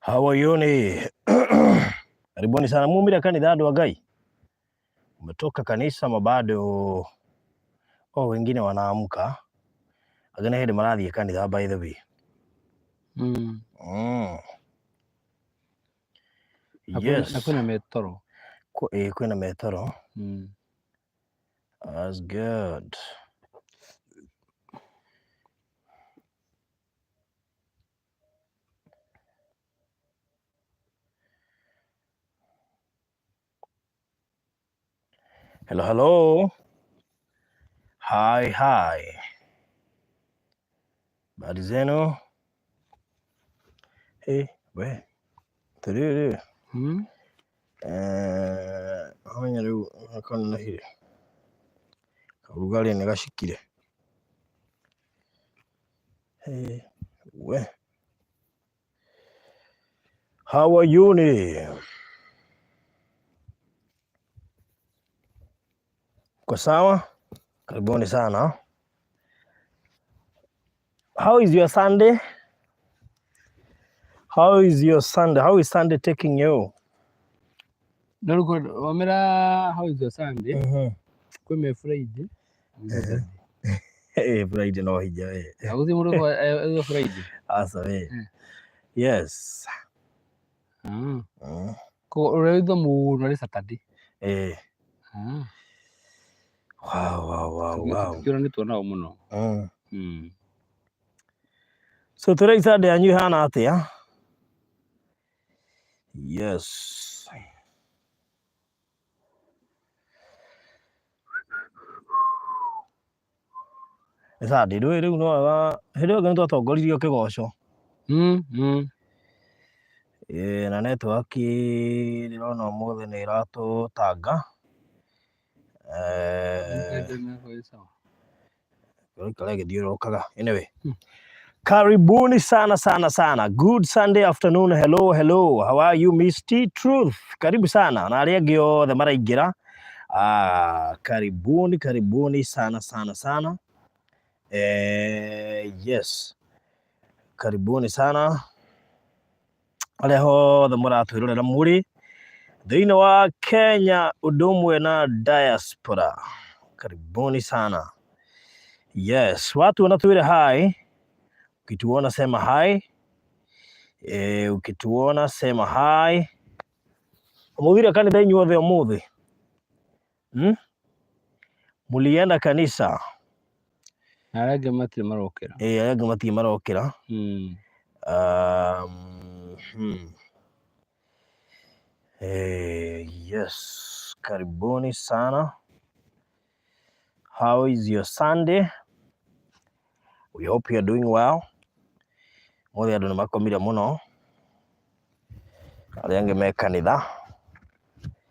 How are you ni? Karibuni sana mumire kanitha andũ a Ngai. Umetoka kanisa mabado? Oh, wengine wanaamka. Angĩ nĩ hĩndĩ marathiĩ kanitha by the way. Na kwĩna Yes. na kwĩna metoro. Ĩĩ, kwĩna metoro. That's good. Hello, hello. Hi, hi. Habari zenu? Hey, we. Tũrĩrĩ. Eh, amenya rĩu kanenehire. Kaũrugarĩ nĩ gacikire. Hey, we. How are you ni? Kwa sawa? Karibuni sana. How is your Sunday? How is your Sunday? How is Sunday taking you? No rĩu wamĩra how is your Sunday? Kwĩ me Friday. Hey, Friday no hija we. Na gũthiĩ mũndũ kwa ĩyo Friday. Asa we. Yes. Koguo ũrĩa mũno nĩ Saturday. Eh. Wow. Tũkĩũranĩtwo nao mũno. So today Sunday yanyu ihana atĩa? Yes. Nĩ Sunday ndũĩ rĩu no wega hĩndĩ ĩyo ĩngĩ nĩtwatongoririo kĩgoco. Ĩĩ, na network ndĩrona ũmũthĩ nĩ ĩratũtanga. Eh, ĩraikara ĩgĩthiũrũrũkaga. Anyway. Karibuni sana sana sana. Good Sunday afternoon. Hello, hello. How are you, Miss T Truth? Karibu sana. Na arĩa angĩ othe maraingĩra. Ah, karibuni, karibuni sana sana sana. Eh, yes. Karibuni sana. Arĩa othe mũratwĩrorera mũrĩ thĩinĩ wa Kenya ũndũ ũmwe na diaspora. Karibuni sana. Yes, watu wanatuĩra hi. Ukituona sema hi. Eh, ukituona sema hi. Mũthire kanitha inyuothe ũmũthĩ? Hmm? Mulienda kanisa? Na arĩa angĩ matirĩ marokĩra. Eh, arĩa angĩ matirĩ marokĩra. Eh, yes, karibuni sana. How is your Sunday? We hope you are doing well. Mothe andũ nĩ makomire mũno. Arĩa angĩ me kanitha.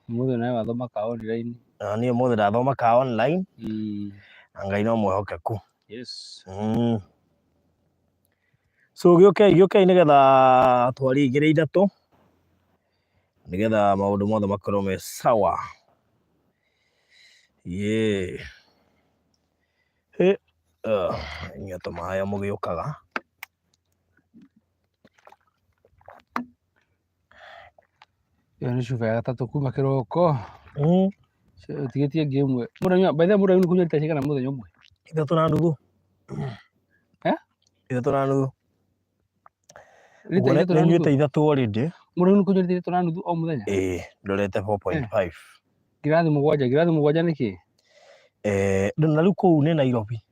Ũmũthĩ nawe wathoma ka online. Na niĩ ũmũthĩ ndathoma ka online. Na Ngai no mwĩhokeku. Yes. So gĩũkei, gĩũkei nĩgetha twarie igĩrĩ ithatũ. Nĩgetha maũndũ mothe makorwo me sawa. Yeah. Hey, inyuĩ tũmaĩ mũgĩũkaga. Ĩyo nĩ cuba ya gatatũ kuma kĩroko. Ũtigĩtie ĩngĩ ĩmwe. Mũndũ anyua, by the way mũndũ anyua kũnyua rita cigana mũthenya ũmwe? Ithatũ na nuthu. Eh? Ithatũ na nuthu. Rita Ũguo ithatũ na nĩ nyuĩte nuthu? ithatũ already. Mũndũ anyua kũnyua rita ithatũ na nuthu o mũthenya? Ĩĩ, ndorete 4.5. Ngirathi mũgwanja, ngirathi mũgwanja nĩ kĩĩ? Eh, na rĩu kũu nĩ Nairobi.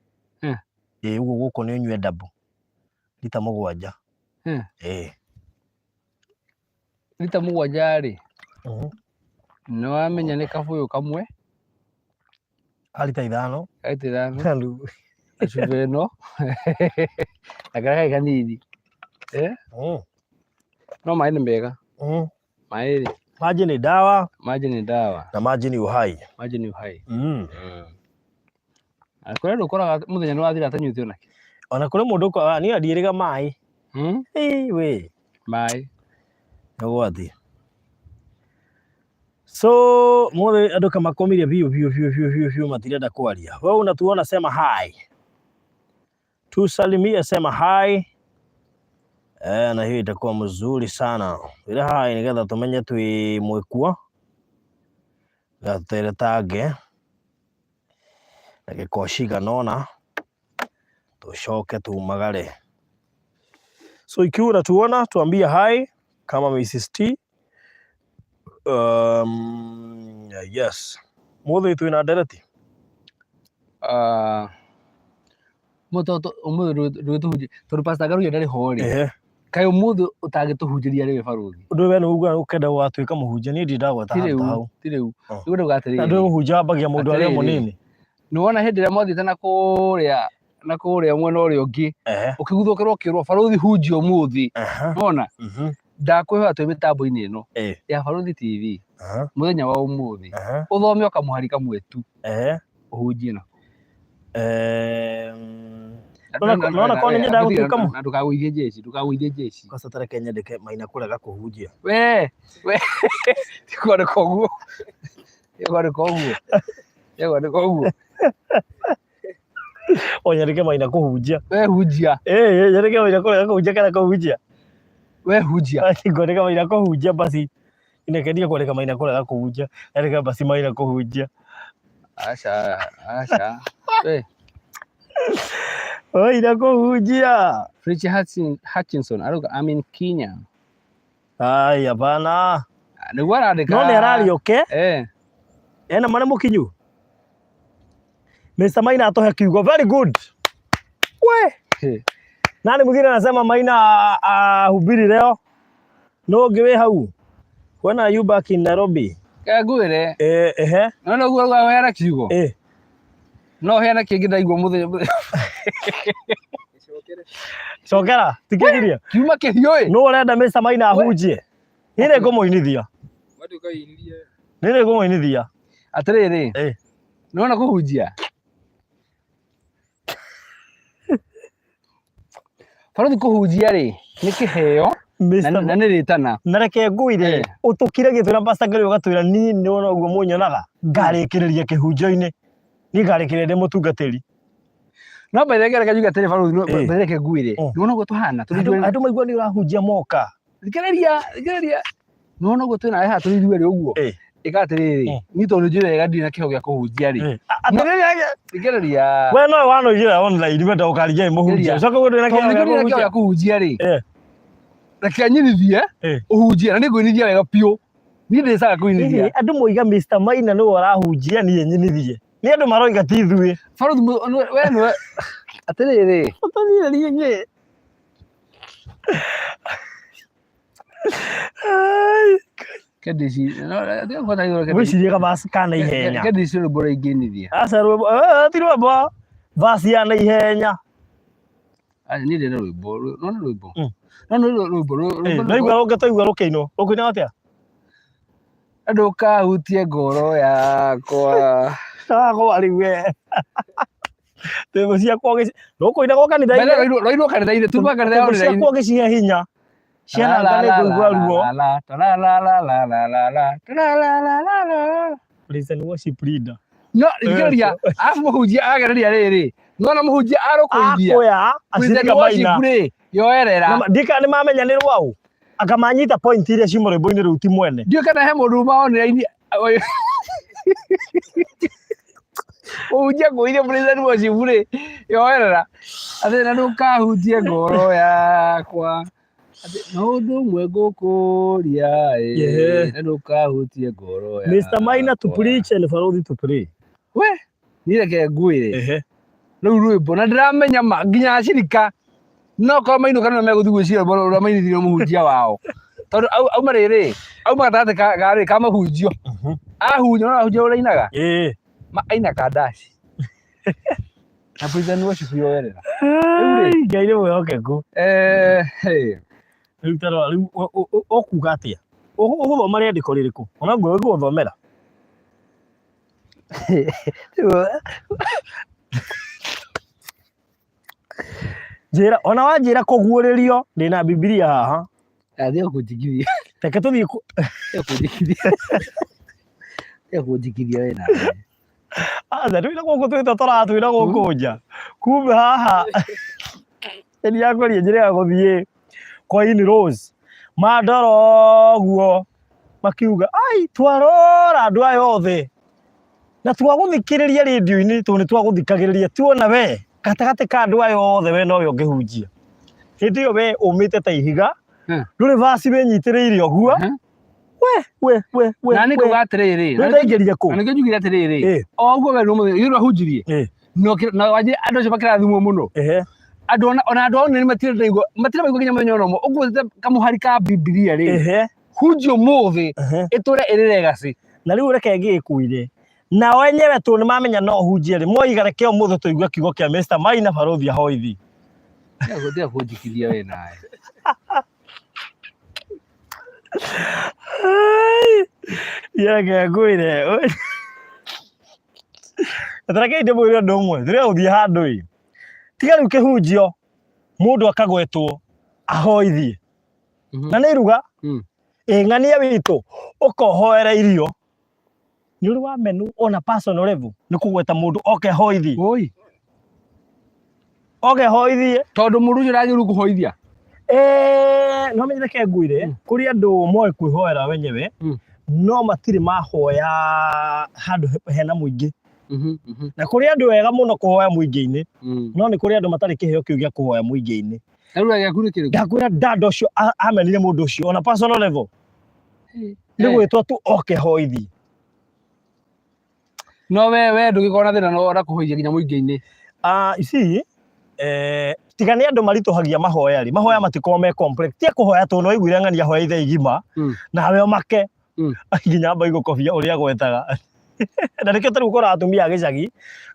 Ĩĩ, ũguo gũkũ nĩ ũnyue double. Rita mũgwanja. Ĩĩ. Rita mũgwanja rĩ, nĩ wamenya nĩ kabũyũ kamwe. Ka rita ithano. Ka rita ithano. Na nuthu. Na cuba ĩno. Na karĩa karĩ kanini. Eh? No maĩ nĩ mega. Maĩ rĩ. Maji ni dawa. Maji ni dawa. Na maji ni uhai. Maji ni uhai. Na kũrĩ andũ ũkoraga mũthenya nĩ wathira atanyuĩte onakĩ. Ona kũrĩ mũndũ ũkoraga niĩ ndiĩrĩga maĩ. Ĩĩ we. Maĩ. Nĩ ũgwati. So mũthĩ andũ kamakomire biũ biũ biũ biũ biũ biũ matirenda kwaria. Wewe unatuona sema hi. Tusalimie sema hi. Na hiyo itakuwa mzuri sana. Twĩre hi nĩgetha tũmenye twĩ mwĩkuo. Gateretange ndagĩka o cigana ũna tucoke tumagare. So ikiwa unatuona tuambie hi kama Mrs. T. Yes. Mũthĩ twĩna ndereti. Ah, mũthĩ ũmũthĩ ndũgĩtũhunjia tondũ Pastor Ngaruiya ndarĩ ho rĩ. Kaĩ ũmũthĩ ũtangĩtũhunjĩria rĩ we barũthi? Ũndũ we nĩ uga ũkenda gũgatuĩka mũhunjia, niĩ ndirĩ ndagweta Ti handũ rĩu, ta hau. ti rĩu. Oh. Rĩu ndauga atĩrĩrĩ. Na ndũĩ mũhunjia wambagia mũndũ arĩ o Atĩrĩrĩ. mũnini. Nĩ wona hĩndĩ ĩrĩa mwathiĩte na kũrĩa na kũrĩa mwena ũrĩa ũngĩ ũkĩguthũkĩrwo ũkĩrwo barũthi hunjia ũmũthĩ. Nĩwona? Ndakwĩhoya twĩ mĩtambo-inĩ ĩno ya Barũthi TV mũthenya wa ũmũthĩ ũthome o kamũhari kamwe tu ũhunjie nako. Nona korwo nĩ nyendaga gũtuĩka Na ndũkagũithie jeshi, ndũkagũithie jeshi. Kwanza ta reke nyandĩke Maina kũrega kũhunjia. We, we, ti kwandĩka ũguo. Ti kwandĩka ũguo. Ti kwandĩka ũguo. O nyandĩke Maina kũhunjia. We hunjia. Eh, nyandĩke Maina kũrega kũhunjia kana kũhunjia. We hunjia. Basi ngwandĩka Maina kũhunjia basi. Reke ndige kwandĩka Maina kũrega kũhunjia. Nyandĩke basi Maina kũhunjia. Aca, aca. We. Maina kũhunjia. Richie Hutchinson arauga I'm in Kenya. Ai, hapana. Nĩguo arandĩka. No nĩ araria oke. Eh. Ena mwana mũkinyu. Mr. Maina atohe kiugo. Very good. We. Hey. Nani mwingine anasema Maina ahubiri leo? No ũngĩ wĩ hau? When are you back in Nairobi? Kaĩ ngwĩre. Eh, ehe. No no guo ũheana kiugo. Eh. No heana kĩngĩ ndaigua mũthenya mũthenya. Cokera, tikĩgiria. Kiuma kĩhiũ ĩ. No ũrenda Mr. Maina ahunjie? Niĩ nĩ ngũmũinithia. Niĩ nĩ ngũmũinithia. Atĩrĩrĩ. Eh. Nĩwona kũhunjia? Barũthi kũhunjia rĩ nĩ kĩheo na nĩ rĩtana. Na reke ngwĩre ũtũkiragia twĩna Pastor Ngari ũgatwĩra niĩ nĩ wona ũguo mũnyonaga ngarĩkĩrĩria kĩhunjio-inĩ, niĩ ngarĩkĩrĩria ndĩ mũtungatĩri. No by the way reke njuge atĩrĩ barũthi, by the way reke ngwĩre, nĩ wona ũguo tũhana tũrĩ ithuerĩ. Andũ maigua nĩ ũrahunjia moka. Thikĩrĩria, thikĩrĩria. Nĩ wona ũguo twĩna haha tũrĩ ithuerĩ ũguo? Ĩka atĩrĩrĩ, niĩ tondũ njũĩ wega ndirĩ na kĩheo gĩa kũhunjia rĩ. Thikĩrĩria. We nowe wanoigĩra online wenda ũkaringia mũhunjia. Ũcoke ũguo ndũrĩ na kĩheo Tondũ gĩa ndirĩ na kĩheo kũhunjia. gĩa kũhunjia rĩ. Reke nyinithie, ũhunjie na nĩ ngũinithia wega biũ. Niĩ ndĩcaga kũinithia. Andũ moiga Mr. Maina nĩwe ũrahunjia niĩ nyinithie. Nĩ andũ maroiga ti ithuĩ. Barũthi we nĩwe atĩrĩrĩ. Ũtũthirĩrie nyĩ. Ngwĩciria gabasi ka na ihenya. Kendici rwĩmbo rũrĩa ingĩinithia. Aca rwĩmbo, ti rwĩmbo. Verse ya na ihenya. Aca niĩ ndĩrenda rwĩmbo, no nĩ rwĩmbo. No nĩ rwĩmbo, rwĩmbo. Ndaigua rũngĩ twaigua rũkĩinwo. Rũkĩinwo atĩa? Ndũkahutie ngoro yakwa. Ndagwa rĩu we. Twĩmbo ciakwa rũkũinagwo kanitha-inĩ. Rwainwo kanitha-inĩ, tuma kanitha Twĩmbo ciakwa ũgĩcihe hinya. Ciana anga nĩ ngũigua ruo. Praise and worship leader. No, thikĩrĩria, arabu mũhunjia agereria rĩrĩ, nĩwona mũhunjia arũkũithia. Akũya, Praise and acirika worship maina. rĩ, yoerera. Ndika nĩ mamenya nĩ rwau. Akamanyita point iria ciuma rwĩmbo-inĩ rũu ti mwene. Ndiũĩ kana he mũndũ uma online mũhunjia kũithia praise and worship rĩ, yoerera. Atĩ na ndũkahutie ngoro yakwa. Atĩ no ũndũ ũmwe ngũkũria ĩ, na ndũkahutie ngoro Mr. Maina to yakwa. preach and Barũthi to pray. We, niĩ reke ngwĩre. Rĩu rwĩmbo na ndĩramenya ma nginya acirika no korwo mainũka nĩo megũthiĩ gwĩciria rwĩmbo rũrĩa mainithirio mũhunjia wao. Tondũ auma rĩrĩ, auma gatagatĩ ka rĩ ka mahunjio. Ahunjia, no ahunjia ũrĩa ainaga? Ma aina kandaci. Na praise and worship yoerera. Ngai nĩ mwĩhokeku. Hey. Rĩu ta rora, rĩu ũkuga atĩa? Ũgũthoma rĩandĩko rĩrĩkũ? Ona ngũĩ ngũgũthomera. Njĩra, ona wanjĩra kũguũrĩrio, ndĩna Bibilia haha. Athiĩ kũnjigithia. Reke tũthiĩ Tiga kũnjigithia. Tiga kũnjigithia we nawe. Aca, twĩna gũkũ twĩta tũratwĩra gũkũ nja. Kumbe haha. Nĩ yakũria njĩra ya gũthiĩ. Kwa in-laws mandora ũguo makiuga ai twarora andũ aya othe na twagũthikĩrĩria rĩndiũ-inĩ tondũ nĩ twagũthikagĩrĩria tuona we gatagatĩ ka andũ aya othe we nowe ũngĩhunjia. Hĩndĩ ĩyo we ũmĩte ta ihiga ndũrĩ vaci wĩnyitĩrĩire ũguo. We we we we Na nĩ ngauga atĩrĩrĩ, we ndaingĩrire kũ? Na nĩkĩo njugire atĩrĩrĩ, o ũguo we nĩ mũthenya yũrĩa hunjirie na wanjire andũ acio makĩrathimwo mũno. Andũ ona andũ ao nĩ matirĩ ndaigua matirĩ maigua nginya mũthenya ona ũmwe ũguo kamũhari ka Bibilia rĩ hunji ũmũthĩ ĩtũre ĩrĩ legacy. Na rĩu reke ngĩkwĩre nao enyewe tondũ nĩ mamenya no hunjie rĩ moiga reke ũmũthĩ tũigue kiugo kĩa Mr. Maina Barũthi Ahoithi. Tiga kũnjikithia we nawe. Reke ngwĩre reke ndĩmwĩre ũndũ ũmwe rĩrĩa ũthiĩ handũ ĩ tiga rĩu kĩhunjio mũndũ akagwetwo ahoithie na nĩ iruga ĩ ng'ania witũ ũkohoera irio nĩ ũrĩ wa menu ona personal level nĩ kũgweta mũndũ oke hoithie. Oi. Oke hoithie. Tondũ mũndũ ũcio ndagĩrĩirwo kũhoithia. Eh, no menye reke ngwĩre kũrĩ andũ moĩ kwĩhoera wenyewe no matirĩ mahoya handũ hena mũingĩ. Na kũrĩ andũ ega mũno kũhoya mũingĩ-inĩ no nĩ kũrĩ andũ matarĩ kĩheo kĩu gĩa kũhoya mũingĩ-inĩ. Na rĩu gĩaku nĩ kĩrĩkũ? Ndakwĩra dada ũcio amenire mũndũ ũcio ona personal level. Nĩ gwĩtwo tu oke hoithi. No we ndũgĩkorwo na thĩna no ona kũhoithia nginya mũingĩ-inĩ. Ah, you see, tiga nĩ andũ maritũhagia mahoya rĩ, mahoya matikoragwo me complex. Tiga kũhoya tondũ nĩ waiguire ng'ania hoya ithaa igima, nawe ũmake. Nginya amba igũkobia ũrĩa agwetaga. Na nĩkĩo tarĩu ũkoraga atumia a gĩcagi,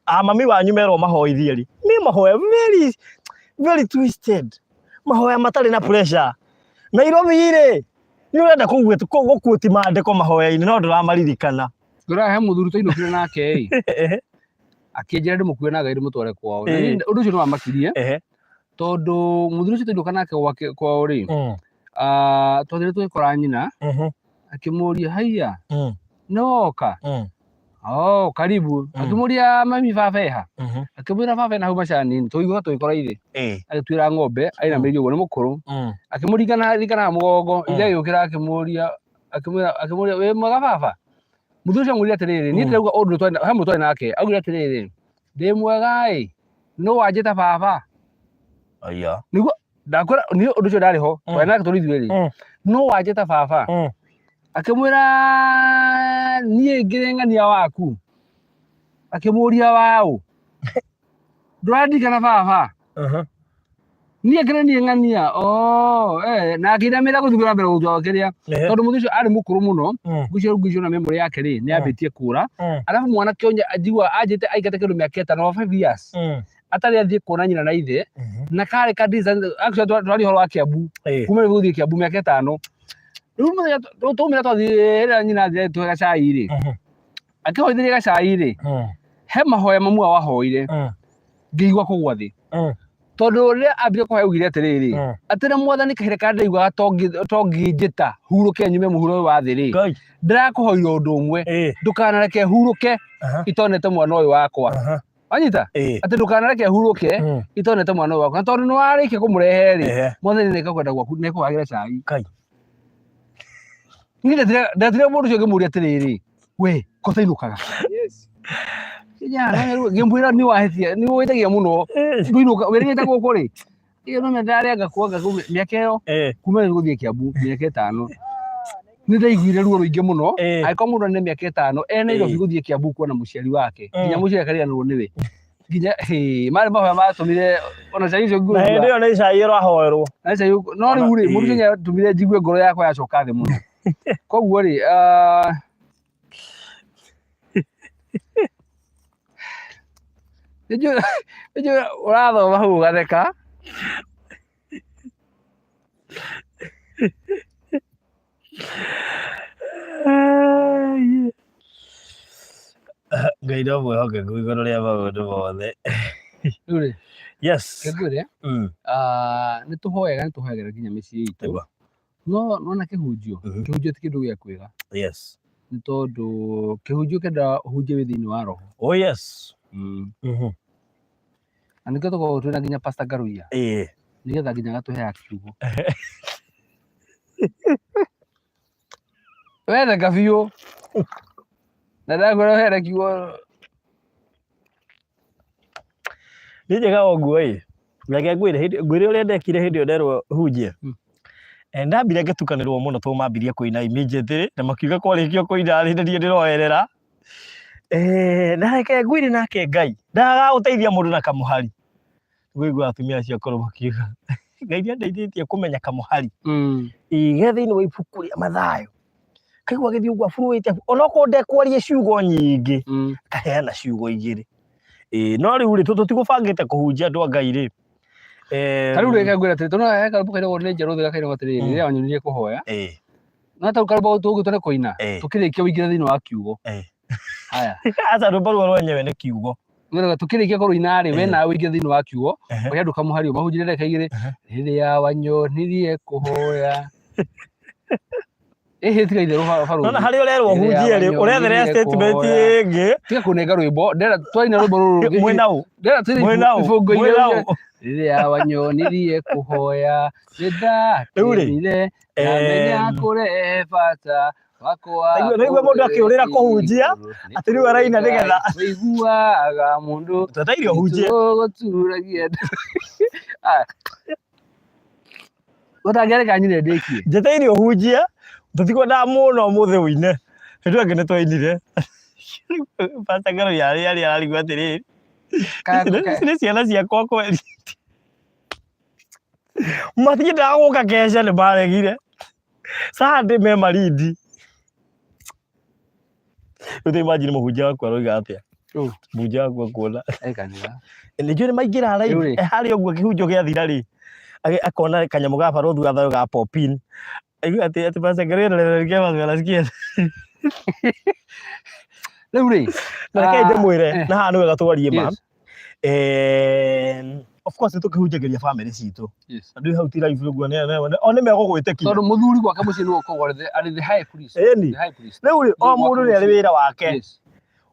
a mami wanyu merwo mahoithie rĩ, nĩ mahoya very, very twisted. Mahoya matarĩ na pressure. Nairobi rĩ, nĩ ũrenda gũkuoti maandĩko mahoya-inĩ no ndũramaririkana. Ngũraga he mũthuri twainũkire nake ĩ, akĩnjĩra ndĩmũkue na ngari ndĩmũtware kwao. Na niĩ ũndũ ũcio nĩ wamakirie tondũ mũthuri ũcio twainũka nake gwake kwao rĩ, twathire tũgĩkora nyina akĩmũria haiya nĩ woka? Oh, karibu. Akĩmũria mami baba eha? Akĩmwĩra baba ena hau macani-inĩ tũigua tũgĩkora ithe. Agĩtuĩra ng'ombe ainamĩrĩirie ũguo nĩ mũkũrũ. Akĩmũringana ringana mũgongo ithe agĩũkĩra akĩmũria akĩmwĩra akĩmũria wĩ mwega baba? Mũthuri ũcio amwĩrire atĩrĩrĩ, niĩ ndĩrauga ũndũ twarĩ he mũndũ twarĩ nake, augire atĩrĩrĩ, ndĩ mwega ĩ, nũ wanjĩta baba? Aya. Nĩguo ndakwĩra niĩ ũndũ ũcio ndarĩ ho, twarĩ nake tũrĩ ithuerĩ. Nũ wanjĩta baba? Akĩmwĩra niĩ ngĩrĩ ng'ania waku. Akĩmũria waũ? Ndũrandirikana baba? Niĩ ngĩrĩ niĩ ng'ania. Oh, eh, na akĩinamĩrĩra gũthiĩ na mbere gũtua kĩrĩa. Tondũ mũthuri ũcio arĩ mũkũrũ mũno, ngwĩciria ngwĩciria ona memory yake rĩ, nĩ yambĩtie kũra. Alafu mwanake ũyũ njigua anjĩte aingate kĩndũ mĩaka ĩtano, 5 years. Atarĩ athiĩ kuona nyina na ithe. Na karĩ ka distance, actually twaria ũhoro wa Kiambu. Kuma rĩu gũthiĩ Kiambu mĩaka ĩtano. Rĩu mũthenya twaumĩra twathiĩ rĩrĩa nyina athire tũhe gacai rĩ, akĩhoithĩria gacai rĩ, he mahoya mamwe wahoire ngĩigua kũgwa thĩ. Tondũ rĩrĩa ambire kũhoya augire atĩrĩrĩ, atĩ na mwathani kahinda karĩa ndaiguaga tongĩnjĩta hurũke nyume mũhuro ũyũ wa thĩ rĩ, ndĩrakũhoire ũndũ ũmwe, ndũkanareke hurũke itonete mwana ũyũ wakwa. Wanyita? Atĩ ndũkanareke hurũke itonete mwana ũyũ wakwa. Na tondũ nĩ warĩkia kũmũrehe rĩ, mwathani nĩ kwenda gwaku nĩ ekũhagĩra cai. Niĩ ndatire mũndũ ũcio ngĩmũria atĩrĩrĩ, we ko tainũkaga? Ngĩmwĩra nĩ wahĩtia, nĩ wĩtagia mũno. Ndũinũka, wĩrĩgĩte gũkũ rĩ? Ĩyo no ndarĩa ngakua ngakua mĩaka ĩyo kuma rĩu gũthiĩ Kiambu mĩaka ĩtano. Nĩ ndaiguire ruo rũingĩ mũno. Angĩkorwo mũndũ arĩ na mĩaka ĩtano e Nairobi gũthiĩ Kiambu kuona mũciari wake, nginya mũciari akariganĩrwo nĩwe. Nginya hĩ, marĩ mahoya matũmire ona cai ũcio Na hĩndĩ ĩyo nĩ cai ĩrahoerwo. Na cai no rĩu rĩ, mũndũ ũcio nĩatũmire njigue ngoro yakwa yacoka thĩ mũno. Koguo rĩ, nĩnjũĩ ũrathoma hau ũgatheka. Ngai no mwĩhokeku igũrũ rĩa maũndũ mothe. Rĩu rĩ, Yes. reke ngwĩre, nĩ tũhoyaga nĩ tũhoyagĩra nginya mĩciĩ itũ. No nona kĩhunjio, kĩhunjio ti kĩndũ gĩa kwĩra. Nĩ tondũ kĩhunjio kĩendaga ũhunjie wĩ thĩinĩ wa roho. Oh yes. Na nĩkĩo tũkoragwo twĩna nginya Pastor Ngaruiya. Nĩgetha nginya agatũheaga kiugo. Wetheka biũ. Na ndakwĩra ũheane kiugo. Nĩ njega o ũguo ĩ. Reke ngwĩre hĩndĩ ngwĩre ũrĩa ndekire hĩndĩ ĩyo nderwo hunjie. Ndambire ngĩtukanĩrwo mũno tondũ mambirie kũina immediately na makiuga kwarĩkio kũina rĩ nĩ niĩ ndĩroerera. Na reke ngwĩre nake Ngai ndagagũteithia mũndũ na kamũhari. Ngũigua atumia acio akũrũ makiuga Ngai nĩ andeithĩtie kũmenya kamũhari. Ige thĩinĩ wa ibuku rĩa Mathayo. Kaigua agĩthiĩ ũguo aburuĩte onokorwo ndekwaria ciugo nyingĩ akaheana ciugo igĩrĩ. Ĩĩ no rĩu rĩ tũtigũbangĩte kũhunjia andũ a Ngai rĩ. Ta rĩu reke ngwĩre atĩrĩ, tondũ he karwĩmbo kainagwo nĩ Njerũ thĩ gakainagwo atĩrĩrĩ, rĩrĩa wanyonirie kũhoya. No ta rĩu karwĩmbo tũgũgĩtua nĩ kũina, tũkĩrĩkia ũingĩre thĩinĩ wa kiugo. Haya. Aca rwĩmbo rũu rwenyewe nĩ kiugo. Nĩgetha tũkĩrĩkia kũrũina rĩ, we nawe ũingĩre thĩinĩ wa kiugo, ũhe andũ kamũhari ũmahunjĩrie ndagĩka igĩrĩ, rĩrĩa wanyonirie kũhoya. Ĩhĩ tiga itherũ barũthi. Nona harĩa ũrerwo Rĩrĩa ũhunjie rĩ, ũrethere wanyonirie statement kũhoya. ĩngĩ. Tiga kũnenga rwĩmbo, ndĩrenda twaina rwĩmbo rũrũ rũngĩ. Mwĩna ũ? Ndĩrenda tũine Mwĩna ũ? ibungo Mwĩna igĩrĩ. ũ? Rĩrĩa wanyonirie kũhoya, Rĩu rĩ, nĩndakenire, ndamenya kũrehe bata wakwa. Naigua mũndũ akĩũrĩra kũhunjia, atĩ rĩu araina nĩgetha Wĩiguaga mũndũ twetereire ũhunjie. Gũturagia Ah. Ũtangĩareka nyine ndĩkie. Njetereire ũhunjie, tũtikwendaga mũno ũmũthĩ ũine. Hĩndĩ ĩyo ĩngĩ nĩtwainire. Pastor Ngarũi arĩ arĩ ararigwo atĩrĩrĩ, ici nĩ ciana ciakwa kweri. Matiendaga gũka keca nĩ maregire. Sunday me Malindi. Rĩu ta imagine mũhunjia waku aroiga atĩa? Ũ. Mũhunjia waku akuona. E kanitha. Nĩ njũĩ nĩ maingĩra Rĩu live rĩ. e harĩa ũguo kĩhunjio gĩathira rĩ, akona kanyamũ ga barũthi wa thayũ ga pop in. Aigua atĩ atĩ Pastor Ngarũi anarerekea watu wanasikia. Rĩu rĩ. Na reke ndĩmwĩre na haha nĩ wega twarie ma. Yes. Of course nĩtũkĩhunjagĩria famĩlĩ citũ. Yes. Andũ hau ti live ũguo o nĩ megũgwĩtĩkia. Tondũ mũthuri gwake mũciĩ nĩwe ũkoragwo arĩ the high priest. Ĩni. The high priest. Rĩu rĩ, o Gwake mũndũ nĩ arĩ mũciĩ. wĩra wake. Yes.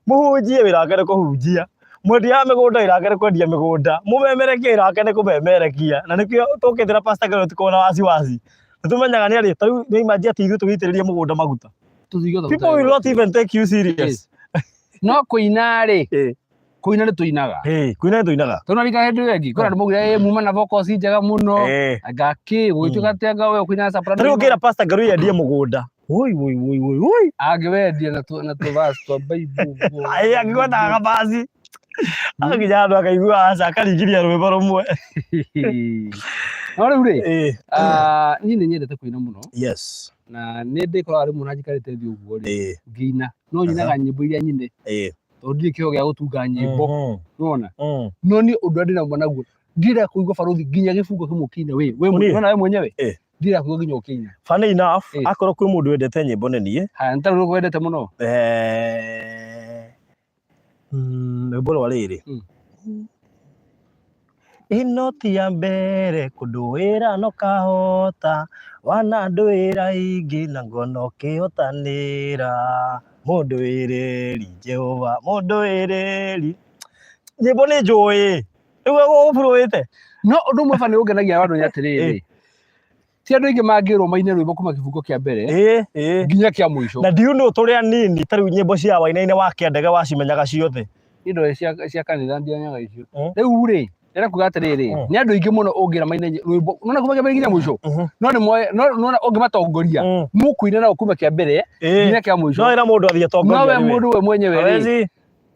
Mũhunjie wĩra wake nĩ kũhunjia. Mwendia wa mĩgũnda wĩra wake nĩ kwendia mĩgũnda. Mũmemerekia wĩra wake nĩ kũmemerekia. Na nĩkĩo tũkĩtĩra Pastor Ngarũ tũkoragwo na wasiwasi. Nĩ tũmenyaga nĩ arĩ, ta rĩu nĩ imagine atĩ ithuĩ tũgĩitĩrĩria mũgũnda maguta. Tũtingĩhota People will not even take you serious. Yes. No kũina rĩ, kũina nĩ tũinaga. Kũina nĩ tũinaga. Tondũ narika hĩndĩ ĩyo ĩngĩ, kwĩna andũ maugire ĩ muma na vocals njega mũno. Anga kĩ, gũgĩtuĩka atĩ anga we ũkũina soprano. Ta rĩu ũngĩra Pastor Ngarũ endie mũgũnda. Woi woi woi woi woi. Angĩwendia na tũ na tũ verse twa Bible ũguo. Ĩ angĩgwetaga kabaci. Aginya handũ akaigua aca akaringithia rwĩmbo rũmwe. No rĩu rĩ, niĩ nĩ nyendete kũina mũno. Yes. Na nĩ ndĩkoraga rĩmwe na njikarĩte thĩ ũguo rĩ, ngĩina. No nyinaga nyĩmbo iria nyine. Tondũ ndirĩ kĩheo gĩa gũtunga nyĩmbo. Nĩwona? No niĩ ũndũ ũrĩa ndĩna ma naguo, ndirenda kũigua barũthi nginya gĩbungo kĩmwe ũkĩina we. We nĩwona we mwenyewe? Ndirenda kũigua nginya ũkĩina. Funny enough, akorwo kwĩ mũndũ wendete nyĩmbo nĩ niĩ. Haya, nĩ ta rũrũ wendete mũno? Rwĩmbo rwa rĩrĩ. Ĩno ti ya mbere kũndũĩra no kahota, wanandũĩra ingĩ na ngona ũkĩhotanĩra. Mũndũĩrĩri Jehova, mũndũĩrĩri. Nyĩmbo nĩ njũĩ, rĩu ũburuĩte. No ũndũ ũmwe bani ũngenagia andũ nĩ atĩrĩrĩ, ti andũ aingĩ mangĩrwo maine rwĩmbo kuma kĩbungo kĩa mbere nginya kĩa mũico. Na do you know tũrĩ anini ta rĩu nyĩmbo cia Wainaina wa Kĩandege wacimenyaga ciothe. Niĩ ndoĩ cia kanitha ndianyaga icio. Rĩu rĩ, ndĩrenda kuga atĩrĩrĩ, nĩ andũ aingĩ mũno ũngĩra maine rwĩmbo, nĩwona kuma kĩa mbere nginya mũico, no nĩ moĩ, no nĩwona ũngĩmatongoria, mũkũina nao kuma kĩa mbere nginya kĩa mũico. No ĩra mũndũ athiĩ atongoria No we nĩwe. mũndũ we mwenyewe rĩ, Hawezi.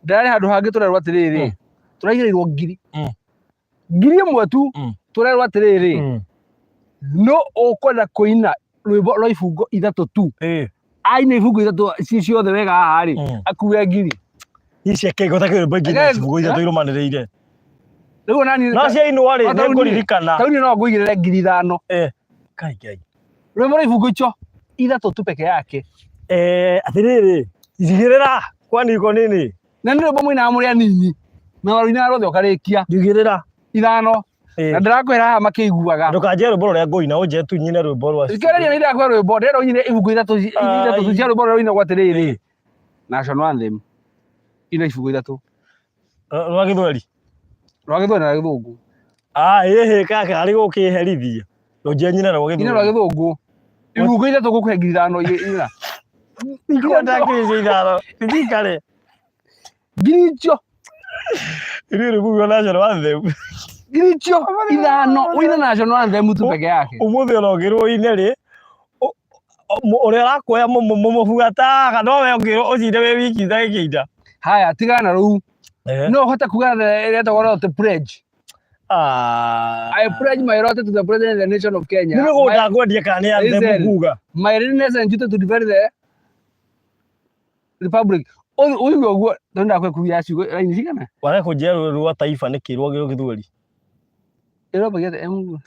ndarĩ handũ hangĩ tũrerwo atĩrĩrĩ, tũraigĩrĩirwo ngiri. 1000 tu, tũrerwo atĩrĩrĩ, no ũkwenda kũina rwĩmbo rwa ibungo ithatũ tu. Aina ibungo ithatũ ci ciothe wega haha rĩ, akue ngiri. Ici cia kĩgo ta kĩrĩmbo ingĩ na ibungo ithatũ irũmanĩrĩire. Rĩu ona niĩ No ciainwo rĩ, O ta rĩu niĩ- nĩngũririkana. ta rĩu niĩ no ngũigĩrĩre 5,000. Kai Ngai. Rwĩmbo rwa ibungo icio ithatũ tu peke yake. Atĩrĩrĩ, njigĩrĩra kwani iko nini? Na nĩ rwĩmbo mũinaga mũrĩ anini. Na warũinaga ruothe ũkarĩkia. Njigĩrĩra. 5. Na ndĩrakwĩra haha makĩiguaga. Ndũkanjĩre rwĩmbo rũrĩa ngũina, ũnjĩre tu nyine rwĩmbo rwa. Thikĩrĩria nĩ ndĩrakwĩra rwĩmbo, ndĩrenda ũnyine ibungo ithatũ ithatũ tu cia rwĩmbo rũrĩa rũinagwo atĩrĩrĩ. National anthem. Ina ibungo ithatũ. Rwa Gĩthweri. Rwa Gĩthweri na Gĩthũngũ. Ah, ĩhĩ kaka arĩ gũkĩherithia. Rũnjia nyina rwa Ina rwa gĩthũngũ. gĩthũngũ. Ibungo ithatũ ngũkũhe 5,000 ina. Ikwenda ngiri icio ithano. Ithikare. Ngiri icio. Rĩu rĩu national anthem. Ngiri icio ithano ũine national anthem tu peke yake. Ũmũthĩ ona ũngĩrwo ũine rĩ, ũrĩa ũrakuoya mũmũbuataga no we ũngĩrwo ũcinde wĩ wiki ndagĩkĩinda. Haya tigana na rũu. Eh. No ũhote kuga ĩretagwo loyalty pledge. Ah. I pledge my loyalty to the president of the nation of Kenya. Nĩ mĩgũnda ngwendia kana nĩ anthem Listen. nguga. My readiness and duty to defend the republic. Ũigue ũguo tondũ ndakwe ya ciugo raini cigana? Wage kũnjĩra rũĩ rwa taifa nĩ kĩ rwa gĩthweri. Ĩrombagia atĩa M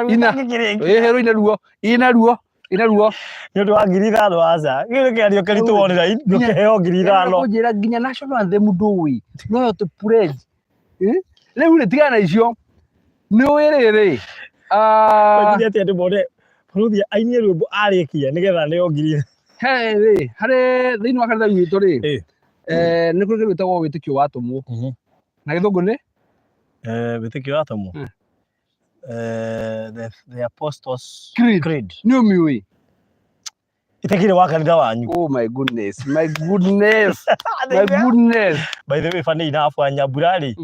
Ina. Ĩhĩ rũine ruo. Ina ruo. Ina ruo. Nĩ ũndũ wa 5,000 aca. Gĩkĩ nĩ kĩario kĩritũ online ndũkĩheo 5,000. Kũnjĩra nginya national anthem ndũĩ. Loyalty pledge. Eh? Rĩu rĩ tigana na icio. Nĩ ũĩ rĩrĩ. Ah, Njire atĩ andũ mone bũrũthi ainie rwĩmbo arĩkia nĩgetha neo ngiri. he rĩ harĩ thĩinĩ wa kanitha witũ rĩ Eh. eh, nĩ kũrĩ kĩndũ gĩtagwo wĩtĩkio wa atũmwo na gĩthũngũ nĩ Eh, wĩtĩkio wa atũmwo. Mm. Eh, the apostles Creed. creed. Nĩ ũmĩũĩ? Itekire wa kanitha wanyu. Oh my goodness, my goodness, my goodness. By the way, funny enough, Wanyambura rĩ,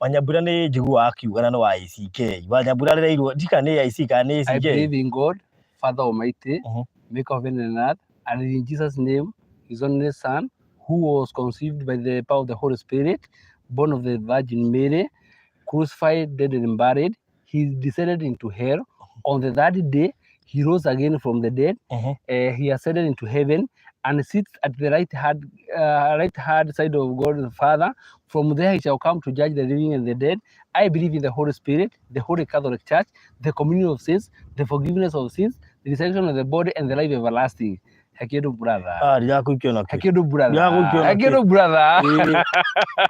Wanyambura nĩ njiguaga akiuga na nĩ wa ACK. Wanyambura rĩrairwo ndika nĩ AIC kana nĩ I ACK. believe in God, Father Almighty, maker of heaven and earth, and in Jesus' name, his only Son, who was conceived by the power of the Holy Spirit, born of the Virgin Mary, crucified, dead, and buried. He descended into hell. On the third day, he rose again from the dead. He ascended into heaven and sits at the right hand side of God the Father. From there he shall come to judge the living and the dead. I believe in the Holy Spirit, the Holy Catholic Church, the communion of saints, the forgiveness of sins, the resurrection of the body, and the life everlasting. Hakĩndũ brother. Ah, ndirakuikio nakĩ. Hakĩndũ brother. Ndirakuikio nakĩ. Hakĩndũ brother. Ĩĩ.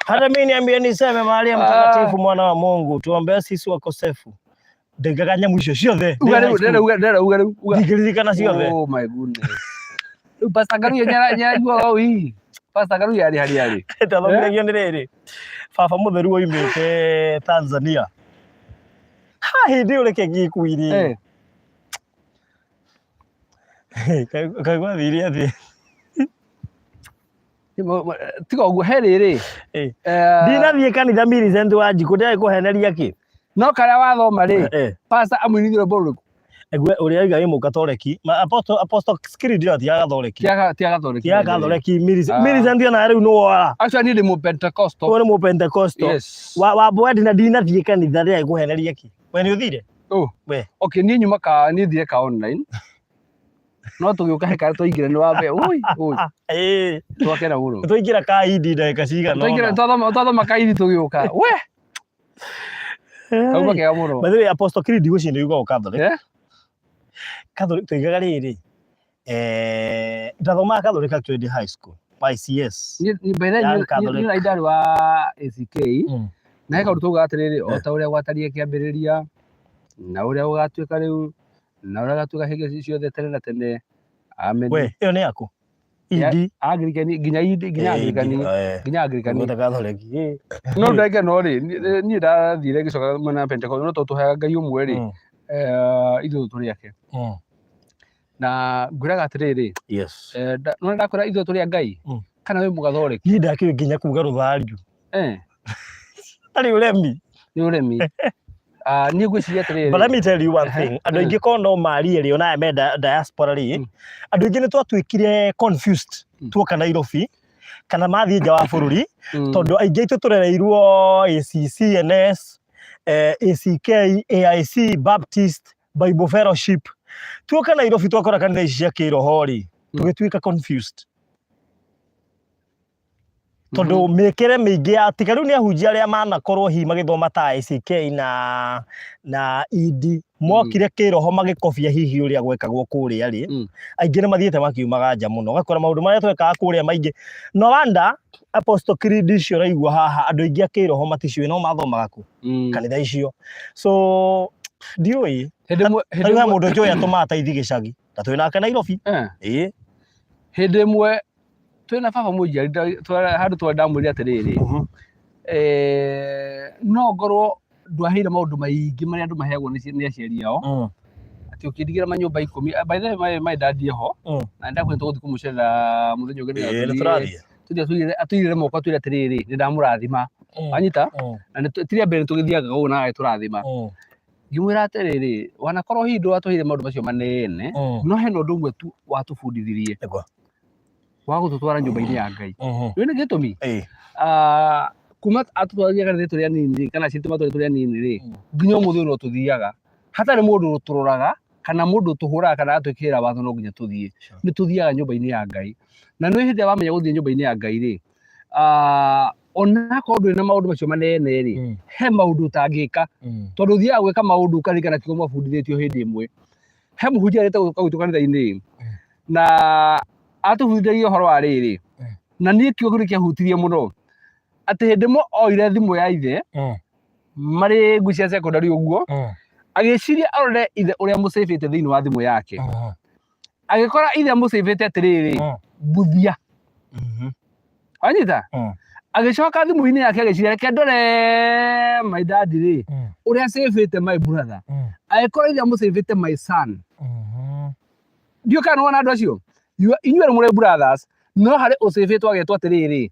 Hata mimi niambie niseme Maria mtakatifu mwana wa Mungu tuombee sisi wakosefu. Ndingaga nyamũ icio ciothe. Uga rĩu, ndĩrenda uga, ndĩrenda uga rĩu. Uga. Ndingĩririkana ciothe. Oh my goodness. Rĩu Pastor Ngaruiya nĩaraiguaga ũũ hihi? Pastor Ngaruiya arĩ harĩa arĩ. Ndathomithagio nĩ rĩrĩ. Baba mũtheru oimĩte Tanzania. Ha hĩndĩ ĩyo reke ngĩkuire. Eh. Kaigua thire atĩ. Tiga ũguo he rĩrĩ. Eh. Ndinathiĩ kanitha Millicent Wanjikũ ndĩrarĩ kũheneria kĩ. No karĩa wathoma rĩ, Eh. pastor amũinithia rwĩmbo rũrĩkũ? Egwe ũrĩa oiga wĩ mũkatoreki. Apostle Creed ĩyo ti ya Gathoreki. Ti ya Gathoreki. Ti ya Gathoreki Millicent. Ah. Millicent ona rĩu nĩ wora. Actually niĩ ndĩ mũpentecostal. Ũyũ nĩ mũpentecosto. Yes. Wa wa na ndinathiĩ kanitha ndĩrarĩ kũheneria kĩ. We nĩ ũthire? Oh. We. Okay, niĩ nyuma ka niĩ thire ka online. No tũgĩũka he karĩa twaingĩra nĩ wambe ui ui Ĩĩ. twakena mũno. Twaingĩra kaindi ndagĩka cigana Twaingĩra ũna. twathoma kairi tũgĩũka. We kauma kega mũno. By the way, Apostle Creed gũcio nĩ yugago Catholic. Eh? Catholic tuigaga rĩrĩ. Eh, ndathomaga Catholic actually ndĩ high school. YCS. Niĩ by the way, Young niĩ Catholic. na ndarĩ wa ACK. Na he kaũndũ taugaga atĩrĩrĩ, o ta ũrĩa gwatariĩ kĩambĩrĩria, na ũrĩa gũgatuĩka rĩu, na ũrĩa gũgatuĩka hĩndĩ ciothe tene na tene. Amen. We, ĩyo nĩ yaku? Ya- Idi. Anglican nginya Idi nginya Anglican nginya Anglican Ngwĩta Catholic. Ĩĩ. No ndakena rĩ, niĩ ndathire ngĩcoka mwena wa Pentecost, no tondũ tũheaga Ngai ũmwe rĩ, ithuĩ tũrĩ ake. Na ngwĩraga atĩrĩrĩ, Yes. nĩwona ndakwĩra ithuĩ tũrĩ a Ngai, kana wĩ mũgathoreki? Niĩ ndakĩũĩ nginya kuga rũthario. Eh. Tarĩ ũremi. Nĩ ũremi. Ah, niĩ ngwĩciria atĩrĩrĩ. But let me tell you one thing. Andũ aingĩ korwo no marie rĩ, ona aya me diaspora rĩ, andũ aingĩ nĩ twatuĩkire confused tuoka Nairobi kana mathiĩ nja wa bũrũri, tondũ aingĩ aitũ tũrereirwo ACC, NS, ACK, AIC, Baptist, Bible Fellowship. Tuoka Nairobi twakora kanitha ici cia kĩroho rĩ, tũgĩtuĩka confused. Tondũ mĩkĩre mĩingĩ ya tiga rĩu nĩ ahunjia arĩa manakorwo hihi magĩthoma ta ACK na ED mokire kĩroho magĩkobia hihi ũrĩa gwekagwo kũrĩa rĩ, aingĩ nĩ mathiĩte makiumaga nja mũno, ũgakora maũndũ marĩa twekaga kũrĩa maingĩ. No wonder Apostle Creed icio ũraigua haha andũ aingĩ a kĩroho maticũĩ no mathomaga kũ kanitha icio. So ndiũĩ. Hĩndĩ ĩmwe Ta rĩu he mũndũ njũĩ atũmaga taithi gĩcagi na twĩ nake Nairobi. Ĩĩ. Hĩndĩ ĩmwe twĩna baba mũnjiari handũ twarĩ ndamwĩrire atĩrĩrĩ, No ngorwo ndwaheire maũndũ maingĩ marĩa andũ maheagwo nĩ aciari ao, atĩ ũkĩndigĩra manyũmba 10. By the way, my dad eho, na nĩndakwĩra tũgũthiĩ kũmũcerera mũthenya ũngĩ nĩgetha Ĩĩ, nĩ tũthiĩ tũrathiĩ. tũthiĩ atũigĩrĩre moko, atwĩre atĩrĩrĩ, nĩ ndamũrathima. Wanyita? Na ti rĩa mbere tũgĩthiaga ũguo na agagĩtũrathima. Ngĩmwĩra atĩrĩrĩ, wanakorwo hihi ndwatũheire maũndũ macio manene, no hena ũndũ ũmwe tu watũbundithirie, Nĩguo. wa gũtũtwara nyũmba-inĩ ya Ngai. Rĩu nĩ gĩtũmi, kuma atũtwarire kanitha tũrĩ anini rĩ, kana aciari matware tũrĩ anini rĩ, nginya ũmũthĩ ũyũ no tũthiaga hatarĩ mũndũ ũtũroraga kana mũndũ ũtũhũraga kana agatwĩkĩrĩra watho no nginya tũthiĩ. Nĩ tũthiaga nyũmba-inĩ ya Ngai. Na nĩ hĩndĩ ĩrĩa wamenya gũthiĩ nyũmba-inĩ ya Ngai rĩ, onakorwo ndũrĩ na maũndũ macio manene rĩ, he maũndũ ũtangĩka, tondũ ũthiaga gwĩka maũndũ ũkaririkana kiugo mwabundithĩtio hĩndĩ ĩmwe. He mũhunjia arĩte gũka gwitũ kanitha-inĩ na atũbundithagia ũhoro wa rĩrĩ, na niĩ kiugo kĩu nĩ kĩahutirie mũno, atĩ hĩndĩ ĩmwe oire thimũ ya ithe marĩ ngui cia secondary ũguo, agĩciria arore ithe ũrĩa mũcĩbĩte thĩinĩ wa thimũ yake, agĩkora ithe mũcĩbĩte atĩrĩrĩ, Mbuthia. Wanyita? Agĩcoka thimũ-inĩ yake agĩciria, reke ndore my dad rĩ, ũrĩa acĩbĩte my brother, agĩkora ithe amũcĩbĩte my son. Ndiũĩ kana nĩwona andũ acio. Inyuĩ erĩ mũrĩ brothers, no harĩ ũcĩbĩtwo agetwo atĩrĩrĩ,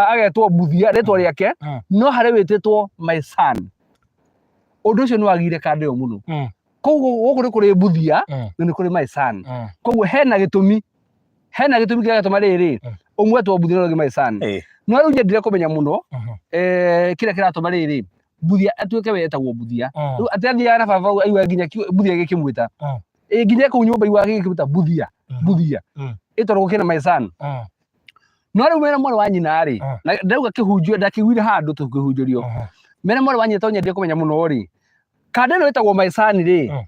agetwo Mbuthia rĩtwa rĩake, no harĩ wĩtĩtwo my son. Ũndũ ũcio nĩ wagire kanda ĩyo mũno. Koguo gũkũ nĩ kũrĩ Mbuthia na nĩ kũrĩ my son. Koguo hena gĩtũmi kĩrĩa gĩatũma rĩrĩ, ũmwe etwo Mbuthia na ũrĩa ũngĩ my son. No rĩu nyendire kũmenya mũno, kĩrĩa kĩratũma rĩrĩ Mbuthia atuĩke we etagwo Mbuthia. Rĩu atĩ athiaga na baba aigua nginya Mbuthia gĩkĩmwĩta. Ĩ nginya kũu nyũmba igua gĩkĩmwĩta Mbuthia, Mbuthia. Ĩ tondũ gũkĩrĩ na my son. No rĩu mena mwarĩ wa nyina rĩ, na ndauga kĩhunjio ndakĩiguire handũ tũkĩhunjĩrio. Mena mwarĩ wa nyina tondũ nyendire kũmenya mũno rĩ, kanda ĩno ĩtagwo my son rĩ,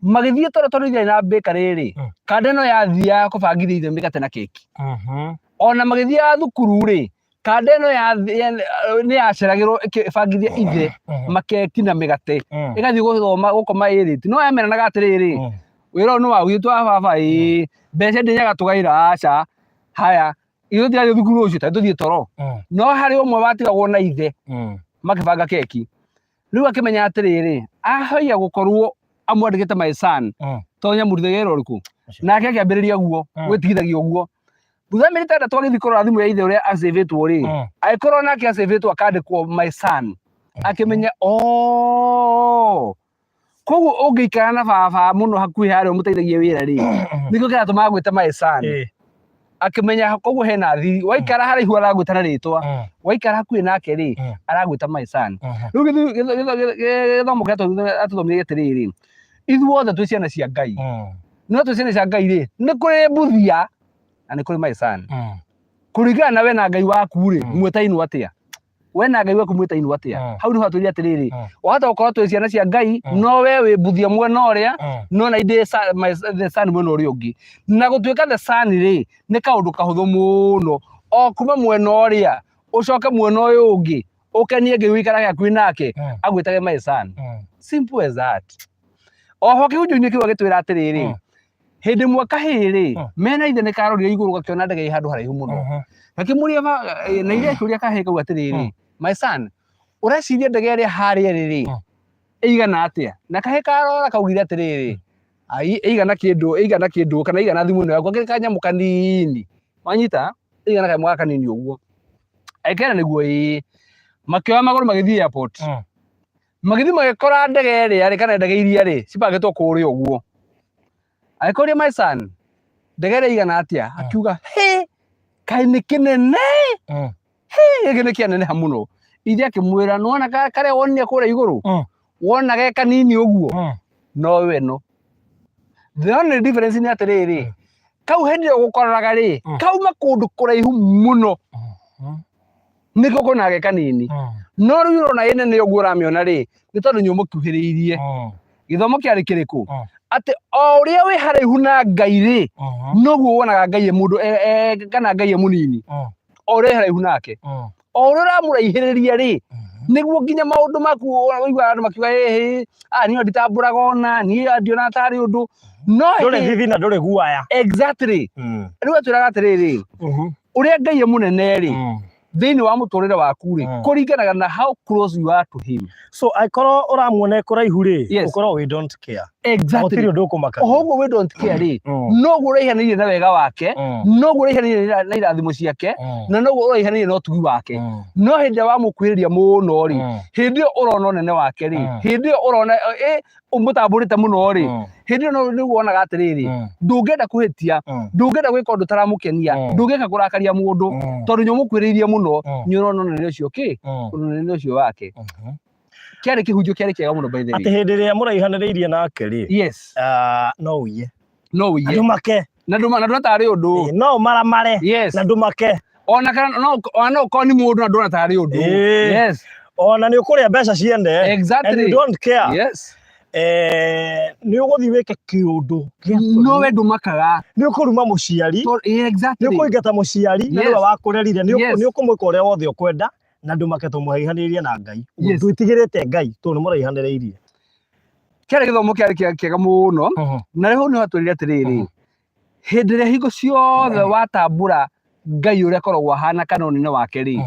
magĩthiĩ toro tondũ ithe na bakery rĩ, kanda ĩno yathiaga kũbangithia ithe mĩgate na keki. Ona magĩthiaga thukuru rĩ, kanda ĩno nĩ yaceragĩrwo ĩkĩbangithia ithe makeki na mĩgate, ĩgathiĩ gũthoma gũkoma ĩrĩti. No yameranaga atĩrĩrĩ, wĩra ũyũ nĩ wa witũ wa baba, ĩĩ, mbeca ndĩnyaga tũgaĩra, aca, haya, ithuĩ tũtirathiĩ thukuru ũcio, ta tũthiĩ toro. No harĩ ũmwe watigagwo na ithe makĩbanga keki. Rĩu akĩmenya atĩrĩrĩ, ahoya gũkorwo amwandĩkĩte my son, tondũ nyamũruthagia wĩra ũrĩkũ. Nake akĩambĩrĩria guo, gwĩtigithagia ũguo. Thutha wa mĩeri 6 agĩthiĩ kũrora thimũ ya ithe ũrĩa acĩvĩtwo rĩ, agĩkorwo nake acĩvĩtwo akandĩkwo my son. Akĩmenya, oh, koguo ũngĩikara na baba mũno hakuhĩ harĩa ũmũteithagia wĩra rĩ, nĩkĩo kĩratũma agwĩte my son. Akĩmenya koguo hena thiri, waikara haraihu aragwĩta na rĩtwa, waikara hakuhĩ nake rĩ, aragwĩta my son. Rĩu gĩthomo kĩrĩa atũthomithia atĩrĩrĩ, ithuothe twĩ ciana cia Ngai. No twĩ ciana cia Ngai rĩ, nĩ kũrĩ Mbuthia na nĩ kũrĩ my son. Kũringana na we na Ngai waku rĩ, mwĩtainwo atĩa? We na Ngai waku mwĩtainwo atĩa? Hau nĩho atwĩrire atĩrĩrĩ, wahota gũkorwo twĩ ciana cia Ngai, no we wĩ Mbuthia mwena ũrĩa, no na indĩ the son mwena ũrĩa ũngĩ. Na gũtuĩka the son rĩ, nĩ kaũndũ kahũthũ mũno. O kuma mwena ũrĩa, ũcoke mwena ũyũ ũngĩ, ũkenie Ngai ũikarage hakuhĩ nake, agwĩtage my son. Simple as that. Oho kĩhunjio-inĩ kĩu agĩtwĩra atĩrĩrĩ, hĩndĩ ĩmwe kahĩĩ rĩ, mena ithe nĩ karorire igũrũ gakĩona ndege ĩ handũ haraihu mũno. Gakĩmũria na ithe akĩũria kahĩĩ kau atĩrĩrĩ, my son, ũreciria ndege ĩrĩa harĩa ĩrĩ rĩ, ĩigana atĩa? Na kahĩĩ karora kaugire atĩrĩrĩ, ai, ĩigana kĩndũ kana ĩigana thimũ ĩno yaku, gakĩrĩ kanyamũ kanini. Wanyita? Ĩigana kanyamũ gaka kanini ũguo. Agĩkera nĩguo ĩĩ. Makĩoya magũrũ magĩthiĩ airport. Magĩthiĩ magĩkora ndege ĩrĩa rĩ, kana ndege iria rĩ, cibangĩtwo kũrĩa ũguo. Agĩkũria my son, ndege ĩrĩa ĩigana atĩa? Akiuga, hĩ, kaĩ nĩ kĩnene? Hĩ, gĩkĩ nĩ kĩaneneha mũno. Ithe akĩmwĩra, nĩwona karĩa wonire kũrĩa igũrũ? Wona ge kanini ũguo? No we no. The only difference nĩ atĩrĩrĩ, kau hĩndĩ ĩyo gũkoraga rĩ, kauma kũndũ kũraihu mũno. Nĩkĩo ũkona ge kanini. No rĩu ũrona ĩ nene ũguo ũramĩona rĩ, nĩ tondũ nĩ ũmũkuhĩrĩirie. Gĩthomo kĩarĩ kĩrĩkũ? Atĩ o ũrĩa wĩ haraihu na Ngai rĩ, noguo wonaga Ngai e mũndũ kana Ngai e mũnini. O ũrĩa wĩ haraihu nake. O ũrĩa ũramũraihĩrĩria rĩ, nĩguo nginya maũndũ maku ũiguaga andũ makiuga ĩhĩ, ah, niĩ nditambũraga ona, niĩ ndionaga tarĩ ũndũ. No Ndũrĩ thithi na ndũrĩ guaya. Exactly. Rĩu atwĩraga atĩrĩrĩ, ũrĩa Ngai e mũnene rĩ, Thĩinĩ wa mũtũrĩre waku rĩ, kũringanaga na how close you are to him. So angĩkorwo ũramuona e kũraihu rĩ, ũkorwo we don't care. Gũtirĩ ũndũ ũkũmakagia. Oho ũguo we don't care rĩ, noguo ũraihanĩrĩirie na wega wake, noguo ũraihanĩrĩirie na irathimo ciake, na noguo ũraihanĩrĩirie na ũtugi wake. No hĩndĩ ĩrĩa wamũkuhĩrĩria mũno rĩ, hĩndĩ ĩyo ũrona ũnene wake rĩ, hĩndĩ ĩyo ũrona ũmũtambũrĩte mũno rĩ, hĩndĩ ĩyo nĩguo wonaga atĩrĩrĩ, ndũngĩenda kũhĩtia, ndũngĩenda gwĩka ũndũ ũtaramũkenia, ndũngĩenda kũrakaria mũndũ, tondũ nĩ ũmũkuhĩrĩirie mũno, nĩ ũrona ũnene ũcio kĩ, ũnene ũcio wake. Kĩarĩ kĩhunjio kĩarĩ kĩega mũno by the way. Atĩ hĩndĩ ĩrĩa mũraihanĩrĩirie nake rĩ, Yes. No ũiye. No ũiye. Ndũmake. Na ndũma tarĩ ũndũ. Ĩĩ, no ũmaramare. Yes. Na ndũmake. Ona kana no, ona no ũkorwo nĩ mũndũ na ndũona tarĩ ũndũ. Ĩĩ. Yes. Ona nĩ ũkũrĩa mbeca ciene. Exactly. And you don't care. Yes. Nĩ ũgũthiĩ wĩke kĩũndũ kĩa No we ndũmakaga. Nĩ ũkũruma mũciari. Yeah, exactly. Nĩ ũkũingata mũciari, na nĩwe wakũrerire. Nĩ ũkũmwĩka ũrĩa wothe ũkwenda, na ndũmake tondũ mũraihanĩrĩirie na Ngai. Yes. Ndwĩtigĩrĩte Ngai tondũ nĩ mũraihanĩrĩirie. Kĩarĩ gĩthomo kĩarĩ kĩega mũno. Na rĩu nĩ watwĩrire atĩrĩrĩ, hĩndĩ ĩrĩa hingo ciothe watambũra Ngai ũrĩa akoragwo ahana kana ũnene wake rĩ,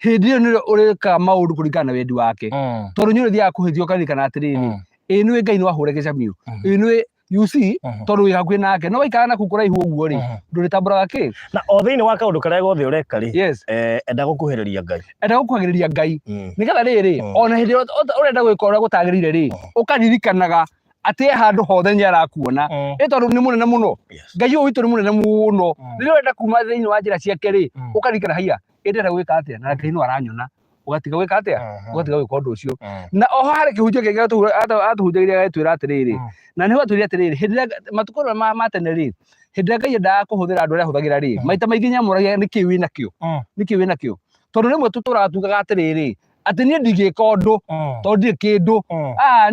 hĩndĩ ĩyo nĩrĩo ũrĩkaga maũndũ kũringana na wendi wake. Tondũ nĩ ũrĩthiaga kũhĩtia ũkaririkana atĩrĩrĩ, ĩĩ nĩũĩ Ngai no ahũre gĩcamio, ĩĩ nĩũĩ, you see, tondũ wĩ hakuhĩ nake. No waikara naku kũraihu ũguo rĩ, ndũrĩtambũraga kĩ? Na o thĩinĩ wa kaũndũ karĩa gothe ũreka rĩ, Yes. Enda gũkuhĩrĩria Ngai. Enda gũkuhagĩrĩria Ngai. Nĩgetha rĩrĩ, ona hĩndĩ ĩrĩa ũrenda gwĩka ũrĩa gũtagĩrĩire rĩ, ũkaririkanaga atĩ e handũ hothe nĩ arakuona. Ĩ tondũ nĩ mũnene mũno. Yes. Ngai ũyũ witũ nĩ mũnene mũno. Rĩrĩa ũrenda kuma thĩinĩ wa njĩra ciake rĩ, ũkaririkana haiya, ĩ ndĩrenda gwĩka atĩa? Na Ngai no aranyona. Ũgatiga gwĩka atĩa? Ũgatiga gwĩka ũndũ ũcio. Na oho harĩ kĩhunjio kĩngĩ atũhunjagĩria agĩtwĩra atĩrĩrĩ, na nĩho atwĩrire atĩrĩrĩ, hĩndĩ ĩrĩa matukũ marĩa ma tene rĩ, hĩndĩ ĩrĩa Ngai endaga kũhũthĩra andũ arĩa ahũthagĩra rĩ, maita maingĩ nĩamũragia nĩkĩĩ wĩnakĩo? Nĩkĩĩ wĩnakĩo? Tondũ rĩmwe tũtũraga tugaga atĩrĩrĩ, atĩ niĩ ndingĩka ũndũ, tondũ ndirĩ kĩndũ.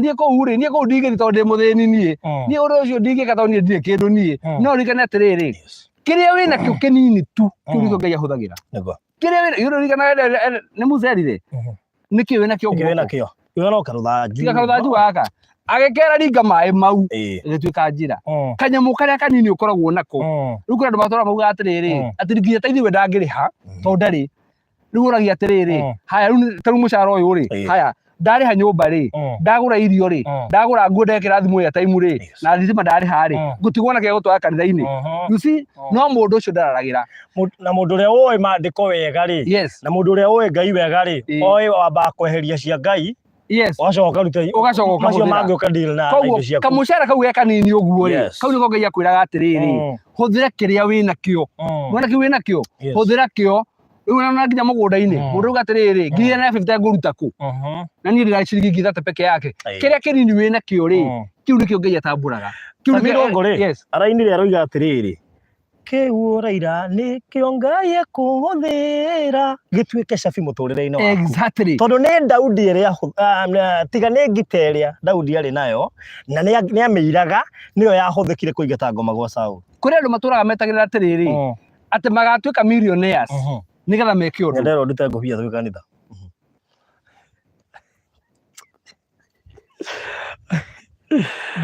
Niĩ kũu rĩ, niĩ kũu ndingĩthiĩ tondũ ndĩ mũthĩni niĩ. Niĩ ũndũ ũcio ndingĩka tondũ niĩ ndirĩ kĩndũ niĩ. No ũririkane atĩrĩrĩ, kĩrĩa wĩnakĩo kĩnini tu, kĩu nĩkĩo Ngai ahũthagĩra. Nĩguo. Kĩrĩa wĩna, yũrĩ ũririkanaga nĩ Musa erire? Nĩkĩ wĩnakĩo Nĩkĩ guoko? wĩnakĩo? Tiga no karũthanju. Tiga karũthanju gaka. Agĩkera ringa maĩ mau, ĩgĩtuĩka njĩra. Kanyamũ karĩa kanini ũkoragwo nako. Rĩu kũrĩ andũ matũraga maugaga atĩrĩrĩ, atĩ nginya ta ithuĩ we ndangĩrĩha, tondũ ndarĩ. Rĩu ũragia atĩrĩrĩ, haya rĩu ta rĩu mũcara ũyũ rĩ, haya ndarĩha nyũmba rĩ, ndagũra irio rĩ, ndagũra nguo ndekĩra thimũ airtime rĩ, na thitima ndarĩha rĩ, ngũtigwo na kĩa gũtwara kanitha-inĩ. You see, no mũndũ ũcio ndararagĩra. Na mũndũ ũrĩa ũĩ maandĩko wega rĩ, Yes. na mũndũ ũrĩa ũĩ Ngai wega rĩ, oĩ wambaga kweheria cia Ngai, Yes. ũgacoka ũkaruta Ũgacoka macio ũkahũthĩra. mangĩ ũka deal na Koguo indo ciaku. kamũcara kau ge kanini ũguo rĩ, Yes. kau nĩko Ngai akwĩraga atĩrĩrĩ, hũthĩra kĩrĩa wĩnakĩo. Mwana kĩu wĩnakĩo, Yes. hũthĩra kĩo. Rĩu ona nginya mũgũnda-inĩ, mũndũ auga atĩrĩrĩ, ngiri igana rĩa fifty ngũruta kũ? Na niĩ ndĩna ciringi ngiri ithatũ peke yake. Kĩrĩa kĩnini wĩnakĩo rĩ, kĩu nĩkĩo Ngai atambũraga. Kĩu nĩkĩo- Sammy rĩ, Yes. arainire aroiga atĩrĩrĩ, kĩu ũraira nĩkĩo Ngai ekũhũthĩra gĩtuĩke cabi mũtũrĩre-inĩ waku. Exactly. Tondũ nĩ Daudi ĩrĩa tiga nĩ ngita ĩrĩa Daudi arĩ nayo na nĩ amĩiraga nĩyo yahũthĩkire kũingata ngoma gwa Saũlũ. Kũrĩ andũ matũraga metagĩrĩra atĩrĩrĩ, atĩ magatuĩka millionaires nĩgetha meke ũndũ. Nyenderwo ndute ngũbia twĩ kanitha.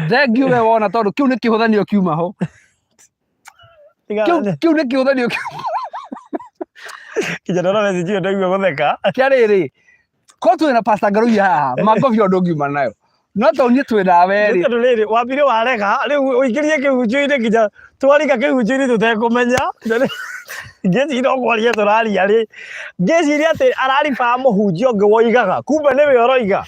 Thank you we wona tondũ kĩu nĩ kĩhũthanio kiuma ho. Kĩu nĩ kĩhũthanio kiuma. Kinya ndona message ĩyo ndaigua gũtheka. Kĩa rĩrĩ, korwo twĩ na Pastor Ngaruiya haha, mangobia ũndũ ũngiuma nayo. No tondũ niĩ twĩ nawe rĩ. Tondũ rĩrĩ, wambire warega, rĩu ũingĩrie kĩhunjio-inĩ nginya twarika kĩhunjio-inĩ tũtekũmenya. Ngĩciria no kwaria tũraria rĩ, ngĩciria atĩ araribaga mũhunjia ũngĩ woigaga, kumbe nĩwe ũroiga.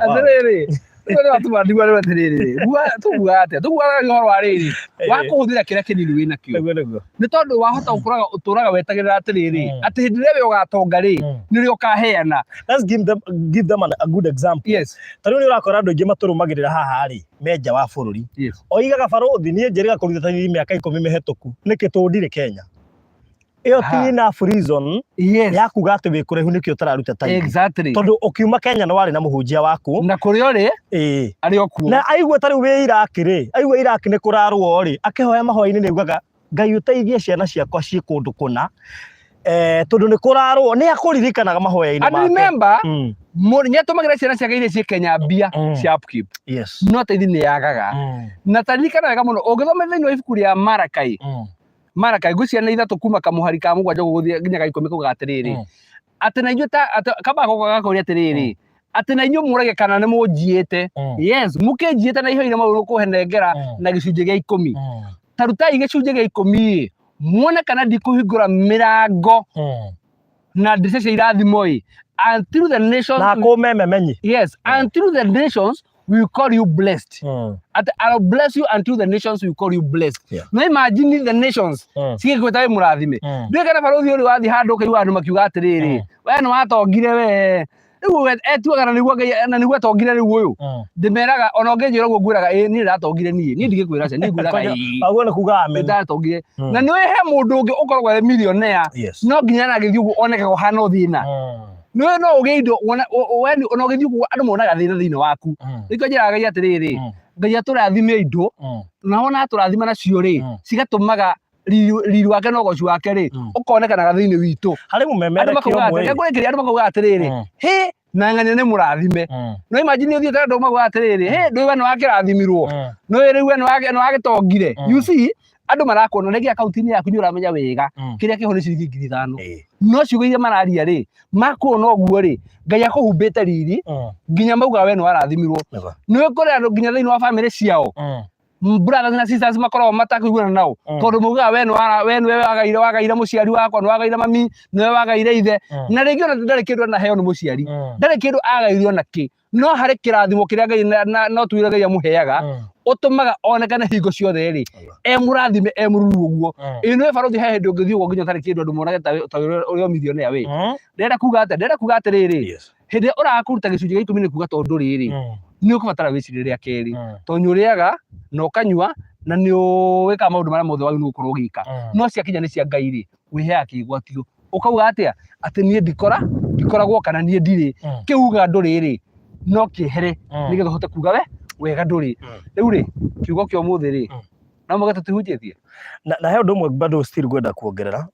Atĩrĩrĩ, rĩu nĩ watũma ndigua rĩu atĩrĩrĩ, tuguaga atĩa? Tuguaga ũhoro wa rĩrĩ, wa kũhũthĩra kĩrĩa kĩnini wĩ nakĩo. Nĩguo, nĩguo. Nĩ tondũ wahota gũkoraga ũtũraga wetagĩrĩra atĩrĩrĩ, atĩ hĩndĩ ĩrĩa we ũgatonga rĩ, nĩrĩo ũkaheana. Let's give them a good example. Yes. Ta rĩu nĩ ũrakora andũ aingĩ matũrũmagĩrĩra haha rĩ, me nja wa bũrũri. Yes. Oigaga barũthi, niĩ njĩrĩga kũruta tairi mĩaka 10 mĩhetũku, nĩkĩ tũndire Kenya? Ĩyo ti enough reason Yes. ya kuga atĩ wĩ kũraihu nĩkĩo ũtararuta tairi. Exactly. Tondũ ũkiuma Kenya nĩ warĩ na mũhunjia waku. Na kũrĩa ũrĩ, Ĩĩ. arĩ o kuo. Na aigua ta rĩu wĩ Iraq rĩ, aigua Iraq nĩ kũrarũo rĩ, akĩhoya mahoya-inĩ nĩ augaga Ngai ũteithie ciana ciakwa ciĩ kũndũ kũna. Tondũ nĩ kũrarũo, nĩ akũririkanaga mahoya-inĩ And make. remember, nĩ atũmagĩra ciana ciake iria ciĩ Kenya mbia cia upkeep. Yes. No taithi nĩ yagaga. Na ta ririkana wega mũno, ũngĩthoma thĩinĩ wa ibuku rĩa Marakai, Maraka ngwĩciria nĩ 3 kuma kamũhari ka 7 gũgũthiĩ nginya ga 10 kauga atĩrĩrĩ, atĩ na inyuĩ ta kamba goka gakũria atĩrĩrĩ, atĩ na inyuĩ mũrage kana nĩ mũnjiĩte. Yes, mũkĩnjiĩte na ihoire maũndũ kũhenengera na gĩcunjĩ gĩa 10. Ta rutai gĩcunjĩ gĩa 10 muone kana ndikũhingũra mĩrango na ndirica cia irathimo ĩ, until the nations na kũmememenyi. Yes, until the nations will call you blessed. At I'll bless you until the nations will call you blessed. No imagine the nations cigĩkwĩta wĩ mũrathime. Ndiũĩ kana barũthi ũrĩ wathiĩ handũ ũkaigua andũ makiuga atĩrĩrĩ, we nĩ watongire we. Rĩu we etuaga na nĩguo Ngai na nĩguo atongire rĩu ũyũ. Ndĩmeraga ona ũngĩnjĩra ũguo ngwĩraga ĩĩ niĩ ndatongire niĩ. Niĩ ndigĩkwĩra aca niĩ ngwĩraga ĩĩ. Aguo nĩ kuga amen. Ndatongire. Na nĩ he mũndũ ũngĩ ũkoragwo e millionaire no nginya aragĩthiĩ ũguo oneke kũhana thĩna. Nĩ no ũgĩe indo wona we ona ũgĩthiĩ ũguo andũ monaga thĩna thĩinĩ waku. Nĩkĩo njĩraga Ngai atĩrĩrĩ, Ngai atũrathime indo na wona atũrathima nacio rĩ, cigatũmaga riri wake na ũgoci wake rĩ ũkonekanaga thĩinĩ witũ. Harĩ Andũ mũmemerekia makauga ũmwe atĩ ngũrĩkĩria, andũ makauga atĩrĩrĩ, hĩ na ng'ania nĩ mũrathime. No imagine ũthiĩte andũ makauga atĩrĩrĩ, hĩ ndũĩ we nĩ wakĩrathimirwo, nĩ rĩu we nĩ wagĩtongire. You see, andũ marakuona rĩngĩ akaunti-inĩ yaku nĩ ũramenya wega kĩrĩa kĩho nĩ ciringi 5,000. No ciugo iria mararia rĩ, makuona ũguo rĩ, Ngai akũhumbĩte riri nginya maugaga we nĩ warathimirwo. Nĩ kũrĩ andũ nginya thĩinĩ wa bamĩrĩ ciao, brothers na sisters makoragwo matakũiguana nao tondũ maugaga we nĩ we nĩwe wagaire wagaire mũciari wakwa, nĩ wagaire mami, nĩwe wagaire ithe. Na rĩngĩ ona ndarĩ kĩndũ anaheo nĩ mũciari, ndarĩ kĩndũ agaire ona kĩ, no harĩ kĩrathimo kĩrĩa Ngai no tuire Ngai amũheaga ũtũmaga onekane hingo ciothe rĩ e mũrathime e mũruru ũguo. Ĩ nĩ barũthi he hĩndĩ ũngĩthiĩ ũguo nginya ũtarĩ kĩndũ andũ monage ta ũrĩ o millionaire wĩ. Ndĩrenda kuga atĩa? Ndĩrenda kuga atĩrĩrĩ, hĩndĩ ĩrĩa ũraga kũruta gĩcunjĩ gĩa 10 nĩ kuga tondũ rĩrĩ nĩ ũkũbatara wĩcirie rĩa kerĩ, tondũ nĩ ũrĩaga na ũkanyua na nĩ wĩkaga maũndũ marĩa mothe wagĩrĩirwo gũkorwo ũgĩka, no ciakinya nĩ cia Ngai rĩ, wĩheaga kĩgwatio ũkauga atĩa? Atĩ niĩ ndikoragwo kana niĩ ndirĩ kĩu uga ndũrĩ rĩ, no kĩehere nĩgetha ũhote kuga we wega ndũrĩ. Rĩu rĩ, kiugo kĩa ũmũthĩ rĩ, no mũge tũtihunjĩtie. Na he ũndũ ũmwe bado still ngwenda kuongerera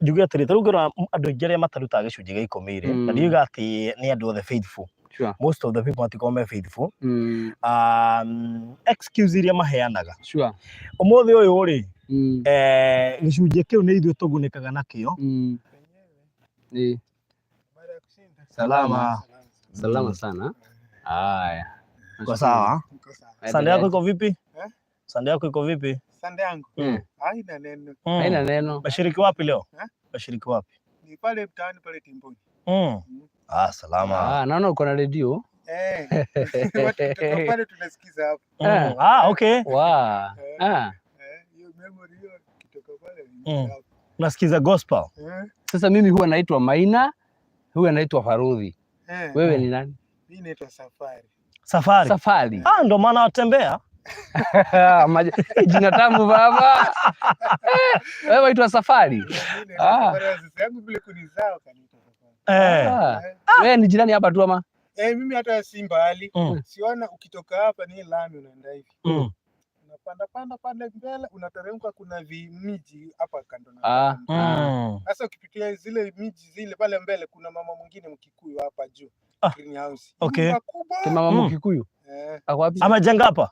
njuge atĩrĩ, ta rĩu ngĩrora andũ aingĩ arĩa matarutaga gĩcunjĩ gĩa 10 rĩ, na ndiuga atĩ nĩ andũ othe faithful. Most of the people matikoragwo me faithful. Excuse iria maheanaga ũmũthĩ ũyũ rĩ, gĩcunjĩ kĩu nĩ ithuĩ tũgunĩkaga nakĩo. Salama. Salama sana. Haya. Kwa sawa. Sande yako iko vipi? Sande yako iko vipi? Sande yangu. Haina neno. Haina neno. Bashiriki wapi leo? Bashiriki wapi? Ni pale mtaani pale Timboni. Ah, salama. Ah, naona uko na redio. Watu pale tunasikiza hapo. Ah, okay. Wow. Ah. Hiyo memory hiyo kitoka pale hapo. Unasikiza gospel. Sasa mimi huwa naitwa Maina, huwa naitwa Farudhi. Wewe ni nani? Mimi naitwa Safari. Safari. Safari. Ah, ndo maana watembea. Jina tamu baba. Wewe waitwa Safari. Ah. Yangu vile kunizaa kaniita Safari. Wewe ni jirani hapa tu ama? Mimi hata si mbali. Siona ukitoka hapa ni lami unaenda hivi. Unapanda panda panda mbele unateremka, kuna miji hapa kando na. Sasa ukipitia zile miji zile pale mbele kuna mama mwingine Mkikuyu hapa juu. Greenhouse. Okay. Mama Mkikuyu? Ako wapi? Amejenga hapa?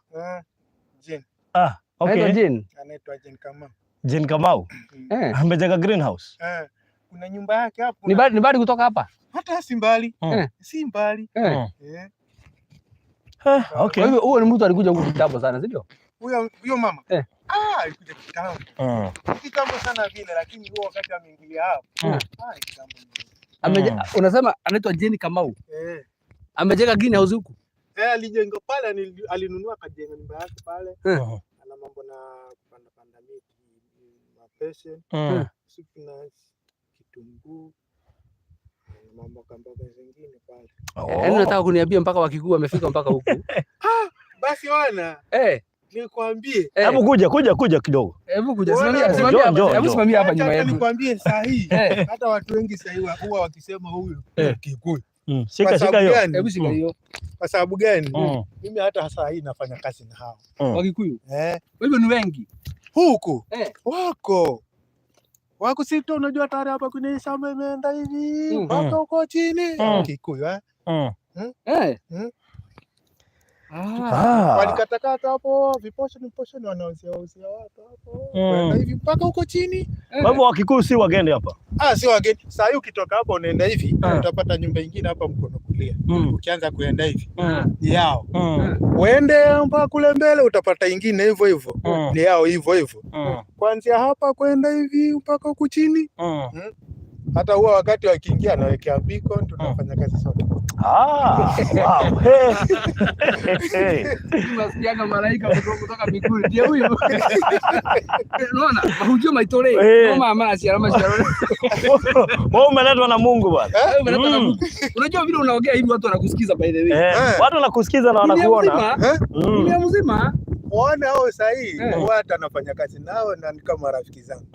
Jane. Ah, okay. Jane. Anaitwa Jane Kamau. Jane Kamau. Amejenga greenhouse. Kuna nyumba yake hapo. Ni mbali kutoka hapa? Hata si mbali. Si mbali. Okay. Kwa hivyo huyo ni mtu alikuja huku kitambo sana, sio? Huyo mama? Ah, alikuja kitambo. Kitambo sana vile, lakini huo wakati ameingilia hapo. Ah, kitambo. Unasema anaitwa Jane Kamau? Amejenga greenhouse huku? Alijenga pale, alinunua akajenga nyumba yake pale. Ana mambo na kupanda panda miti, mapeshe, spinach, kitunguu, mambo kama zingine pale. Yaani unataka kuniambia mpaka Wakikuyu wamefika mpaka huku? Basi wana. Nikwambie. Hebu kuja kidogo. Hebu kuja, simamia hapa nyuma yetu. Nikwambie saa hii hata watu wengi saa hii huwa wakisema huyu Kikuyu. Shika hiyo. Hebu shika hiyo. Kwa sababu gani? Mimi hata saa hii nafanya kazi na hao. Wakikuyu. Kwa hivyo ni wengi. Huku. Wako. Wako sito, unajua tayari hapa kuna shamba imeenda hivi mpaka huko chini. Kikuyu. Ah. Walikatakata hapo viportion portion, wanauzia uzia watu hapo. Kwenda hivi mpaka huko chini. Kwa hivyo Wakikuyu si wageni hapa. Ah, si wageni. Saa hii ukitoka hapo unaenda hivi utapata nyumba ingine hapa mkono kulia. Ukianza kuenda hivi ni yao. Uende mpaka kule mbele utapata ingine hivyo hivyo. Ni yao hivyo hivyo. Kuanzia hapa kwenda hivi mpaka huku chini. Hata huwa wakati wakiingia nawekea beacon, tunafanya kazi sote. Ah, wow. Hey. Hey. Unasikiaga malaika kutoka mbinguni ndiye huyu. Unaona mahunjio maitũ rĩ no maya maraciara maciaro. Wewe umeletwa na Mungu bwana. Wewe umeletwa na Mungu. Unajua vile unaongea hivi watu wanakusikiza by the way. Eh, watu wanakusikiza na wanakuona. Dunia mzima. Waone hao sahihi, watu anafanya kazi nao na ni kama rafiki zangu.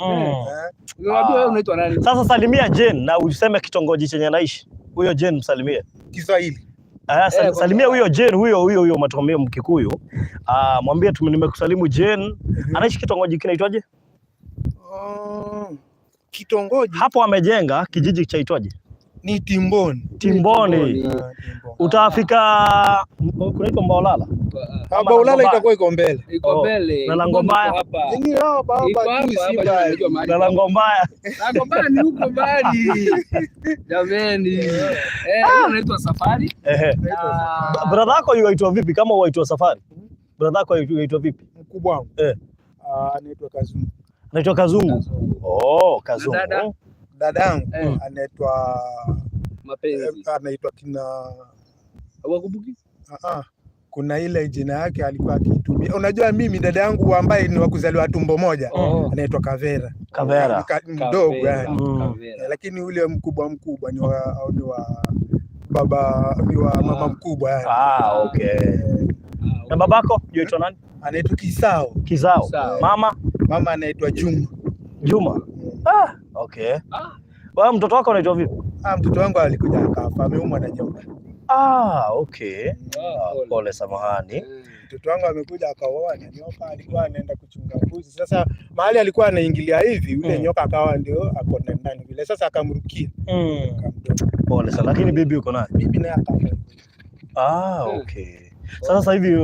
Unawaambia wewe unaitwa nani? Sasa salimia Jane na useme kitongoji chenye anaishi. Huyo Jane msalimie. Kiswahili. Salimia huyo Jane, huyo huyo huyo matomio Mkikuyu. Ah, mwambie tu nimekusalimu Jane. Anaishi kitongoji kinaitwaje? Kitongoji. Hapo amejenga kijiji chaitwaje? Ni Timboni. Timboni. Utafika kunaitwa Mbaolala? Mbaolala itakuwa iko mbele. Iko mbele. Na Lango Mbaya. Ni hapa hapa tu si mbali. Na Lango Mbaya. Lango Mbaya ni huko mbali. Jameni. Unaitwa Safari? Brother yako yuaitwa vipi kama uaitwa Safari? Brother yako yuaitwa vipi? Mkubwa wangu. Anaitwa Kazungu. Anaitwa Kazungu. Oh, Kazungu. Dadangu anaitwa Mapenzi. Anaitwa kina Wakumbuki? Kuna ile jina yake alikuwa akitumia. Unajua mimi dada yangu ambaye ni wa kuzaliwa tumbo moja anaitwa Kavera. Kavera. Mdogo yani. Lakini ule mkubwa mkubwa ni wa, ni wa baba, ni wa mama mkubwa yani. Ah, okay. Na babako yuaitwa nani? Anaitwa Kisao. Kisao. Mama? Mama anaitwa Juma. Juma. Ah, okay. Wewe mtoto wako anaitwa vipi? Ah, mtoto wangu alikuja akafa, ameumwa na nyoka. Ah, okay. Pole, samahani. Mtoto wangu amekuja akaoa na nyoka, alikuwa anaenda kuchunga mbuzi. Sasa mahali alikuwa anaingilia hivi, yule nyoka akawa ndio ako ndani vile. Sasa akamrukia. Pole sana. Lakini bibi uko naye? Bibi naye akafa. Ah, okay. Sasa hivi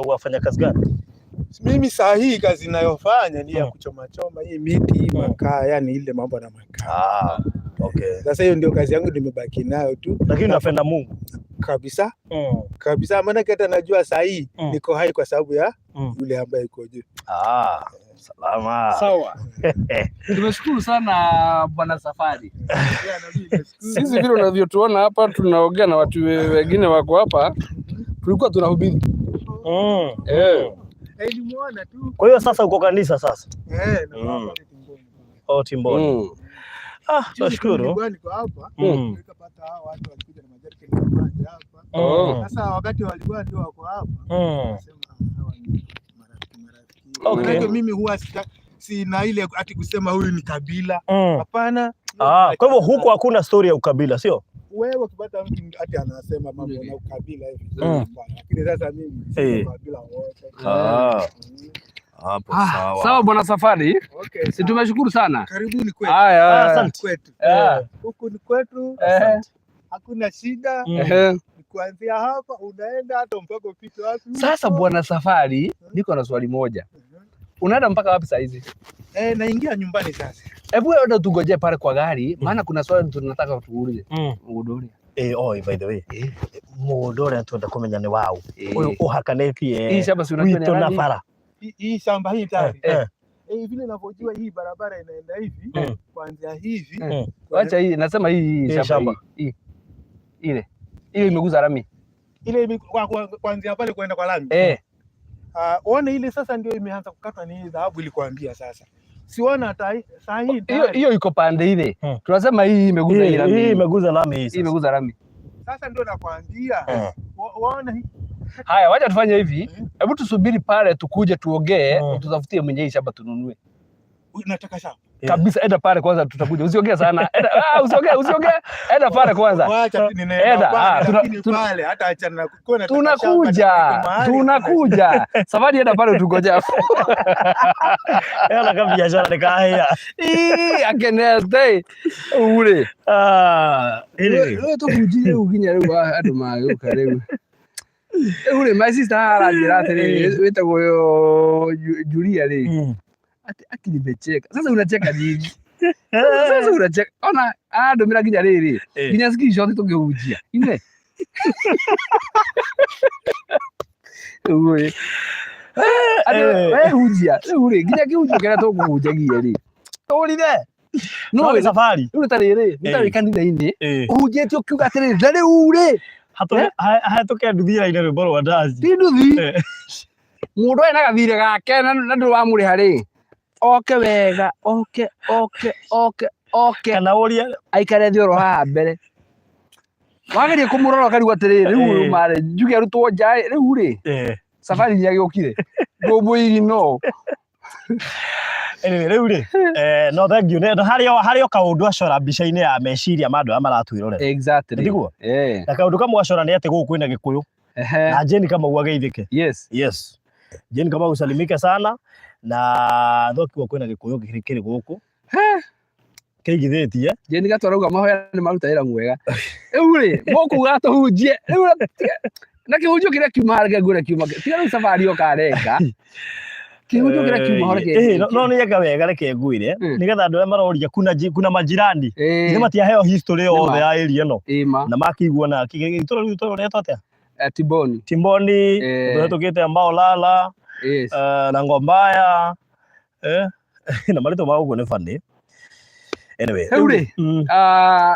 wafanya kazi gani? Mimi saa hii kazi ninayofanya ni ya kuchoma choma hii miti, hii makaa, yani ile mambo na makaa. Ah, okay. Sasa hiyo ndio kazi yangu nimebaki nayo tu. Lakini unapenda Mungu? Kabisa. Kabisa, maana hata najua saa hii niko hai kwa sababu ya yule ambaye yuko juu. Ah, salama. Sawa. Tumeshukuru sana Bwana Safari. Sisi vile unavyotuona hapa tunaongea na watu wengine wako hapa, tulikuwa tunahubiri. Nilimuona tu. Kwa hiyo sasa uko kanisa sasa? Na hapa Timboni. Oh, Timboni. Ah, tunashukuru. Nilikuwa niko hapa, nikapata hao watu walikuja na majerikani ya maji hapa. Sasa wakati walikuwa ndio wako hapa, nasema hawa ni marafiki marafiki. Okay. Mimi huwa sina ile ati kusema huyu ni kabila. Hapana. Ah, kwa hivyo huko hakuna story ya ukabila, sio? Wewe ukipata mtu ati anasema mambo na ukabila hivi. Lakini sasa mimi si ukabila wote. Ah. Hapo sawa. Sawa Bwana Safari. Okay. Si tumeshukuru sana. Karibuni kwetu. Haya. Asante. Kwetu. Huku ni kwetu. Hakuna shida. Kuanzia hapa unaenda hata mpaka upite wapi. Sasa Bwana Safari, niko na swali moja. Unaenda mpaka wapi saa hizi? Naingia nyumbani sasa. Hebu wewe ndio tungojee pale kwa gari, maana kuna swali tunataka tuulize. Mũgũnda Oh, by the way. Mũgũnda ũrĩa twenda kũmenya nĩ waũ. Ũyũ ũhakanĩtie Hii shamba si unajua ni witũ na nani? bara. Hii shamba hii tayari. Vile ninavyojua hii barabara inaenda hivi, kuanzia hivi. Acha hii, nasema hii shamba hii. Ile. Ile imeguza lami. Ile kuanzia pale kwenda kwa lami. Uone ile sasa ndio imeanza kukatwa ni dhahabu ilikuambia sasa. Siona saa hii hiyo iko pande ile. Tunasema hii imeguza ile lami. Hii imeguza lami hii sasa. Hii imeguza lami. Sasa ndio nakwambia. Waona hii. Haya, wacha tufanye hivi. Hebu tusubiri pale tukuje tuongee, tutafutie mwenye hii shamba tununue. Unataka shamba? Kabisa, enda pale kwanza tutakuja. Usiongee sana. Enda, usiongee. Enda pale kwanza. Wacha ninaenda pale, lakini pale hata achana na kuona tunakuja. Tunakuja. Safari enda pale tungoje. Ela kama biashara nikahia. Ii, akenete. Ule. Ah, ile. Wewe tukujie ukinya leo andu mageuka rĩu. Rĩu rĩ, my sister haha aranjĩra atĩrĩrĩ, wĩtagwo Julia rĩ, ati aki nimecheka. Sasa unacheka nini? Sasa unacheka. Ona arandũmĩra nginya rĩrĩ, nginya screenshot tũkĩhunjia. Ine. Rĩu rĩ, atĩ we hunjia, rĩu rĩ, nginya kĩhunjio kĩrĩa tũkũhunjagia rĩ. Tũrire. No Twarĩ safari. rĩu ta rĩrĩ, nĩ ta wĩ kanitha-inĩ, Eh. ũhunjĩtie ũkiuga atĩrĩrĩ, na rĩu rĩ, Hatũke nduthi ĩraina rwĩmbo rwa ndaci. ti nduthi. Mũndũ ena gathirĩ gake na ndũrĩ wamũrĩha rĩ, oke wega, oke, oke, oke, oke, Kana ũrie aikare thĩ oro haha mbere. Wageria kũmũrora ũkarigwo atĩrĩrĩ, rĩu ũyũ marĩ, njuge arutwo nja ĩ, rĩu rĩ, safari nĩ agĩũkire. Ndũmũigi no. Anyway, rĩu rĩ, no thank you. Nĩ- Harĩ o harĩ o kaũndũ acora mbica-inĩ ya meciria ma andũ arĩa maratwĩrorera. Exactly. Tiguo? Eh. Na kaũndũ kamwe acora nĩ atĩ gũkũ kwĩna Gĩkũyũ. Ehe. Na Jane Kamau ageithĩke. Yes. Yes. Jane Kamau usalimike sana na thokiwa kwĩna Gĩkũyũ kĩrĩ gũkũ. Kĩigithĩtie. Jane Gatwa arauga mahoya nĩ maruta wĩra mwega. Rĩu rĩ, mũkuga tũhunjie. Rĩu na kĩhunjio kĩrĩa kiuma reke ngwĩre kiuma. Tiga rĩu safari ũkarenga. Kĩhunjio kĩrĩa kiuma ho reke. No nĩ eka wega reke ngwĩre nĩgetha andũ arĩa maroria kuna kuna majirani Eh. nĩ matiaheo history Nĩ yothe ma. ya area ĩno Ĩma. na makĩigua na itũra rĩu itũra rĩetwo atĩa? Tiboni. Timboni, tũhetũkĩte Mbaolala, Yes. na Ngombaya, na marĩtwa ma gũkũ nĩ funny. Anyway, Rĩu rĩ,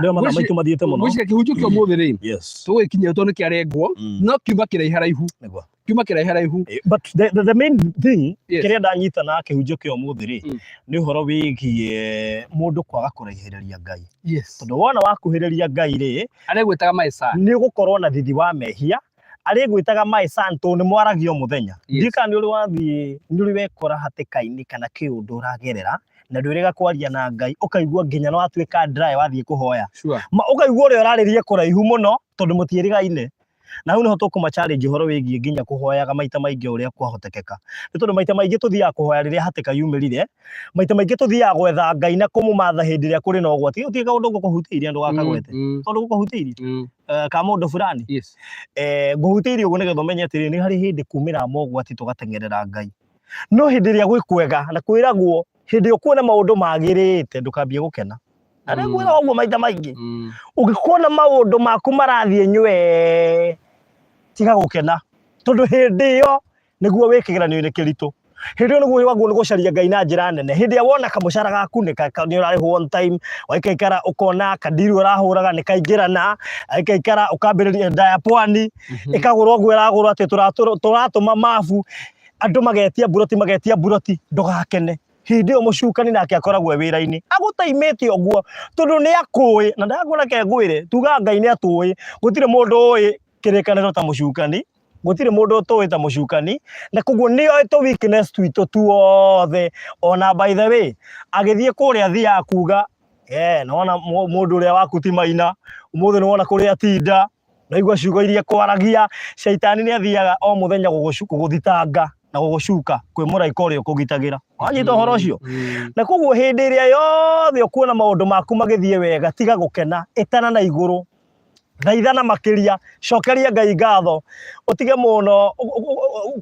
rĩu mathaa maitũ mathiĩte mũno. Ngwĩciria kĩhunjio kĩa ũmũthĩ rĩ, tũgũgĩkinyia tondũ nĩ kĩarengwo, no kiuma kĩraiharaihu. Nĩguo. Kiuma kĩraiharaihu. But the main thing Yes. kĩrĩa ndanyita na kĩhunjio kĩa ũmũthĩ rĩ, nĩ ũhoro wĩgiĩ mũndũ kwaga kũraihĩrĩria Ngai. Yes. Tondũ wona wakuhĩrĩria Ngai rĩ, Arĩgwĩtaga my son. nĩ ũgũkorwo na thithi wa mehia, arĩgwĩtaga my son tondũ nĩ mwaragia o mũthenya. Yes. Ndiũĩ kana nĩ ũrĩ wathiĩ, nĩ ũrĩ wekora hatĩka-inĩ kana kĩũndũ ũragerera, na ndwĩrĩga kwaria na Ngai, ũkaigua nginya nĩ watuĩka dry wathiĩ kũhoya. Sure. Ũkaigua ũrĩa ũrarĩria kũraihu mũno tondũ mũtiĩrĩgaine. Na hau nĩho tũkũma challenge ũhoro wĩgiĩ nginya kũhoyaga maita maingĩ ũrĩa kwahotekeka. Nĩ tondũ maita maingĩ tũthiaga kũhoya rĩrĩa hatĩka yumĩrire, maita maingĩ tũthiaga gwetha Ngai na kũmũmatha hĩndĩ ĩrĩa kũrĩ na ũgwati. Gũtirĩ kaũndũ ngũkũhutĩirie ndũgakagwete. Kaũndũ ngũkũhutĩirie? Ka mũndũ fulani? Yes. Ngũhutĩirie ũguo nĩgetha ũmenye atĩrĩrĩ, nĩ harĩ hĩndĩ kumĩraga mogwati tũgateng'erera Ngai. No hĩndĩ ĩrĩa gwĩ kwega na kwĩragwo hĩndĩ ĩrĩa ũkuona maũndũ magĩrĩte ndũkambie gũkena. Na nĩ ngwĩra ũguo maita maingĩ. Ũngĩkuona maũndũ maku marathiĩ nywee, tiga gũkena. Tondũ hĩndĩ ĩyo nĩguo wĩ kĩgeranio-inĩ kĩritũ. Hĩndĩ ĩyo nĩguo wagwo nĩ gũcaria Ngai na njĩra nene. Hĩndĩ ĩrĩa wona kamũcara gaku nĩ ũrarĩhwo on time, waikaikara ũkona kadiri ũrahũraga nĩ kaingĩrana, waikaikara ũkambĩrĩria nda ya pwani, ĩkagũrwo ũguo ĩragũrwo atĩ tũratũma mabu, andũ magetia mburoti, magetia mburoti, ndũgakene. Hĩndĩ ĩyo mũcukani nake akoragwo e wĩra-inĩ, agũtaimĩte ũguo, tondũ nĩ akũĩ, na ndakũra reke ngwĩre, tugaga Ngai nĩ atũĩ, gũtirĩ mũndũ ũĩ kĩrĩkanĩro ta mũcukani, gũtirĩ mũndũ ũtũĩ ta mũcukani, na koguo nĩ oĩ tũ weakness twitũ tuothe, ona by the way, agĩthiĩ kũrĩa athiaga kuga, nĩwona mũndũ ũrĩa waku ti maina, ũmũthĩ nĩwona kũrĩa atinda, naigua ciugo iria kwaragia, caitani nĩ athiaga o mũthenya gũgũthitanga na gũgũcuka kwĩ mũraika ũrĩa ũkũgitagĩra. Wanyita ũhoro ũcio? Na koguo hĩndĩ ĩrĩa yothe ũkuona maũndũ maku magĩthiĩ wega, tiga gũkena, ĩtana na igũrũ, thaithana makĩria, cokeria Ngai ngatho, ũtige mũno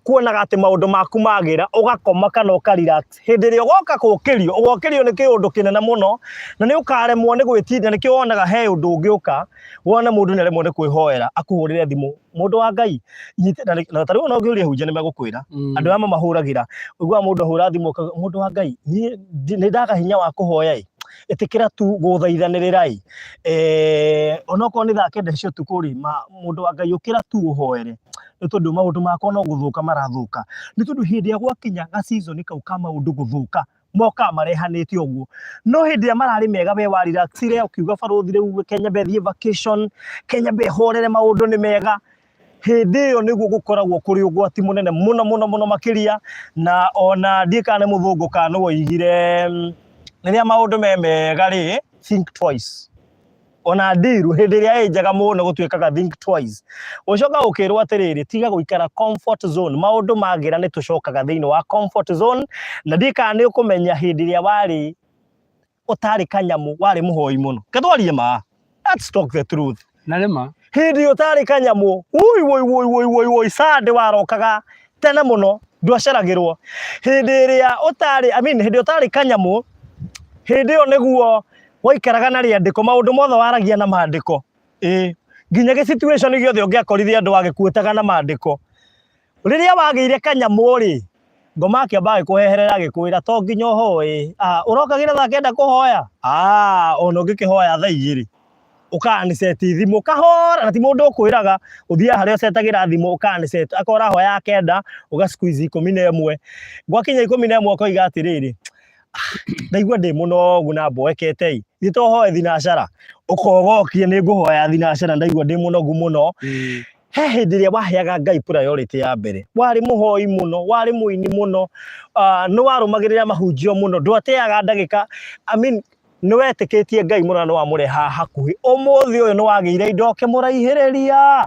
kuonaga atĩ maũndũ maku magĩra, ũgakoma kana ũka relax. Hĩndĩ ĩrĩa ũgoka kũũkĩrio, ũgokĩrio nĩ kĩũndũ kĩnene mũno, na nĩ ũkaremwo nĩ gwĩtinda, nĩkĩo wonaga he ũndũ ũngĩũka, wone mũndũ nĩ aremwo nĩ kwĩhoera, akũhũrĩre thimũ, mũndũ wa Ngai, nyite, na ta rĩu ona ũngĩũria hunjia nĩ megũkwĩra, andũ aya mamahũragĩra, ũiguaga mũndũ ahũra thimũ, akauga, mũndũ wa Ngai, niĩ nĩ ndaga hinya wa kũhoya ĩ, ĩtĩkĩra tu gũthaithanĩrĩra ĩ, onokorwo nĩ thaa kenda cia ũtukũ rĩ, mũndũ wa Ngai ũkĩra tu ũhoere, nĩ tondũ maũndũ makwa no gũthũka marathũka, nĩ tondũ hĩndĩ ĩrĩa gwakinya ga season kau ka maũndũ gũthũka, mokaga marehanĩte ũguo, no hĩndĩ ĩrĩa mararĩ mega we wa relax-ire ũkiuga barũthi rĩu reke nyambe thiĩ vacation, reke nyambe horere maũndũ nĩ mega, hĩndĩ ĩyo nĩguo gũkoragwo kũrĩ ũgwati mũnene mũno mũno mũno makĩria, na ona ndiũĩ kana nĩ mũthũngũ kana nũ woigire, rĩrĩa maũndũ me mega rĩ, think twice. Ona ndiru hĩndĩ ĩrĩa ĩ njega mũno gũtuĩkaga think twice. Ũcoka ũkĩrwo atĩrĩrĩ, tiga gũikara comfort zone. Maũndũ magĩra nĩ tũcokaga thĩinĩ wa comfort zone, na ndiũĩ kana nĩ ũkũmenya hĩndĩ ĩrĩa warĩ ũtarĩ kanyamũ, warĩ mũhoi mũno. Reke twarie ma. Let's talk the truth. Na nĩ ma. Hĩndĩ ĩyo ũtarĩ kanyamũ, woi woi woi woi woi woi, Sunday warokaga tene mũno, ndwaceragĩrwo. Hĩndĩ ĩrĩa ũtarĩ, I mean, hĩndĩ ĩrĩa ũtarĩ kanyamũ, hĩndĩ ĩyo nĩguo waikaraga na rĩandĩko, maũndũ mothe waragia na maandĩko. Ĩĩ, nginya gĩ situation gĩothe ũngĩakorire andũ wagĩkuĩtaga na maandĩko. Rĩrĩa wagĩire kanyamũ-rĩ, ngoma akĩamba agĩkũheherera agĩkwĩra to nginya ũhoe, ah, ũrokagĩra thaa kenda kũhoya? Ah, ona ũngĩkĩhoya thaa igĩrĩ ũkaniseti thimũ kahora na ti mũndũ ũkwĩraga ũthiaga harĩa ũcetagĩra thimũ ũkaniset akorwo ũrahoya kenda ũga squeeze 11 gwakinya 11 ũkoiga atĩrĩrĩ, "Ah, ndaigua ndĩ mũnogu na mboekete ĩ ithe to hoe thinacara ũkogokie nĩ ngũhoya thinacara ndaigua ndĩ mũnogu mũno. He hĩndĩ ĩrĩa waheaga Ngai priority ya mbere, warĩ mũhoi mũno, warĩ mũini mũno, nĩ warũmagĩrĩra mahunjio mũno, ndwateaga ndagĩka, I mean, nĩ wetĩkĩtie Ngai mũno na nĩ wamũrehaga hakuhĩ. Ũmũthĩ ũyũ nĩ wagĩire indo ũkĩmũraihĩrĩria,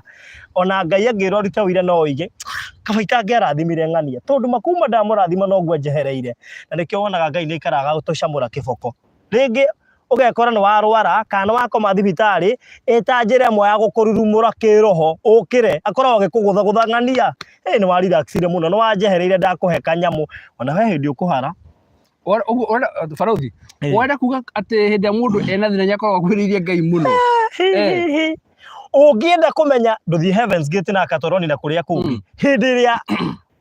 ona Ngai angĩrwo arute ũira no oige, kaba itangĩarathimire ng'ania, tondũ makuma ndamũrathima noguo anjehereire. Na nĩkĩo wonaga Ngai nĩ aikaraga agũtũcamũra kĩboko. Rĩngĩ ũgekora nĩ warwara kana nĩ wakoma thibitarĩ ĩta njĩra ĩmwe ya gũkũrurumũra kĩroho ũkĩre, akoragwo agĩkũgũthagũtha ng'ania, ĩ nĩ wa relax ire mũno, nĩ wanjehereire ndakũhe kanyamũ, ona he hĩndĩ ũkũhara. Ũguo barũthi, wenda kuga atĩ hĩndĩ ĩrĩa mũndũ ena thĩna nĩ akoragwo akuhĩrĩirie Ngai mũno? Ũngĩenda kũmenya ndũthiĩ Heavens Gate na Katoroni na kũrĩa kũngĩ, hĩndĩ ĩrĩa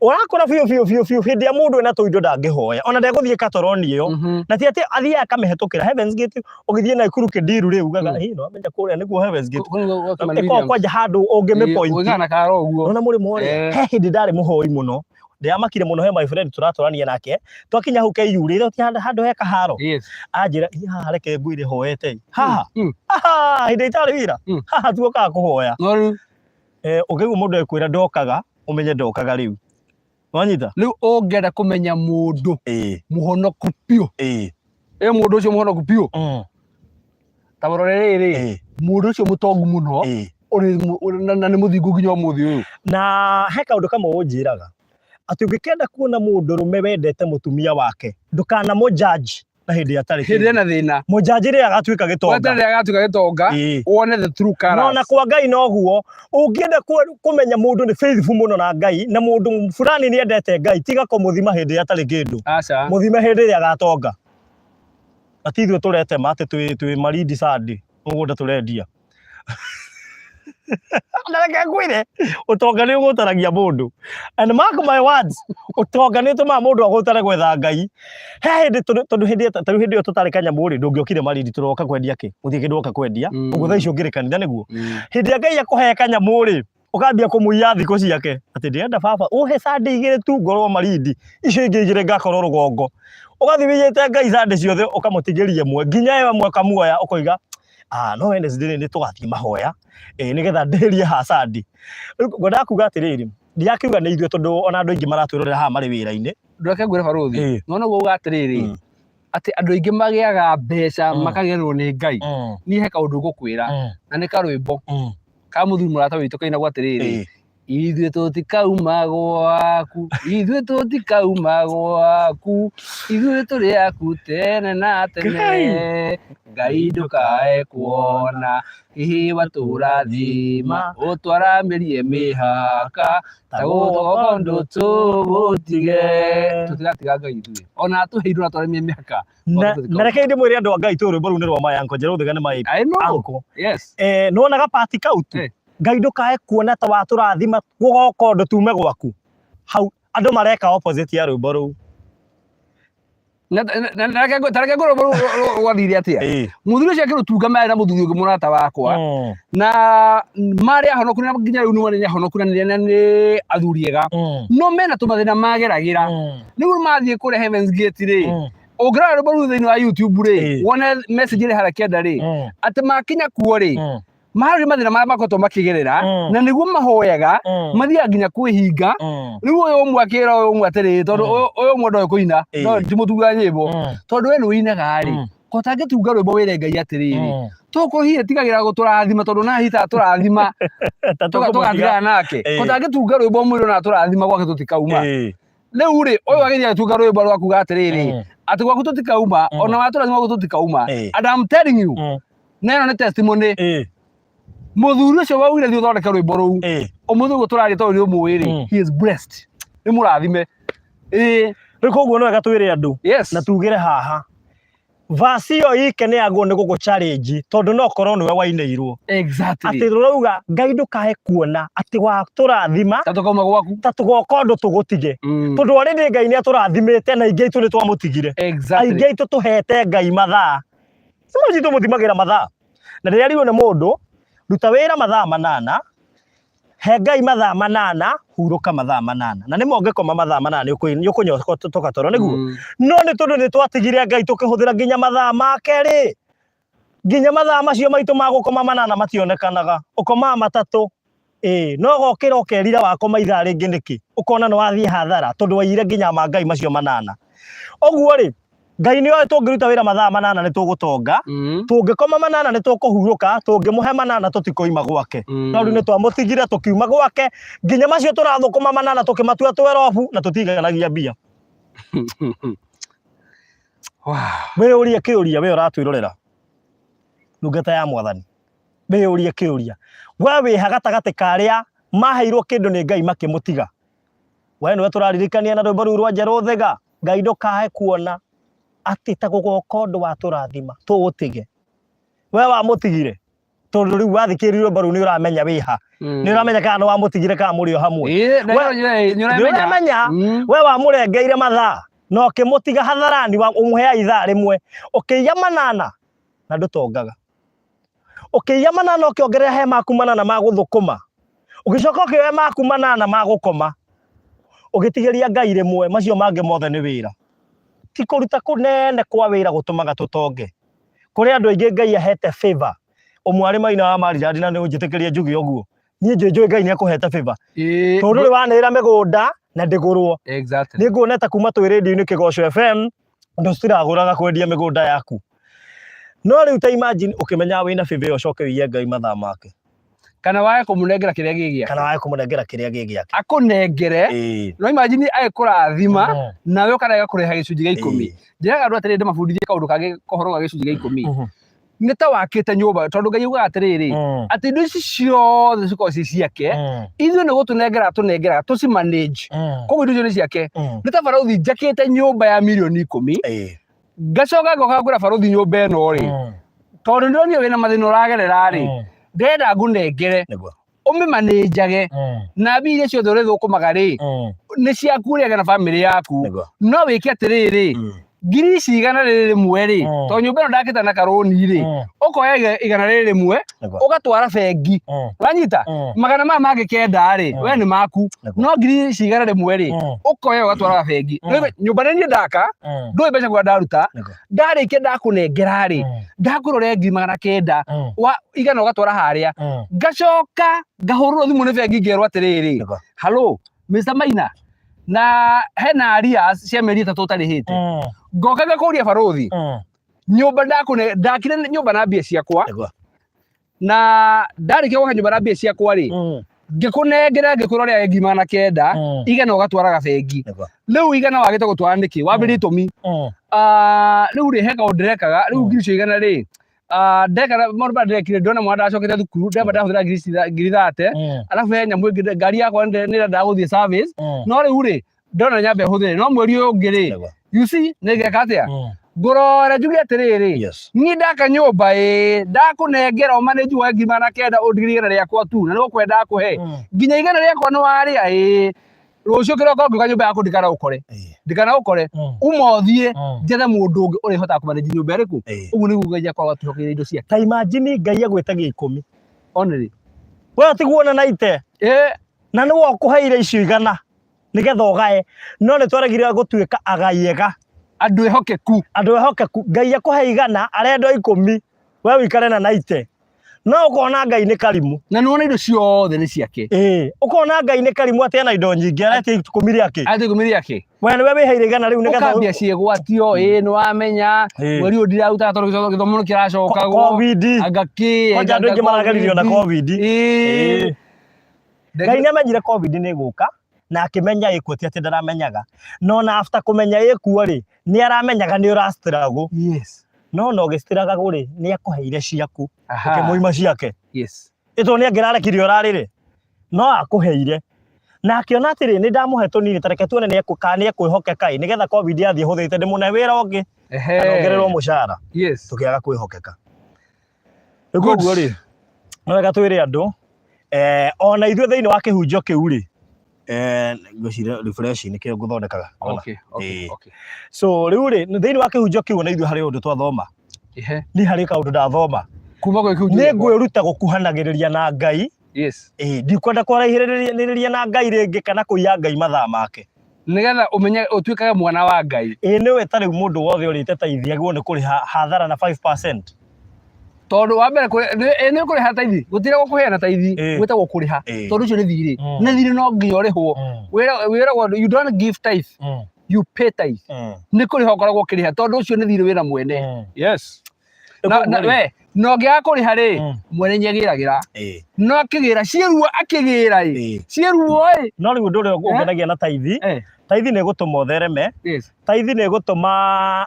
ũrakora biũ biũ biũ biũ hĩndĩ ĩrĩa mũndũ ena tũindo ndangĩhoya ona ndegũthiĩ Katoroni ĩyo, na ti atĩ athiaga akamĩhetũkĩra Heavens Gate. Ũgĩthiĩ Naikuru Kĩndiru rĩ, ugaga ĩ no amenya kũrĩa nĩkuo Heavens Gate Kũu nĩkuo gwa Kimani ĩkoragwo Williams. kwanja handũ ũngĩmĩ point. Ũigana na karo ũguo. Nona mũrĩmo ũrĩa he hĩndĩ ndarĩ mũhoi mũno, ndĩramakire mũno, he my friend tũratwarania nake, twakinya hau KU rĩrĩa ti handũ he kaharo, anjĩra, "Ĩ, haha reke ngwĩre hoete haha." Haha hĩndĩ itarĩ wĩra, haha tuokaga kũhoya. No rĩu Ũngĩigua mũndũ ekwĩra ndokaga, ũmenye ndokaga rĩu. Wanyita? Rĩu ũngĩenda kũmenya mũndũ mũhonoku biũ, ĩ mũndũ ũcio mũhonoku biũ, ta mũrore rĩrĩ, mũndũ ũcio mũtongu mũno, ũrĩ na nĩ mũthingu nginya ũmũthĩ ũyũ. Na he kaũndũ kamwe ũnjĩraga atĩ ũngĩkenda kuona mũndũrũme wendete mũtumia wake, ndũkanamũ judge na hĩndĩ ĩrĩa atarĩ hĩndĩ kĩndũ. Ĩna thĩna. Mũjudge rĩrĩa agatuĩka gĩtonga. Weterere agatuĩka gĩtonga, wone the true No na colours. kwa Ngai noguo, ũngĩenda kũmenya mũndũ nĩ faithful mũno na Ngai, na mũndũ fulani nĩ endete Ngai, tiga kũmũthima hĩndĩ ĩrĩa atarĩ kĩndũ. Aca. Mũthime hĩndĩ ĩrĩa agatonga. Na ti ithuĩ tũretema atĩ twĩ Malindi Sunday, mũgũnda tũrendia. Na reke ngwĩre, ũtonga nĩ ũgũtaragia mũndũ. And mark my words, ũtonga nĩ ũtũmaga mũndũ agũtare gwetha Ngai. He hĩndĩ tondũ hĩndĩ ĩyo, ta rĩu hĩndĩ ĩyo tũtarĩ kanyamũ rĩ, ndũngĩokire Malindi tũroka kwendia kĩ? Gũtirĩ kĩndũ woka kwendia. Ũguo thaa ici ũngĩrĩ kanitha nĩguo. Hĩndĩ ĩrĩa Ngai akũhe kanyamũ rĩ, ũkambia kũmũiya thikũ ciake. Atĩ ndĩrenda baba ũhe Sunday igĩrĩ tu ngorwo Malindi, icio ingĩ igĩrĩ ngakorwo rũgongo. Ũgathiĩ wĩiyĩte Ngai Sunday ciothe ũkamũtigĩria ĩmwe, nginya ĩyo ĩmwe ũkamuoya ũkoiga, ah, no Wednesday nĩ tũgathiĩ mahoya, nĩgetha ndĩhĩrie ha Sunday. Rĩu ngwendaga kuga atĩrĩrĩ, ndirakiuga nĩ ithuĩ tondũ ona andũ aingĩ maratwĩrorera haha marĩ wĩra-inĩ. Ndũreke ngwĩre barũthi, nona ũguo uga atĩrĩrĩ, atĩ andũ aingĩ magĩaga mbeca makagererwo nĩ Ngai. Niĩ he kaũndũ ngũkwĩra, na nĩ karwĩmbo ka mũthuri mũrata witũ kainagwo atĩrĩrĩ, ithuĩ tũtikauma gwaku, ithuĩ tũtikauma gwaku, ithuĩ tũrĩ aku tene na tene. Ngai ndũkae kuona hihi watũrathima, ũtwaramĩrie mĩhaka, ta gũthogo ndũtũgũtige. Tũtigatiga Ngai ithuĩ, ona atũhe indo na twaramie mĩhaka. Na reke ndĩmwĩre andũ a Ngai tũ rwĩmbo rũu nĩ rwa my uncle Njerũ Thĩga nĩ my I know. uncle. Yes. Nĩwonaga part kau tu? Ngai ndũkae kuona ta watũrathima gũgoka ũndũ tume gwaku. Hau andũ mareka opposite ya rwĩmbo rũu. Na reke ngwĩre rwĩmbo rũu rwathire atĩa. Mũthuri ũcio akĩrũtunga marĩ na mũthuri ũngĩ mũrata wakwa, na marĩ ahonoku na nginya rĩu nĩ ahonoku na nĩ athuri ega, no mena tũmathĩna mageragĩra. Rĩu mathiĩ kũrĩa Heavens Gate rĩ, ũngĩrora rwĩmbo rũu thĩinĩ wa YouTube rĩ, wone message ĩrĩ harĩa kĩanda rĩ, atĩ makinya kuo rĩ, marĩ mathĩna marĩa makoretwo makĩgerera, na nĩguo mahoyaga, mathiaga nginya kwĩhinga. Rĩu ũyũ ũmwe akĩra ũyũ ũmwe atĩrĩrĩ, tondũ ũyũ ũmwe ndoĩ kũina, no ti mũtungi wa nyĩmbo, tondũ we nĩ ũinaga rĩ, ko ũtangĩtunga rwĩmbo wĩre Ngai atĩrĩrĩ, tũkũ hihi tigagĩra gũtũrathima tondũ na hihi tũrathima tũgatigana nake, ko ũtangĩtunga rwĩmbo mwĩre ona tũrathima gwake tũtikauma. Rĩu rĩ, ũyũ agĩthiĩ agĩtunga rwĩmbo rwa kuga atĩrĩrĩ, atĩ gwaku tũtikauma, ona watũrathima gwaku tũtikauma. And I'm telling you, na ĩno nĩ testimony. Mũthuri ũcio waugire thiĩ ũthondeke rwĩmbo rũu, ũmũthĩ ũguo tũraria tondũ nĩ ũmũĩ rĩ, he is blessed, nĩ mũrathime. Ĩĩ. Rĩu koguo nĩ wega twĩre andũ na tugĩre haha vasi ĩyo ike nĩ yagwo nĩ gũgũ challenge tondũ no korwo nĩwe wainĩirwo. Atĩ rũrauga Ngai ndũkae kuona atĩ watũrathima Ta tũkauma gwaku. Ta tũgoka ũndũ tũgũtige. Tondũ already Ngai nĩ atũrathimĩte na aingĩ aitũ nĩ twamũtigire. Aingĩ aitũ tũhete Ngai mathaa. Imagine tũmũthimagĩra mathaa. Na ndĩrerirwo nĩ mũndũ, ruta wĩra mathaa 8, he Ngai mathaa 8, hurũka mathaa 8. Na nĩma ũngĩkoma mathaa 8 nĩ ũkũnyotoka toro nĩguo. No nĩ tondũ nĩ twatigire Ngai tũkĩhũthĩra nginya mathaa make rĩ, nginya mathaa macio maitũ ma gũkoma 8 mationekanaga. Ũkomaga 3. Ĩĩ, no ũgokĩra ũkerira wakoma ithaa rĩngĩ nĩkĩ? Ũkona nĩ wathiĩ hathara tondũ waiyire nginya ma Ngai macio 8. Ũguo rĩ, Ngai nĩ oĩ tũngĩruta wĩra mathaa 8 nĩ tũgũtonga, tũngĩkoma 8 nĩ tũkũhurũka, tũngĩmũhe 8 tũtikoima gwake. No rĩu nĩ twamũtigire tũkiuma gwake, nginya macio tũrathũkũma 8 tũkĩmatua twerobu na tũtiganagia mbia. Wĩyũrie kĩũria, we ũratwĩrorera, ndungata ya Mwathani. Wĩyũrie kĩũria, we wĩha gatagatĩ ka arĩa maheirwo kĩndũ nĩ Ngai makĩmũtiga? We nĩwe tũraririkania na rwĩmbo rũu rwa Njerũ Thĩga, Ngai ndũkae kuona atĩ ta gũgoka ũndũ watũrathima tũũtige. We wamũtigire tondũ rĩu wathikĩrĩria rwĩmbo rũu nĩ ũramenya wĩha, nĩ ũramenya kana nĩ wamũtigire kana mũrĩ o hamwe. Nĩ ũramenya we wamũrengeire mathaa na ũkĩmũtiga hatharani, ũmũheaga ithaa rĩmwe, ũkĩiya 8 na ndũtongaga. Ũkĩiya 8 ũkĩongerera he maku 8 ma gũthũkũma, ũgĩcoka ũkĩoya maku 8 ma gũkoma, ũgĩtigĩria Ngai rĩmwe, macio mangĩ mothe nĩ wĩra. Ti kũruta kũnene kwa wĩra gũtũmaga tũtonge. Kũrĩ andũ aingĩ Ngai ahete favor. Ũmwe arĩ maina wa Maryland na nĩ ũnjĩtĩkĩrie njuge ũguo. Niĩ njũĩ Ngai nĩ akũhete favor. Tondũ ndũrĩ wanĩrĩra mĩgũnda na ndĩgũrwo. Nĩ nguonete kuma twĩ radio-inĩ Kĩgoco FM, andũ citiragũraga kwendia mĩgũnda yaku. No rĩu ta imagine ũkĩmenya wĩna favor ĩyo ũcoke ũiye Ngai mathaa make. Kana wage kũmũnengera kĩrĩa gĩ gĩake. Kana wage kũmũnengera kĩrĩa gĩ gĩake. Akũnengere, no imagine agĩkũrathima, nawe ũkarega kũrĩha gĩcunjĩ gĩa 10. Njĩraga andũ atĩrĩrĩ ndĩmabundithie kaũndũ kangĩ kohoro ga gĩcunjĩ gĩa 10. Nĩ ta wakĩte nyũmba, tondũ Ngai augaga atĩrĩrĩ, atĩ indo ici ciothe cikoragwo ciĩ ciake, ithuĩ nĩ gũtũnengera atũnengeraga tũci manage. Koguo indo icio nĩ ciake. Nĩ ta barũthi njakĩte nyũmba ya mirioni 10, ngacoka ngoka ngwĩra barũthi nyũmba ĩno rĩ, tondũ ndĩronire wĩna mathĩna ũragerera rĩ, ndĩrenda ngũnengere ũmĩmanĩnjage na mbia iria ciothe ũrĩthũkũmaga rĩ, nĩ ciaku ũrĩage na bamĩrĩ yaku. No wĩke atĩrĩrĩ, ngiri ici 100 rĩ, tondũ nyũmba ĩno ndakĩte na karũni rĩ, ũkoya 100 ũgatwara bengi. Ũranyita? 900 mangĩ rĩ, we nĩ maku. No ngiri ici 100 rĩ, ũkoya ũgatwara bengi. Nyũmba nĩ niĩ ndaka, ndũĩ mbeca kũrĩa ndaruta, ndarĩkia ndakũnengera rĩ, ndakũrore ngiri 900, wa 100 ũgatwara harĩa. Ngacoka ngahũrĩrwo thimũ nĩ bengi ngerwo atĩrĩrĩ, hello Mr. Maina, na hena arrears cia mĩeri 3 ũtarĩhĩte. Ngoka ngakũria barũthi, nyũmba ndakũne, ndakire nyũmba na mbia ciakwa, na ndarĩkia gwaka nyũmba na mbia ciakwa rĩ, ngĩkũnengera ngĩkwĩra ũrĩa ngiri 900, 100 ũgatwaraga bengi. Rĩu 100 wagĩte gũtwara nĩkĩ? Wambĩrĩria itũmi. Rĩu rĩ, he kaũndũ ndĩrekaga, rĩu ngiri icio 100 rĩ, ndeka maũndũ marĩa ndĩrekire, ndĩrona mwana ndacokete thukuru, ndĩramba ndahũthĩra ngiri ici ngiri 30, arabu he nyamũ ĩngĩ, ngari yakwa nĩ ĩrendaga gũthiĩ service, no rĩu rĩ, ndĩrona nyambe hũthĩre, no mweri ũyũ ũngĩ rĩ, you see, nĩ ngeka atĩa? Ngũrore njuge atĩrĩrĩ, niĩ ndaka nyũmba ĩĩ, ndakũnengera ũmanĩnji wa ngiri 900 ũndigĩrie 100 rĩakwa tu, na nĩ gũkwenda ngũhe. Nginya 100 rĩakwa nĩ warĩa ĩĩ, rũciũ kĩroko ngĩũka nyũmba yaku ndikanaũkore. Ndikanaũkore. Uma ũthiĩ, njethe mũndũ ũngĩ ũrĩhotaga kũmanĩnji nyũmba ĩrĩkũ. Ũguo nĩguo Ngai akoragwo atwĩhokeire indo ciake. Ta imagine Ngai agwĩtagia 10. Only. We ũtiguona na ite. Na nĩwe ũkũheire icio 100 nĩgetha ũgae. No nĩ twaregire gũtuĩka agai ega. Andũ ehokeku. Andũ ehokeku. Ngai akũhe 100, arenda 10, we ũikare na 90. No ũkona Ngai nĩ karimũ. Na nĩwona indo ciothe nĩ ciake. Ĩĩ, ũkona Ngai nĩ karimũ atĩ ena indo nyingĩ, aretia 10 rĩake. Aretia 10 rĩake. We nĩwe wĩheire 100 rĩu nĩgetha Ũkambia ciĩgwatio, ĩĩ nĩwamenya, mweri ũyũ ndirarutaga tondũ gĩthomo nĩ kĩracokagwo. Covid. Anga kĩ, Kwanja andũ aingĩ marageririo na Covid. Ĩĩ. Ngai nĩ amenyire Covid nĩ ĩgũka na akĩmenya ĩkuo, ti atĩ ndaramenyaga. No na after kũmenya ĩkuo rĩ, nĩ aramenyaga nĩ ũra struggle. No ona ũgĩ struggle rĩ, nĩ akũheire ciaku. Ũkĩmũima ciake. Ĩtondũ nĩ angĩrarekirie ũrarĩre no akũheire na akĩona atĩrĩ nĩ ndamũhe tũnini ta reke tuone nĩ kana nĩ ekwĩhokeka ĩ nĩgetha covid yathiĩ hũthĩte ndĩmũne wĩra ũngĩ kana ongererwo mũcara. Tũkĩaga kwĩhokeka. Rĩu koguo rĩ, no wega twĩre andũ ona ithuĩ thĩinĩ wa kĩhunjio kĩu rĩ, ngwĩciria refresh nĩkĩo ngũthondekaga. So rĩu rĩ, thĩinĩ wa kĩhunjio kĩu ona ithuĩ harĩ ũndũ twathoma. Niĩ harĩ kaũndũ ndathoma. Kuma gwĩ kĩhunjio Nĩ ngwĩruta gũkuhanagĩrĩria na Ngai. Ndikwenda kũraihĩrĩria na Ngai rĩngĩ kana kũiya Ngai mathaa make. Nĩgetha ũmenye ũtuĩkage mwana wa Ngai. Ĩĩ nĩwe ta rĩu mũndũ wothe ũrĩte taithi agĩrĩirwo nĩ kũrĩha hathara na 5%. Tondũ wa mbere nĩ ũkũrĩha taithi, gũtirĩ gũkũheana taithi, gwĩtagwo kũrĩha. Tondũ ũcio nĩ thirĩ. Nĩ thirĩ no nginya ũrĩhwo. Wĩragwo you don't give tithe, you pay tithe. Nĩ kũrĩha ũkoragwo ũkĩrĩha tondũ ũcio nĩ thirĩ wĩna mwene. Yes. Na we na ũngĩaga kũrĩha rĩ, mwene nĩagĩragĩra. No akĩgĩra ciĩruo akĩgĩra ĩ. Ciĩruo ĩ. No rĩu ũndũ ũrĩa ũngenagia na taithi, taithi nĩ ĩgũtũma ũthereme, taithi nĩ ĩgũtũma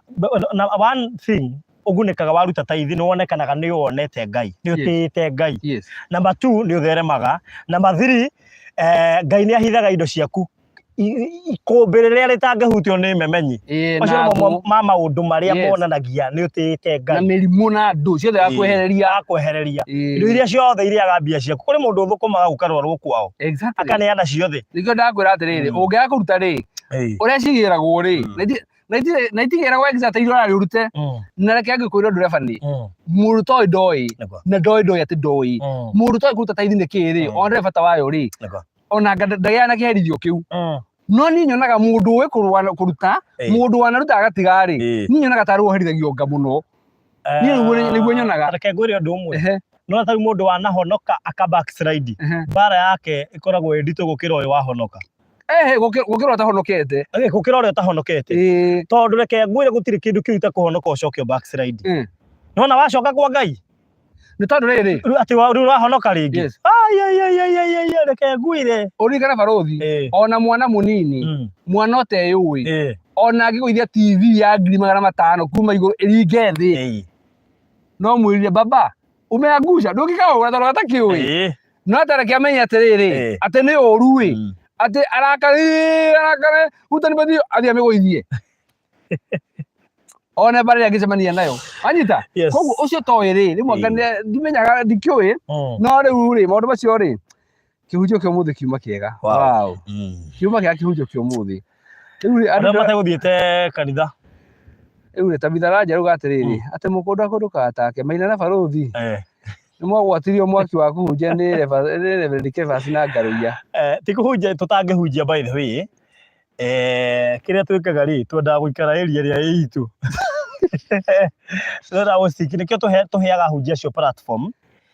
na one thing ũgunĩkaga waruta taithi nĩ wonekanaga nĩ wonete Ngai, nĩ ũtĩĩte Ngai. Number 2 nĩ ũtheremaga. Number 3 Ngai nĩ ahithaga indo ciaku ikũmbĩ rĩrĩa rĩtangĩhutio nĩ memenyi. Macio na nĩmo thũ. ma maũndũ marĩa monanagia nĩ ũtĩĩte Na Ngai. mĩrimũ na ndũ ciothe akwehereria. Akwehereria. Indo iria ciothe irĩaga mbia ciaku. Kũrĩ mũndũ ũthũkũmaga gũkarwarwo kwao. Akaneana ciothe. Nĩkĩo ndakwĩra atĩrĩrĩ, ũngĩaga kũruta rĩ, ũrĩa cigĩragwo rĩ, na itigĩragwo exact iria ũrarĩ ũrute. Na reke ngĩkwĩre ũndũ ũrĩa bani. Mũndũ toĩ ndoĩ, na ndoĩ ndoĩ atĩ ndoĩ. Mũndũ toĩ kũruta taithi nĩ kĩĩ rĩ, ona ndarĩ bata wayo rĩ, ona anga ndagĩaga na kĩherithio kĩu. No niĩ nyonaga mũndũ ũĩ kũruta, mũndũ wanaruta agatiga rĩ, niĩ nyonaga tarĩ we ũherithagio nga mũno. Niĩ nĩguo nyonaga. Reke ngwĩre ũndũ ũmwe. No ta rĩu mũndũ wanahonoka aka backslide, mbara yake ĩkoragwo ĩ nditũ gũkĩra ũyũ wahonoka. Gũkĩra ũtahonokete. Gũkĩra ũrĩa ũtahonokete. Tondũ reke ngwĩre gũtirĩ kĩndũ kĩũru ta kũhonoka ũcoke backslide. Nĩwona wacoka kwa Ngai? Nĩ tondũ rĩrĩ. Rĩu atĩ rĩu wahonoka rĩngĩ. Ai, ai, ai, ai, ai, ai, ai, reke ngwĩre. Ũririkane barũthi, ona mwana mũnini, mwana ũteyũĩ, ona angĩgũithia TV ya 500,000 kuma igũrũ ĩringe thĩ, no mwĩrire baba, umeangusha, ndũngĩkahũra tondũ atakĩũĩ. No tareke amenye atĩrĩrĩ, atĩ nĩ ũru ĩ, atĩ arakare, arakare, utanipatie, athiĩ amĩgũithie. One mbara ĩrĩa angĩcemania nayo. Wanyita? Koguo ũcio toĩ rĩ, rĩmwe anga ndimenyaga ndikĩũĩ, no rĩu rĩ, maũndũ macio rĩ, kĩhunjio kĩa ũmũthĩ kiuma kĩega. Wow. Kiuma kĩega kĩhunjio kĩa ũmũthĩ. Rĩu rĩ, andũ mategũthiĩte kanitha. Rĩu rĩ, Tabitha Ranja rauga atĩrĩrĩ, atĩ mũkũnda kũndũ katake, Maina na Barũthi, nĩ mwagwatirio mwaki wa kũhunjia nĩ Reverend Kefas na Ngarũiya. Ti kũhunjia tũtangĩhunjia by the way, kĩrĩa twĩkaga rĩ, twendaga gũikara area ĩrĩa ĩ itũ. Twendaga gũ stick, nĩkĩo tũheaga ahunjia acio platform,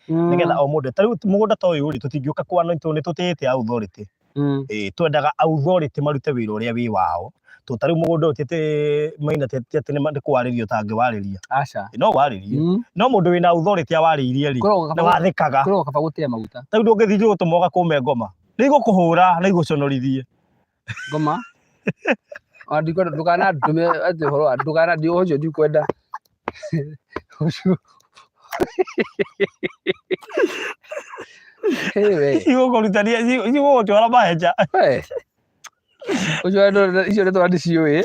nĩgetha o mũndũ, ta rĩu mũgũnda ta ũyũ rĩ, tũtingĩũka kwa tondũ nĩ tũtĩĩte authority. Twendaga authority marute wĩra ũrĩa wĩ wao. Tondũ ta rĩu mũgũnda ũyũ ti atĩ Maina ti atĩ nĩ kũwarĩria ũtangĩwarĩria. Aca. No warĩrie. No mũndũ wĩna authority awarĩirie rĩ, nĩ wathĩkaga. Koragwo kaba gũtĩa maguta. Ta rĩu ndũngĩthiĩ gũtũma ũgakũme ngoma. Nĩ igũkũhũra na igũconorithie. Ngoma. Ona ndikwenda ndũkanandũme atĩ ũhoro wa ndũkana ũcio ndikwenda. Ũcio. Hey, we. Cigũkũrutania, cigũgũtwara maheja. We. Ũcio icio ndeto ndiciũĩ.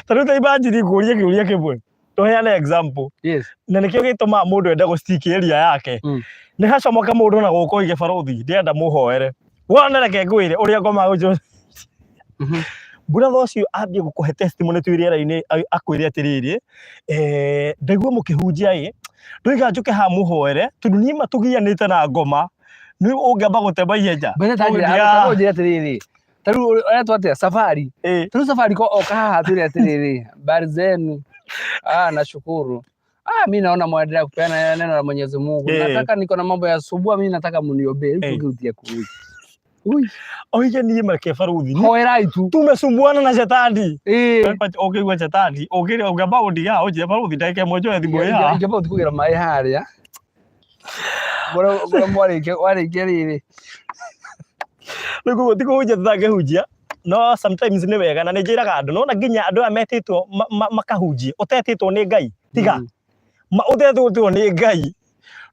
Ta rĩu ta imagine ngũrie kĩũria kĩmwe. Tũheane example. Na nĩkĩo gĩtũmaga mũndũ ende gũ stick area yake. Nĩ hacomoke mũndũ na gũkũ oige barũthi ndĩrenda mũhoere. Wona reke ngwĩre ũrĩa ngoma gũcio. Brother ũcio ambie gũkũhe testimony twĩ rĩera-inĩ akwĩre atĩrĩrĩ, ndaigua mũkĩhunjia ĩ, ndoiga njũke haha mũhoere tondũ niĩ ma tũgianĩte na ngoma, nĩ ũngĩamba gũtema ihenya. Mbere ta njĩra, ta njĩra atĩrĩrĩ, ta rĩu ũretwo atĩa safari. Ta rĩu safari ko oka haha atwĩre atĩrĩrĩ, habari zenu. Ah, nashukuru. Ah, mi naona mwaendelea kupeana neno la Mwenyezi Mungu. Nataka niko na mambo ya subuhi, mi nataka mniombee. Rĩu tũngĩrutia kũ? Ui. Oige niĩ make barũthi. Hoerai tu. Tumesumbuana na shetani. Ũkĩigua shetani, ũkĩrĩa ũngĩamba gũtiga ũnjĩre barũthi ndagĩka ĩmwe njoe thimũ ĩyo. Ingĩamba gũthiĩ kũgĩra maĩ harĩa. Ngorwo mwarĩkia warĩkia rĩrĩ. Rĩu koguo ti kũhunjia tũtangĩhunjia, no sometimes nĩ wega na nĩ njĩraga andũ, nĩwona nginya andũ aya metĩtwo makahunjie, ũtetĩtwo nĩ Ngai, tiga. Ũtetũtwo nĩ Ngai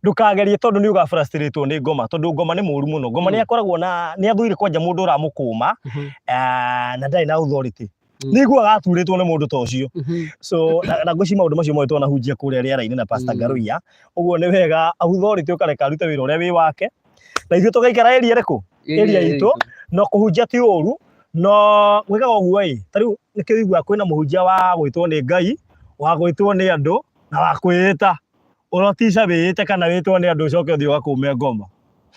ndũkagerie tondũ nĩ ũgafrustratewo nĩ ngoma tondũ ngoma nĩ mũru mũno. Ngoma nĩ akoragwo na nĩ athũire kwanja mũndũ ũramũkũma na ndarĩ na authority. Nĩ iguaga aturĩtwo nĩ mũndũ ta ũcio. So na ngwĩciria maũndũ macio mothe twanahunjia kũrĩa rĩera-inĩ na Pastor Ngaruiya. Ũguo nĩ wega authority ũkareka arute wĩra ũrĩa wĩ wake na ithuĩ tũgaikara area ĩrĩkũ? Area itũ. No kũhunjia ti ũru, no gwĩkaga ũguo ĩ, ta rĩu nĩkĩo ũiguaga kwĩna mũhunjia wa gwĩtwo nĩ Ngai, wa gwĩtwo nĩ andũ na wa kwĩĩta. Ũrotica wĩĩte kana wĩtwo nĩ andũ ũcoke ũthiĩ ũgakũme ngoma.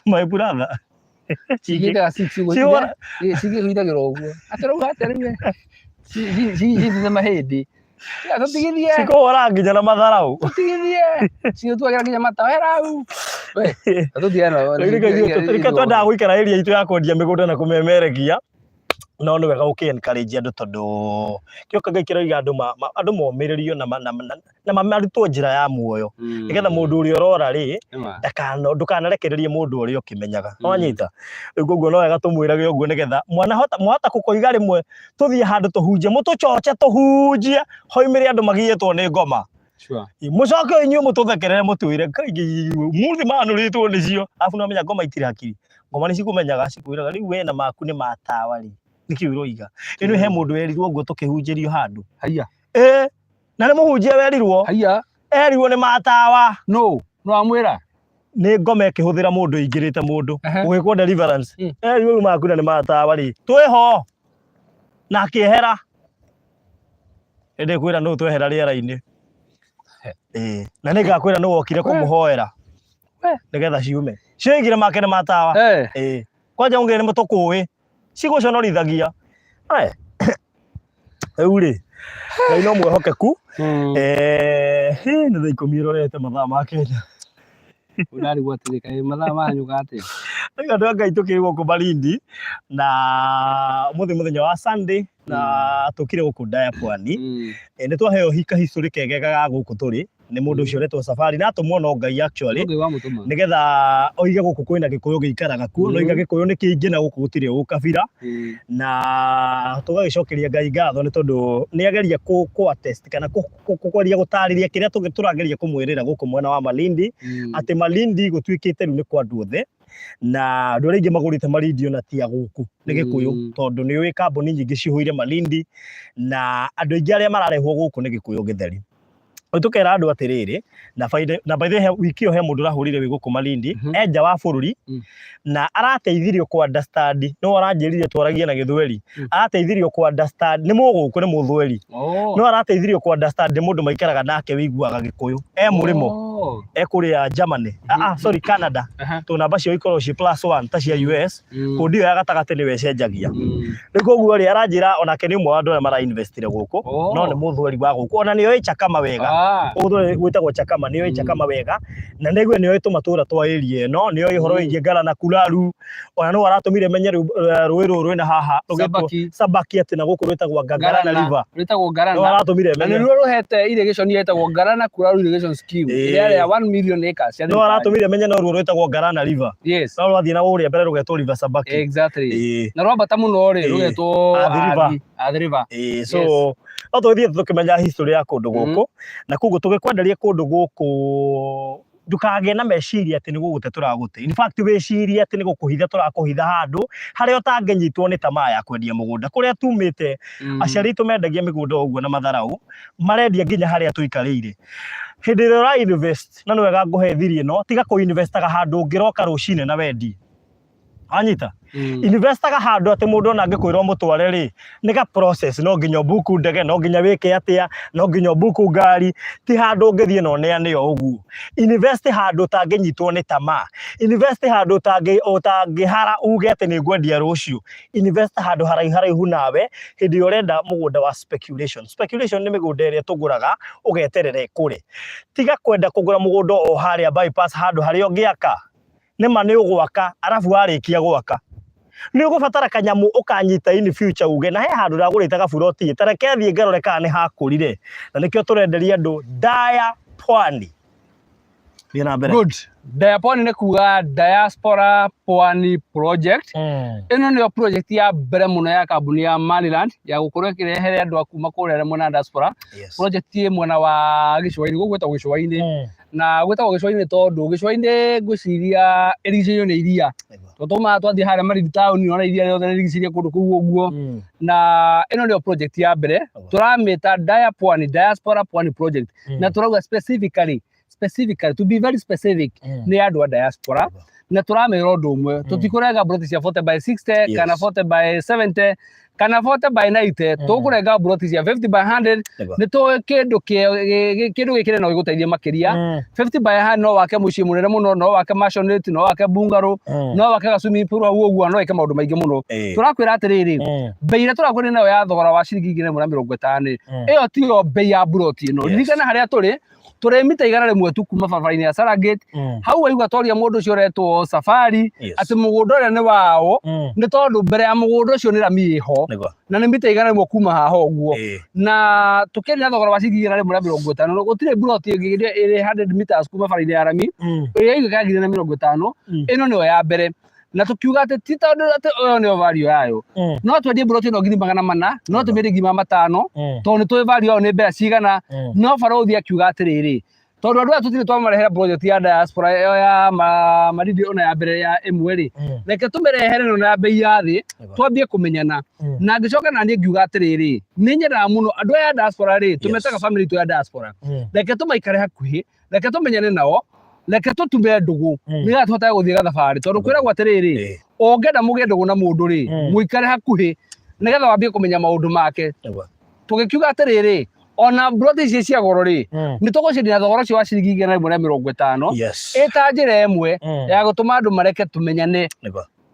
My brother. Cigĩtaga six ũguo. Cigĩhithagĩra ũguo. Atĩ rĩu atĩa rĩu we? Citĩte mahĩndĩ. Tiga tũtigithie. Cikũhũra nginya na matharaũ. Tũtigithie. Cigĩtuagĩra nginya mata. Werau. We, tũtigane na Rĩu twendaga gũikara area itũ ya kwendia mĩgũnda na kũmemerekia. No nĩ wega gũkĩ encourage andũ tondũ kĩo Ngai kĩroiga andũ andũ momĩrĩrio na na marutwo njĩra ya muoyo nĩgetha mũndũ ũrĩa ũrora rĩ ndakana ndũkanarekererie mũndũ ũrĩa ũkĩmenyaga. Wanyita? Rĩu koguo no wega tũmwĩrage ũguo nĩgetha mwana hota mwahota gũkoiga rĩmwe tũthiĩ handũ tũhunjie mũtũchoche tũhunjie hoimĩre andũ magiĩtwo nĩ ngoma. Mũcoke inyuĩ mũtũthekerere mũtwĩre muthi manũrĩtwo nĩcio. Arabu nĩwamenya ngoma itirĩ hakiri. Ngoma nĩ cikũmenyaga cikwĩraga rĩu we na maku nĩ matawa rĩ nĩkĩ ũroiga. Ĩno he mũndũ werirwo ũguo tũkĩhunjĩrio handũ. Haiya. Ĩĩ na nĩ mũhunjia werirwo. Haiya. Erirwo nĩ matawa. No, no amwĩra. Nĩ ngoma ĩkĩhũthĩra mũndũ ĩingĩrĩte mũndũ. Gũgĩkwo deliverance. Erirwo rĩu maku na nĩ matawa rĩ. Twĩho. Na akĩehera. Ĩndĩ kwĩra nũ twehera rĩera-inĩ. Ĩĩ. Na nĩ ngakwĩra nũ wokire kũmũhoera. Nĩgetha ciume. Cioigire make nĩ matawa. Ĩĩ. Kwanja ũngĩ nĩ tũkũĩ. Cigũconorithagia. Aya. Rĩu rĩ, Ngai no mwĩhokeku. Nĩ thaa 10 ĩrorete mathaa ma Kenya. Ũrarigwo atĩrĩ, kaĩ mathaa mahanyũka atĩa? Rĩu andũ a Ngai tũkĩrĩ gũkũ Malindi na ũmũthĩ mũthenya wa Sunday na tũkire gũkũ Ndaya Pwani. Nĩ twaheo ka history kegega ga gũkũ tũrĩ nĩ mũndũ ũcio ũretwo Safari na atũmwo no Ngai actually Ngai wamũtũma. Nĩgetha oige gũkũ kwĩna Gĩkũyũ gĩikaraga kuo, no oiga Gĩkũyũ nĩ kĩingĩ na gũkũ gũtirĩ ũkabira. Na tũgagĩcokeria Ngai ngatho nĩ tondũ nĩ ageria kũ attest kana kũgeria gũtarĩria kĩrĩa tũrageria kũmwĩrĩra gũkũ mwena wa Malindi, atĩ Malindi gũtuĩkĩte rĩu nĩ kwa andũ othe na andũ arĩa aingĩ magũrĩte Malindi ona ti a gũkũ nĩ Gĩkũyũ, tondũ nĩ ũĩ kambuni nyingĩ cihũire Malindi na andũ aingĩ arĩa mararehwo gũkũ nĩ Gĩkũyũ gĩtheri. Rĩu tũkera andũ atĩrĩrĩ, na by the, na by the way, wiki ĩyo he mũndũ ũrahũrire wĩ gũkũ Malindi, e nja wa bũrũri, na arateithirio kũ understand, no aranjĩrire twaragie na Gĩthweri, arateithirio kũ understand, nĩ mũgũkũ nĩ mũthweri, no arateithirio kũ understand nĩ mũndũ maikaraga nake wĩiguaga Gĩkũyũ, e mũrĩmo, e kũrĩa Germany, sorry Canada, tondũ namba ciao ikoragwo ciĩ plus one ta cia US, kũndi ĩyo ya gatagatĩ nĩyo ĩcenjagia. Rĩu koguo rĩ aranjĩra onake nĩ ũmwe wa andũ arĩa mara investire gũkũ, no nĩ mũthweri wa gũkũ, ona nĩoĩ Chakama wega. Gũkũ gwĩtagwo Chakama, nĩoĩ Chakama wega, na nĩguo nĩoĩ tũmatũra twa area ĩno, nĩoĩ ũhoro wĩgiĩ Ngara na Kulalu, ona nĩwe aratũmire menye rũĩ rũrũ rwĩna haha rũgĩtwo Sabaki. Sabaki, atĩ na gũkũ rwĩtagwo Ngarana River. Rwĩtagwo Ngarana. Nĩwe aratũmire Na menye. nĩruo rũhete irrigation ĩtagwo Ngarana Kulalu Irrigation Scheme. Ĩrĩa ya 1 million acres cia Nĩwe thirikari. aratũmire menye no ruo rwĩtagwo Ngarana River. No rwathiĩ na ũrĩa mbere rũgetwo River Sabaki. Na rwambata mũno rĩ rũgetwo Athi River. Athi River. So no tũgĩthiĩ tũkĩmenya history ya kũndũ gũkũ, na koguo tũgĩkwenderia kũndũ gũkũ ndũkagĩe na meciria atĩ nĩ gũgũte tũragũte. In fact wĩcirie atĩ nĩ gũkũhitha tũrakũhitha handũ harĩa ũtangĩnyitwo nĩ tamaa ya kwendia mũgũnda. Kũrĩa tumĩte aciari aitũ mendagia mĩgũnda o ũguo na matharaũ, marendia nginya harĩa tũikarĩire. Hĩndĩ ĩrĩa ũra invest, na nĩ wega ngũhe thiri ĩno, tiga kũ investaga handũ ũngĩroka rũcinĩ na wendie. Wanyita? Investaga handũ atĩ mũndũ ona angĩkwĩra ũmũtware rĩ, nĩ ga process, no nginya ũmbuku ndege, no nginya wĩke atĩa, no nginya ũmbuku ngari, ti handũ ũngĩthiĩ na ũneane o ũguo. Invest handũ ũtangĩnyitwo nĩ tamaa. Invest handũ ũtangĩhara uge atĩ nĩ ngwendia rũciũ. Invest handũ haraihu haraihu nawe hĩndĩ ĩrĩa ũrenda mũgũnda wa speculation. Speculation nĩ mĩgũnda ĩrĩa tũgũraga ũgeterera ĩkũre. Tiga kwenda kũgũra mũgũnda o harĩa bypass handũ harĩa ũngĩaka. Nĩ ma nĩ ũgwaka, arabu warĩkia gwaka nĩ ũgũbatara kanyamũ ũkanyita in future uge na he handũ ndagũrĩte gaburoti, ta reke thiĩ ngarore kana nĩ hakũrire. Na nĩkĩo tũrenderia andũ Ndaya Pwani. Thiĩ na mbere. Good. Diaponi nĩ kuga Diaspora Pwani Project. Ĩno nĩyo project ya mbere mũno ya kambuni ya Maryland ya gũkorwo ĩkĩrehere andũ a kuma kũrĩa mwena wa diaspora. Project ĩ mwena wa gĩcũa-inĩ, gũkũ gwĩtagwo gĩcũa-inĩ. Na gwĩtagwo gĩcũa-inĩ tondũ gĩcũa-inĩ ngwĩciria ĩrigicĩirio nĩ iria. Tondũ taumaga twathiĩ harĩa Malindi town ũrona iria rĩothe rĩrigicĩirie kũndũ kũu ũguo. Na ĩno nĩyo project ya mbere tũramĩta Diapwani, Diaspora Pwani Project. Na tũrauga specifically, specifically, to be very specific, nĩ andũ a diaspora. Na tũramĩra ũndũ ũmwe, tũtikũrenga mburoti cia 40 by 60 kana 40 by 70 kana 40 by 90, tũkũrenga mburoti cia 50 by 100. Nĩ tũĩ kĩndũ kĩndũ gĩkĩ no gĩgũteithie makĩria. 50 by 100 no wake mũciĩ mũnene mũno, no wake maisonette, no wake bungalow, no wake ga swimming pool hau ũguo, no wĩke maũndũ maingĩ mũno. Tũrakwĩra atĩrĩrĩ, mbei ĩrĩa tũrakwĩra nayo ya thogora wa ciringi 150,000, ĩyo tiyo mbei ya mburoti ĩno. Ririkana harĩa tũrĩ, tũrĩ mita 100 tu kuma barabara-inĩ ya Saragate. Hau waigua twaria mũndũ ũcio ũretwo Safari atĩ mũgũnda ũrĩa nĩ wao, nĩ tondũ mbere ya mũgũnda ũcio nĩ rami ĩho, na nĩ mita 100 kuma haha ũguo. Na tũkĩendia thogora wa ciringi 150, gũtirĩ mburoti ĩngĩ ĩrĩa ĩrĩ 100 meters kuma barabara-inĩ ya rami ĩrĩa ĩigĩka 1050. Ĩno nĩyo ya mbere, na tũkiuga atĩ ti tondũ atĩ ĩyo nĩyo value yayo, no twendie mburoti ĩno 400,000, no tũmĩendie 500,000, tondũ nĩ tũĩ value yayo nĩ mbeca cigana. No barũthi akiuga atĩrĩrĩ, tondũ andũ aya tũtirĩ twamarehera project ya diaspora ĩyo ya Malindi ona ya mbere ya ĩmwe rĩ, reke tũmĩrehere ĩno na mbei ya thĩ, twambie kũmenyana. Na ngĩcoka na niĩ ngiuga atĩrĩrĩ, nĩ nyendaga mũno andũ aya a diaspora rĩ, tũmetaga family itũ ya diaspora, reke tũmaikare hakuhĩ, reke tũmenyane nao, reke tũtume ndũgũ, nĩgetha tũhotage gũthiĩ gathabarĩ, tondũ kwĩragwo atĩrĩrĩ, ũngĩenda mũgĩe ndũgũ na mũndũ rĩ, mũikare hakuhĩ nĩgetha wambie kũmenya maũndũ make. Tũgĩkiuga atĩrĩrĩ, ona mburoti ici cia goro rĩ, nĩ tũgũciendia na thogora ũcio wa ciringi 150, ĩta njĩra ĩmwe ya gũtũma andũ mareke tũmenyane.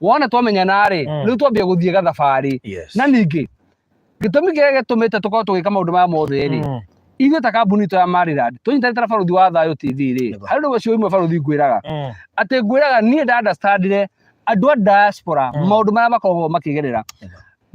Wona twamenyana rĩ, rĩu twambie gũthiĩ gathabarĩ. Na ningĩ gĩtũmi kĩrĩa gĩtũmĩte tũkorwo tũgĩka maũndũ maya mothe rĩ, ithuĩ ta kambuni itũ ya Maryland tũnyitanĩte na Barũthi wa Thayũ TV rĩ, harĩ ũndũ ũcio imwe barũthi ngwĩraga atĩ ngwĩraga niĩ nda understandire andũ a diaspora maũndũ marĩa makoragwo makĩgerera.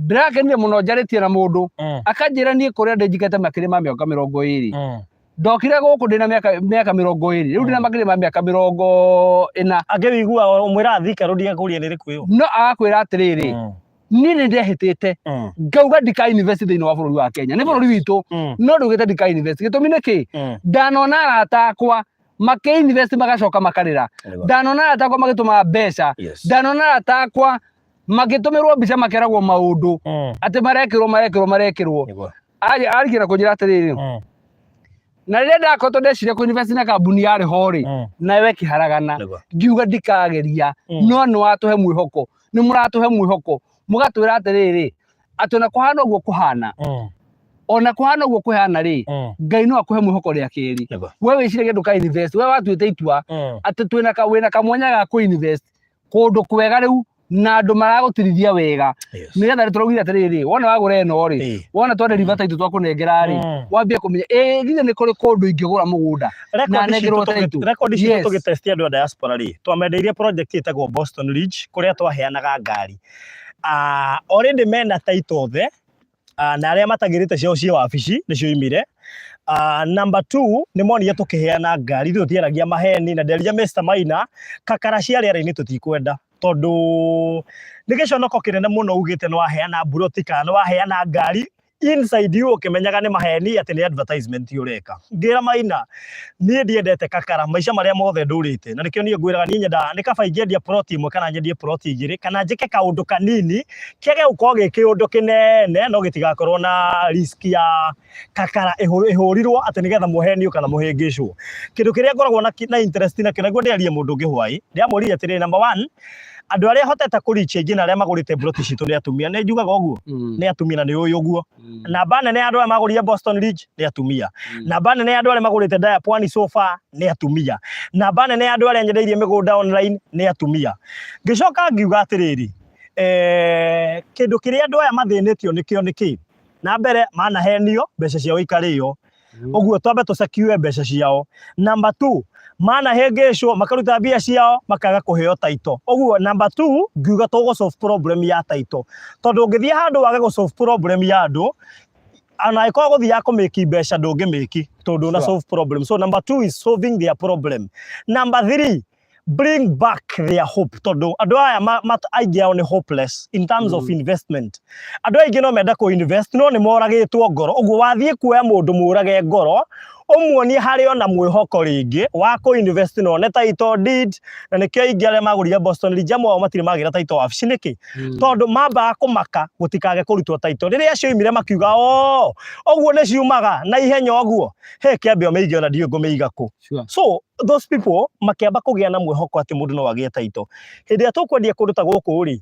Ndĩrakenire mũno njarĩtie na mũndũ akanjĩra niĩ kũrĩa ndĩ njikĩte makĩria ma mĩaka 20, ndokire gũkũ ndĩna mĩaka 20, rĩu ndĩna makĩria ma mĩaka 40. Angĩ wĩigua ũmwĩraga Thika Road akũria nĩ ĩrĩkũ ĩyo. No agakwĩra atĩrĩrĩ, niĩ nĩ ndehĩtĩte ngauga ndika invest thĩinĩ wa bũrũri wa Kenya, nĩ bũrũri witũ, no ndugĩte ndika invest. Gĩtũmi nĩ kĩ? Ndanona arata akwa makĩ invest magacoka makarĩra, ndanona arata akwa magĩtũma mbeca, ndanona arata akwa magĩtũmĩrwo mbica makeragwo maũndũ atĩ marekĩrwo marekĩrwo marekĩrwo. Arĩkia na kũnjĩra atĩrĩrĩ, na rĩrĩa ndakoretwo ndeciria kũ invest na kambuni yarĩ ho rĩ, nayo ĩkĩharagana, ngiuga ndikageria. No nĩ watũhe mwĩhoko, nĩ mũratũhe mwĩhoko, mũgatwĩra atĩrĩrĩ, atĩ ona kũhana ũguo kũhana, ona kũhana ũguo kũhana rĩ, Ngai no akũhe mwĩhoko rĩa kerĩ. We wĩciragia ndũka invest, we watuĩte itua atĩ twĩna ka wĩna kamwanya ga kũ invest kũndũ kwega rĩu na andũ maragũtirithia wega, nĩgetha rĩ tũraugire atĩrĩrĩ, wona wagũra ĩno rĩ, wona twende riba taitũ twakũnengera rĩ, wambie kũmenya ĩ githĩ nĩ kũrĩ kũndũ ingĩgũra mũgũnda na nengerwo taitũ. Rekondi citũ tũgĩtesti andũ a diaspora rĩ, twamendeirie project ĩtagwo Boston Ridge kũrĩa twaheanaga ngari. Already mena title othe, na arĩa matagĩrĩte ciao ciĩ wabici nĩcio imire. Number 2, nĩ monire tũkĩheana ngari, ithuĩ tũtiaragia maheni, na nderire Mr. Maina kakara cia rĩera-inĩ tũtikwenda, tondũ nĩ gĩconoko kĩnene mũno ugĩte nĩ waheana mburoti kana nĩ waheana ngari inside you ũkĩmenyaga nĩ maheni atĩ nĩ advertisement ũreka. Ngĩra Maina niĩ ndiendete kakara maica marĩa mothe ndũrĩte, na nĩkĩo niĩ ngwĩraga niĩ nyendaga nĩ kaba ingĩendia plot ĩmwe kana nyendie plot igĩrĩ kana njĩke kaũndũ kanini kĩage gũkorwo gĩ kĩũndũ kĩnene, no gĩtigakorwo na risk ya kakara ĩhũrirwo atĩ nĩgetha mũhenio kana mũhĩngĩcwo. Kĩndũ kĩrĩa ngoragwo na interest nakĩo, na nĩguo ndĩarie mũndũ ũngĩ hwaĩ, ndĩramũririe atĩrĩrĩ, number one, andũ arĩa hotete kũrichia aingĩ na arĩa magũrĩte mburoti citũ nĩ atumia, nĩ njugaga ũguo, nĩ atumia na nĩ ũĩ ũguo. Namba nene ya andũ arĩa magũrire Boston Ridge nĩ atumia, namba nene ya andũ arĩa magũrĩte Daya Pwani so far nĩ atumia, namba nene ya andũ arĩa nyendeirie mĩgũnda online nĩ atumia. Ngĩcoka ngiuga atĩrĩrĩ, kĩndũ kĩrĩa andũ aya mathĩnĩtio nĩkĩo nĩ kĩ? Na mbere manahenio mbeca ciao ikarĩo, ũguo twambe tũcekue mbeca ciao. Number 2, manahĩngĩcwo makaruta mbia ciao makaga kũheo title. Ũguo number 2 ngiuga tũgũ solve problem ya title, tondũ ũngĩthiĩ handũ wage gũ solve problem ya andũ, Ona angĩkorwo gũthiaga kũmĩki mbeca ndũngĩmĩki tondũ na solve problem. So number two is solving their problem. Number three, bring back their hope, tondũ andũ aya aingĩ ao nĩ hopeless in terms of investment. Andũ aingĩ no menda kũ invest no nĩ moragĩtwo ngoro. Ũguo wathiĩ kuoya mũndũ mũrage ngoro, ũmuonie harĩ ona mwĩhoko rĩngĩ wa kũ invest na one title deed. Na nĩkĩo aingĩ arĩa magũrire Boston Rijam wao matirĩ magĩra title wabici. Nĩkĩ? Tondũ mambaga kũmaka gũtikage kũrutwo title. Rĩrĩa cioimire makiuga, o ũguo nĩ ciumaga na ihenya ũguo, he kĩambe ũmĩige, ona ndiũĩ ngũmĩiga kũ. So those people makĩamba kũgĩa na mwĩhoko atĩ mũndũ no agĩe title. Hĩndĩ ĩrĩa tũkwendia kũndũ ta gũkũ rĩ,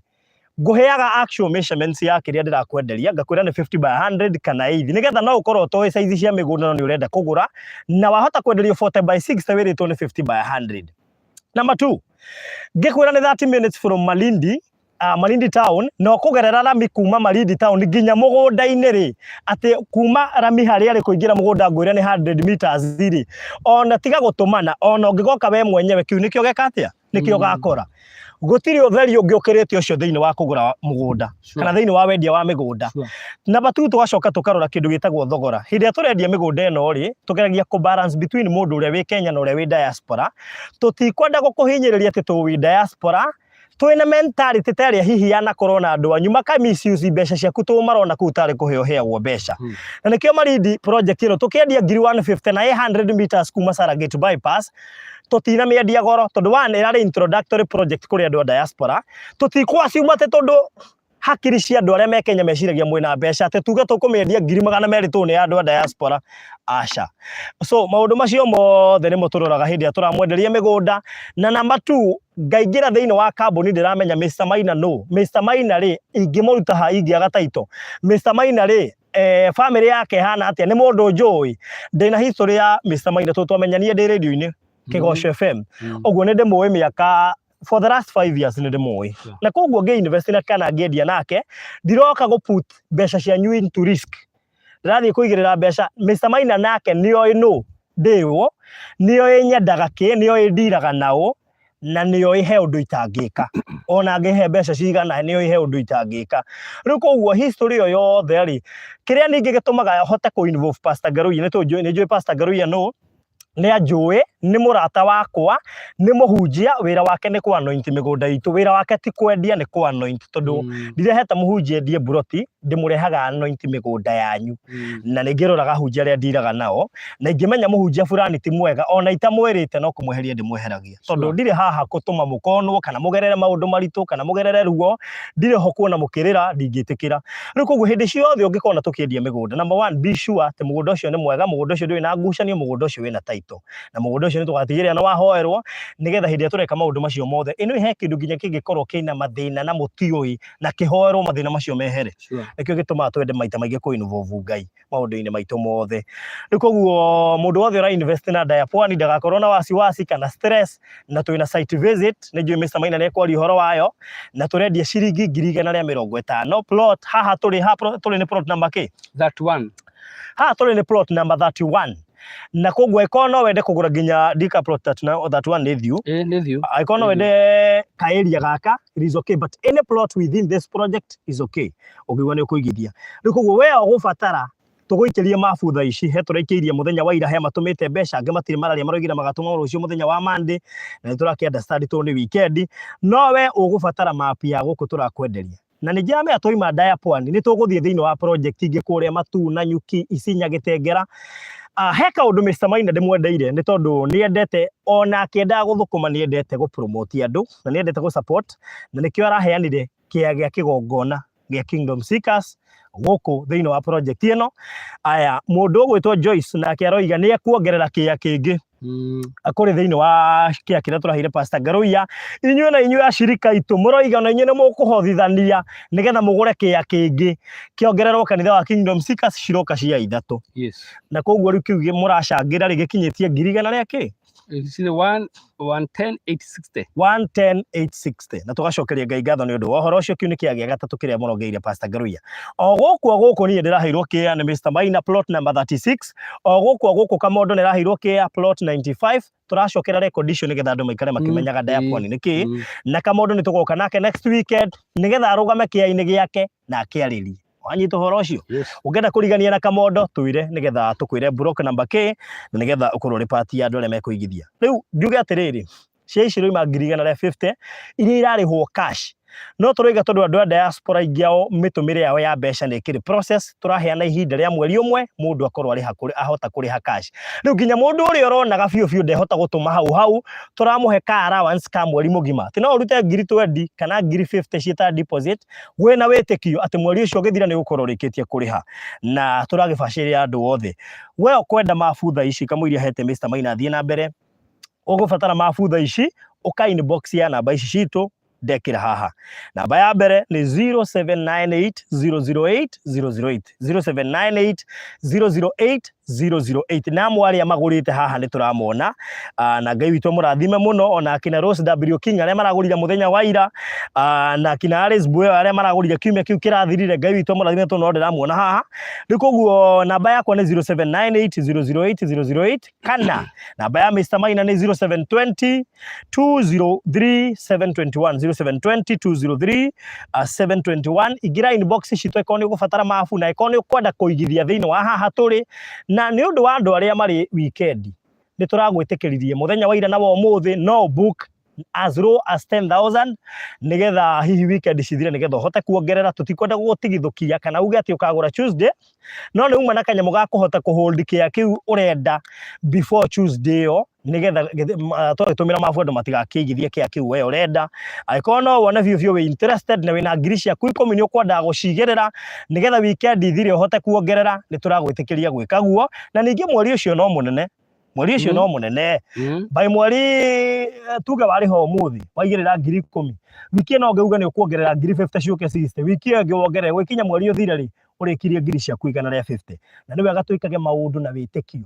ngũheaga actual measurements ya kĩrĩa ndĩrakwenderia, ngakwĩra nĩ 50 by 100 kana 80, nĩgetha no ũkorwo ũtoĩ size cia mĩgũnda no nĩ ũrenda kũgũra, na wahota kwenderio 40 by 60 wĩrĩtwo nĩ 50 by 100. Number two, ngĩkwĩra nĩ 30 minutes from Malindi, Malindi town, na ũkũgerera rami kuma Malindi town nginya mũgũnda-inĩ rĩ, atĩ kuma rami harĩa rĩ kũingĩra mũgũnda ngwĩre nĩ 100 meters rĩ, ona tiga gũtũmana, ona ũngĩgoka we mwenyewe, kĩu nĩkĩo geka atĩa, nĩkĩo gakora. Gũtirĩ ũtheri ũngĩ ũkĩrĩte ũcio thĩinĩ wa kũgũra mũgũnda kana thĩinĩ wa wendia wa mĩgũnda. Number two, tũgacoka tũkarora kĩndũ gĩtagwo thogora. Hĩndĩ ĩrĩa tũrendia mĩgũnda ĩno rĩ, tũgeragia kũ balance between mũndũ ũrĩa wĩ Kenya na ũrĩa wĩ diaspora. Tũtikwenda gũkũhinyĩrĩria atĩ tũ wĩ diaspora twĩna mentality ta ĩrĩa hihi yanakorwo na andũ anyu maka misuse mbeca ciaku, tũ marona kũu tarĩ kũheo heagwo mbeca. Na nĩkĩo Malindi project ĩno tũkĩendia ngiri 150 na 800 meters kuma Saragate bypass, tũtinamĩendia goro, tondũ one, ĩrarĩ introductory project kũrĩ andũ a diaspora. Tũtikũ assume atĩ tondũ hakiri cia andũ arĩa me Kenya meciragia mwĩna mbeca, atĩ tuge tũkũmĩendia 200,000 tũ nĩ ya andũ a diaspora. Aca. So maũndũ macio mothe nĩmo tũroraga hĩndĩ ĩrĩa tũramwenderia mĩgũnda. Na number two, ngaingĩra thĩinĩ wa kambuni ndĩramenya Mr Maina no Mr Maina rĩ, ingĩmũruta ha ingĩaga title? Mr Maina rĩ, family yake ĩhana atĩa? Nĩ mũndũ njũĩ? Ndĩna history ya Mr Maina tondũ twamenyanie ndĩ radio-inĩ Kĩgoco FM. Ũguo nĩ ndĩmũĩ mĩaka, for the last 5 years nĩ ndĩmũĩ. Na koguo ngĩ invest na kana ngĩendia nake, ndiroka gũ put mbeca cianyu into risk. Ndĩrathiĩ kũigĩrĩra mbeca Mr Maina nake nĩoĩ no ndĩwo, nĩoĩ nyendaga kĩ, nĩoĩ ndiraga nao, na nĩoĩ he ũndũ itangĩka. Ona angĩhe mbeca cigana, nĩoĩ he ũndũ itangĩka. Rĩu koguo history ĩyo yothe rĩ, kĩrĩa ningĩ gĩtũmaga hote kũ involve Pastor Ngaruiya nĩ tondũ nĩ njũĩ Pastor Ngaruiya no nĩ anjũĩ, nĩ mũrata wakwa, nĩ mũhunjia. Wĩra wake nĩ kũ anoint mĩgũnda itũ. Wĩra wake ti kwendia, nĩ kũ anoint, tondũ ndirehete mũhunjia endie mburoti, ndĩmũrehaga anoint mĩgũnda yanyu. Na nĩ ngĩroraga ahunjia arĩa ndiraga nao, na ingĩmenya mũhunjia fulani ti mwega, ona itamwĩrĩte no kũmweheria ndĩmweheragia, tondũ ndirĩ haha gũtũma mũkonwo kana mũgerere maũndũ maritũ kana mũgerere ruo. Ndirĩ ho kuona mũkĩrĩra, ndingĩtĩkĩra. Rĩu koguo hĩndĩ ciothe ũngĩkona tũkĩendia mĩgũnda, number one, be sure atĩ mũgũnda ũcio nĩ mwega, mũgũnda ũcio ndũrĩ na ngucanio, mũgũnda ũcio wĩna title, na mũgũnda ũcio nĩ tũgatigĩrĩra nĩ wahoerwo, nĩgetha hĩndĩ ĩrĩa tũreka maũndũ macio mothe ĩno, he kĩndũ nginya kĩngĩkorwo kĩna mathĩna na mũtiũĩ, na kĩhoerwo mathĩna macio mehere. Nĩkĩo gĩtũmaga twende maita maingĩ kũ involve Ngai maũndũ-inĩ maitũ mothe. Rĩu koguo mũndũ wothe ũra invest na Daya Pwani ndagakorwo na wasiwasi kana stress. Na twĩna site visit, nĩ njũĩ Mr Maina nĩ ekwaria ũhoro wayo, na tũrendia ciringi 150,000 plot. Haha tũrĩ, haha tũrĩ nĩ plot number kĩ? That one. Haha tũrĩ nĩ plot number 31, na koguo angĩkorwo no wende kũgũra nginya ndika plot 31 nĩ thiũ. Ĩ nĩ thiũ. Angĩkorwo no wende ka area gaka, it is okay, but any plot within this project is okay ũngĩigua nĩ ũkũigithia. Rĩu koguo we ũgũbatara tũgũikĩrie mabu thaa ici, he tũraikĩirie mũthenya wa ira, he matũmĩte mbeca, angĩ matirĩ mararia, maroigire magatũma rũciũ mũthenya wa Monday, na nĩ tũrakĩ understand tondũ nĩ weekend. No we ũgũbatara map ya gũkũ tũrakwenderia, na nĩ njamenya twaima Daya Pwani nĩ tũgũthiĩ thĩinĩ wa project ingĩ kũrĩa Matuna, Nyuki, Isinya, Gĩtengera. He kaũndũ Mr Maina ndĩmwendeire nĩ tondũ nĩ endete, ona akĩendaga gũthũkũma, nĩ endete gũ promote andũ na nĩ endete gũ support, na nĩkĩo araheanire kĩa gĩa kĩgongona gĩa Kingdom Seekers gũkũ thĩinĩ wa project ĩno. Aya, mũndũ ũgwĩtwo Joyce nake aroiga nĩ ekuongerera kĩa kĩngĩ kũrĩ thĩinĩ wa kĩa kĩrĩa tũraheire Pastor Ngaruiya. Inyuĩ na inyuĩ ashirika itũ mũroiga na inyuĩ nĩ mũkũhothithania nĩgetha mũgũre kĩa kĩngĩ kĩongererwo kanitha wa Kingdom Seekers, ciroka cia ithatũ. Na koguo rĩu kĩu mũracangĩra rĩ, gĩkinyĩtie ngiri igana rĩa kĩ? It's one one ten eight sixty. 110,860, na tũgacokeria Ngai ngatho nĩ ũndũ wa ũhoro ũcio. Kĩu nĩ kĩa gĩa gatatũ kĩrĩa mũrongeire Pastor Ngaruiya. O gũkũ, o gũkũ niĩ ndĩraheirwo kĩa nĩ Mr Maina, plot number 36. O gũkũ, o gũkũ Kamondo nĩraheirwo kĩa plot 95. Tũracokera record icio nĩgetha andũ maikare makĩmenyaga Daya Pwani nĩ kĩ. Na Kamondo nĩ tũgoka nake next weekend nĩgetha arũgame kĩa-inĩ gĩake na akĩarĩrie. Wanyita ũhoro ũcio? Yes. Ũngĩenda kũrigania na Kamondo twĩre nĩgetha tũkwĩre block number K na nĩgetha ũkorwo ũrĩ part ya andũ arĩa mekũigithia. Rĩu njuge atĩrĩrĩ, cia ici roima 150,000 iria irarĩhwo cash. No tũroiga tondũ andũ a diaspora aingĩ ao mĩtũmĩre yao ya mbeca nĩ ĩkĩrĩ process, tũraheana ihinda rĩa mweri ũmwe mũndũ akorwo arĩha ahota kũrĩha cash. Rĩu nginya mũndũ ũrĩa ũronaga biũ biũ ndehota gũtũma hau hau, tũramũhe ka allowance ka mweri mũgima. Atĩ no ũrute ngiri 20 kana ngiri 50 ciĩ ta deposit, wĩna wĩtĩkio atĩ mweri ũcio ũgĩthira nĩ ũgũkorwo ũrĩkĩtie kũrĩha. Na tũragĩbacĩrĩra andũ othe. We ũkwenda mabu thaa ici kamũira hete Mr Maina athiĩ na mbere, ũgũbatara mabu thaa ici, ũka inbox ya namba ici citũ ndekĩra haha. Namba ya mbere nĩ 0798 008 008, 0798 008 008. Na amwe arĩa magũrĩte haha nĩ tũramona, na Ngai witũ amũrathime mũno, ona akina Rose W King arĩa maragũrire mũthenya wa ira, na akina Alice Bueo arĩa maragũrire kiumia kĩu kĩrathirire, Ngai witũ amũrathime tondũ no ndĩramuona haha. Rĩu koguo namba yakwa nĩ 0798 008 008 kana namba ya Mr Maina nĩ 0720 203 721, 0720 203 721. Ingĩra inbox citũ ĩkorwo nĩ ũgũbatara mabu na ĩkorwo nĩ ũkwenda kũigithia thĩinĩ wa haha tũrĩ. Na nĩ ũndũ wa andũ arĩa marĩ weekend, nĩ tũragwĩtĩkĩririe mũthenya wa ira na wa ũmũthĩ no book as low as 10,000 nigetha hihi weekend cithire nigetha ũhote kuongerera. Tũtikwenda gũgũtigithũkia kana uge atĩ ũkagũra Tuesday, no nĩ uma na kanyamũ ga kũhota kũhold kĩa kĩu ũrenda before Tuesday ĩyo, nigetha twagĩtũmĩra mabu andũ matigakĩigithie kĩa kĩu we ũrenda. Angĩkorwo no wone biũ biũ wĩ interested na wĩna ngiri ciaku 10 nĩ ũkwendaga gũcigĩrĩra nigetha weekend ithire ũhote kuongerera, nĩ tũragwĩtĩkĩria gwĩka guo. Na ningĩ mweri ũcio no mũnene, mweri ũcio no mũnene by mweri tuge warĩha ũmũthĩ waigĩrĩra ngiri 10, wiki ĩno ũngĩ uge nĩ ũkuongerera ngiri 50 ciũke 60, wiki ĩyo ĩngĩ wongerere, gwĩkinya mweri ũthire rĩ ũrĩkirie ngiri ciaku 150. Na nĩ wega twĩkage maũndũ na wĩtĩkio.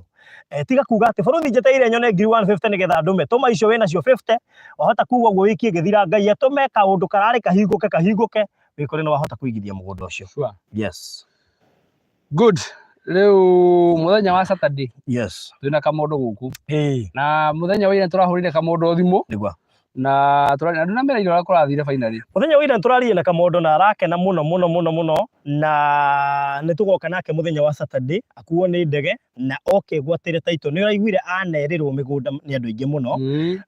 Tiga kuga atĩ bũrũri njetereire nyone ngiri 150 nĩgetha ndũme. Tũma icio wĩnacio 50, wahota kuga ũguo wiki ĩgĩthira Ngai atũme kaũndũ kararĩ kahingũke kahingũke, wĩkore nĩ wahota kũigithia mũgũnda ũcio. Sure. Yes. Good. Rĩu mũthenya wa Saturday twĩna kamondo gũkũ. Na mũthenya wa ira tũrahũrire kamondo thimũ. Nĩguo. Na tũrarĩ na ndũnamera ira ũrĩa kũrathire finally. Mũthenya wa ira tũraririe na kamondo na arakena mũno mũno mũno mũno, na nĩ tũgoka nake mũthenya wa Saturday akuo nĩ ndege na oke gwatĩre title. Nĩ ũraiguire anerĩrwo mĩgũnda nĩ andũ aingĩ mũno,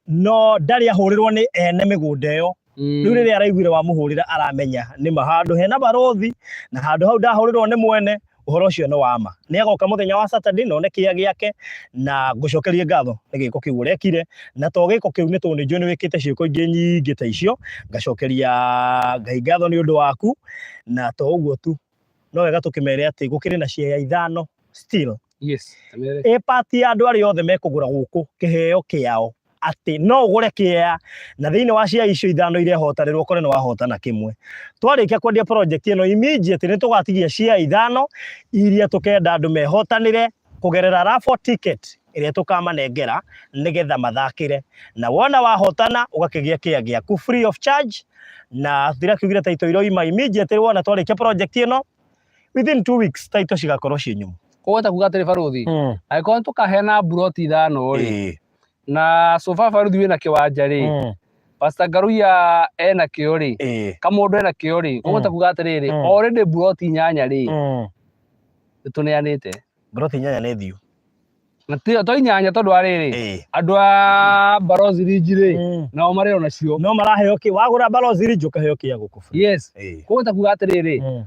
no ndarĩ ahũrĩrwo nĩ ene mĩgũnda ĩyo. Rĩu rĩrĩa araiguire wamũhũrĩra aramenya nĩ ma handũ hena barothi na handũ hau ndahũrĩrwo nĩ mwene, ũhoro ũcio nĩ wa ma. Nĩ agoka mũthenya wa Saturday na one kĩea gĩake, na ngũcokerie ngatho nĩ gĩko kĩu ũrekire, na to gĩko kĩu nĩ tondũ nĩ njũĩ nĩ wĩkĩte ciĩko ingĩ nyingĩ ta icio. Ngacokeria Ngai ngatho nĩ ũndũ waku, na to ũguo tu, no wega tũkĩmere atĩ gũkĩrĩ na ciea ithano still. Yes, tamere. Ĩ part ya andũ arĩa othe mekũgũra gũkũ kĩheo kĩao, atĩ no ũgũre kĩea na thĩinĩ wa cia icio ithano irehotanĩrwo ũkore nĩ wahotana kĩmwe. Twarĩkia kwendia project ĩno immediately nĩ tũgatigia cia ithano iria tũkenda andũ mehotanĩre kũgerera raffle ticket ĩrĩa tũkamanengera nĩgetha mathakĩre. Na wona wahotana ũgakĩgĩa kĩea gĩaku free of charge, na tũtirakiugire title iroima immediately wona twarĩkia project ĩno within 2 weeks title cigakorwo ciĩ nyũmũ. Koguo ta kuga atĩrĩ baruthi, angĩkorwo tũkaheana mburoti ithano rĩ, na sofa baruthi wĩna kĩwanja rĩ, Pastor Ngaruiya ena kĩo rĩ, Kamondo ena kĩo rĩ, koguo ta kuga atĩrĩrĩ, already mburoti inyanya rĩ, nĩtũneanĩte. Mburoti inyanya nĩ thiu. Na to inyanya tondũ wa rĩrĩ, andũ a Barozi Ridge rĩ, nao marĩ o nacio. No maraheo kĩ, wagũra Barozi Ridge ũkaheo kĩa gũkũ free. Yes. Koguo ta kuga atĩrĩrĩ,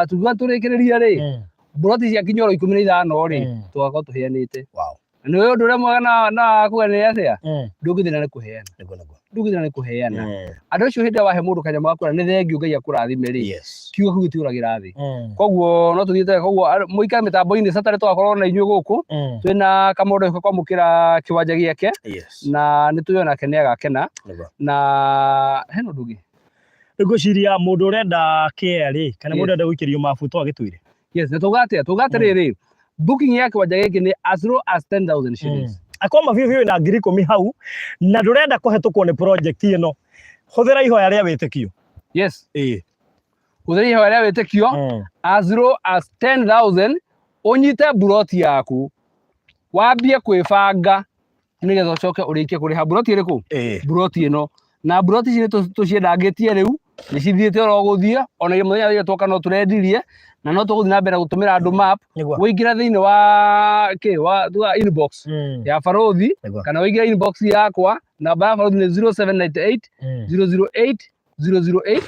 tukiuga tũrĩkĩrĩria rĩ, mburoti cia kinyoro 15 rĩ, tũgakorwo tũheanĩte. Wow. Na nĩ ũndũ ũrĩa mwega na kuga nĩ atĩa? Ndũngĩthĩna nĩ kũheana. Nĩguo, nĩguo. Ndũngĩthĩna nĩ kũheana. Andũ acio hĩndĩ ĩrĩa wahe mũndũ kanyamũ ga kũrĩa nĩ thengiũ Ngai akũrathime rĩ, kiugo kĩu gĩtiũragĩra thĩ. Koguo no tũthiĩte koguo mũikare mĩtambo-inĩ Saturday tũgakorwo na inyuĩ gũkũ. Twĩna Kamondo gĩũka kwamũkĩra kĩwanja gĩake. Na nĩ tũĩ onake nĩ agakena. Nĩguo. Na hena ũndũ ũngĩ? Ngwĩciria mũndũ ũrenda kĩea rĩ, kana mũndũ ũrenda gũikĩrio mabu to agĩtwĩre. Yes, na tuga atĩa? Tuga atĩrĩrĩ, booking ya kĩwanja gĩkĩ nĩ as low as 10,000 shillings. Akorwo mabiũ biũ wĩna ngiri ikũmi hau na ndũrenda kũhetũkwo nĩ project ĩno, hũthĩra ihoya rĩa wĩtĩkio. Yes. Hũthĩra ihoya rĩa wĩtĩkio as low as 10,000 ũnyite mburoti yaku, wambie kwĩbanga nĩgetha ũcoke ũrĩkie kũrĩha mburoti ĩrĩkũ? Mburoti ĩno. Na mburoti ici nĩ tũciendangĩtie rĩu. Nĩ cithiĩte oro gũthiĩ, ona mũthenya ũrĩa twoka no tũrendirie, na no tũgũthiĩ na mbere gũtũmĩra andũ map. Wĩingĩra thĩinĩ wa kĩ wa inbox ya Barũthi, kana wĩingĩre inbox yakwa. Namba ya Barũthi nĩ 0798 008 008,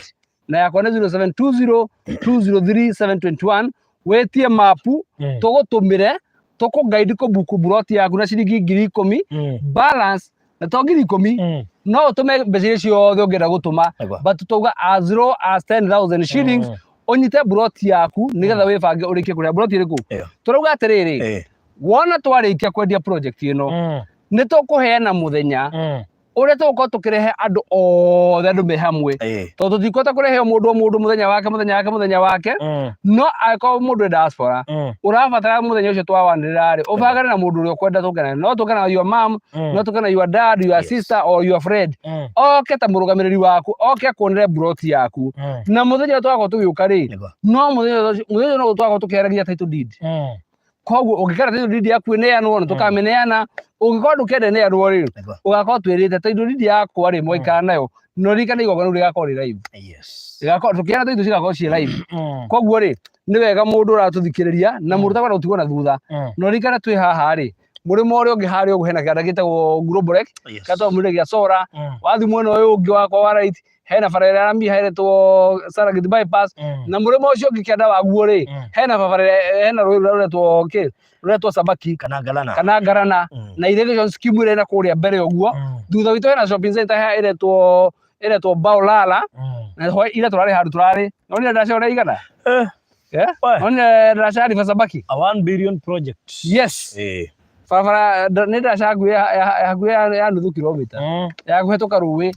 na yakwa nĩ 0720 203 721. Wĩtie mapu, tũgũtũmĩre, tũkũ guide kũbuku buroti yaku na ciringi 10,000. Balance na to 10,000, no ũtũme mbeca iria ciothe ũngĩenda gũtũma, but tauga as low as 10,000 shillings, ũnyite buroti yaku nĩgetha wĩbange ũrĩkie kũrĩha buroti ĩrĩkũ. Tũrauga atĩrĩrĩ, wona twarĩkia kwendia project ĩno, nĩ tũkũheana mũthenya ũrĩa tũgũkorwo tũkĩrehe andũ othe, andũ me hamwe, tondũ tũtikũhota kũrehe o mũndũ o mũndũ mũthenya wake, mũthenya wake, mũthenya wake. No angĩkorwo mũndũ e diaspora, ũrabatara mũthenya ũcio twawanĩrĩra rĩ, ũbangane na mũndũ ũrĩa ũkwenda tũke naye. No tũke na your mom, no tũke na your dad, your sister or your friend, oke ta mũrũgamĩrĩri waku, oke akuonere buroti yaku. Na mũthenya ũrĩa tũgakorwo tũgĩũka rĩ, no mũthenya ũcio no tũgakorwo tũkĩaragia title deed. Koguo ũngĩkenda title deed yaku ĩneanwo, nĩ tũkamĩneana. Ũngĩkorwo ndũkenda ĩneanwo rĩ, ũgakorwo twĩrĩte title deed yakwa rĩ, mwaikara nayo. No ririkana igongona rĩu rĩgakorwo rĩ live. Rĩgakorwo tũkĩana title cigakorwo ciĩ live. Koguo rĩ, nĩ wega mũndũ ũratũthikĩrĩria na mũndũ ũtakwenda gũtigwo na thutha, no ririkana twĩ haha rĩ, mũrĩmo ũrĩa ũngĩ harĩa ũguo hena kĩanda gĩtagwo Global kĩatwa gĩa Sora. Wathiĩ mwena ũyũ ũngĩ wakwa wa right, hena bara ĩrĩa ya Miha ĩretwo Saragit bypass, na mũrĩmo ũcio ũngĩ kĩanda waguo rĩ, hena barabara, hena rũĩ rũrĩa rũretwo kĩ, rũretwo Sabaki kana Ngalana. Kana Ngarana. Na irrigation scheme ĩrĩa ĩna kũrĩa mbere ũguo. Thutha witũ hena shopping center ĩretwo Baolala. Na ho ira tũrarĩ handũ tũrarĩ nonire ndaraca ũrĩa igana. We. Nonire ndaraca ya River Sabaki. A 1 billion project. Yes. Barabara nĩ ndaraca hakuhĩ ya nuthu kilomita ya kũhetũka rũĩ,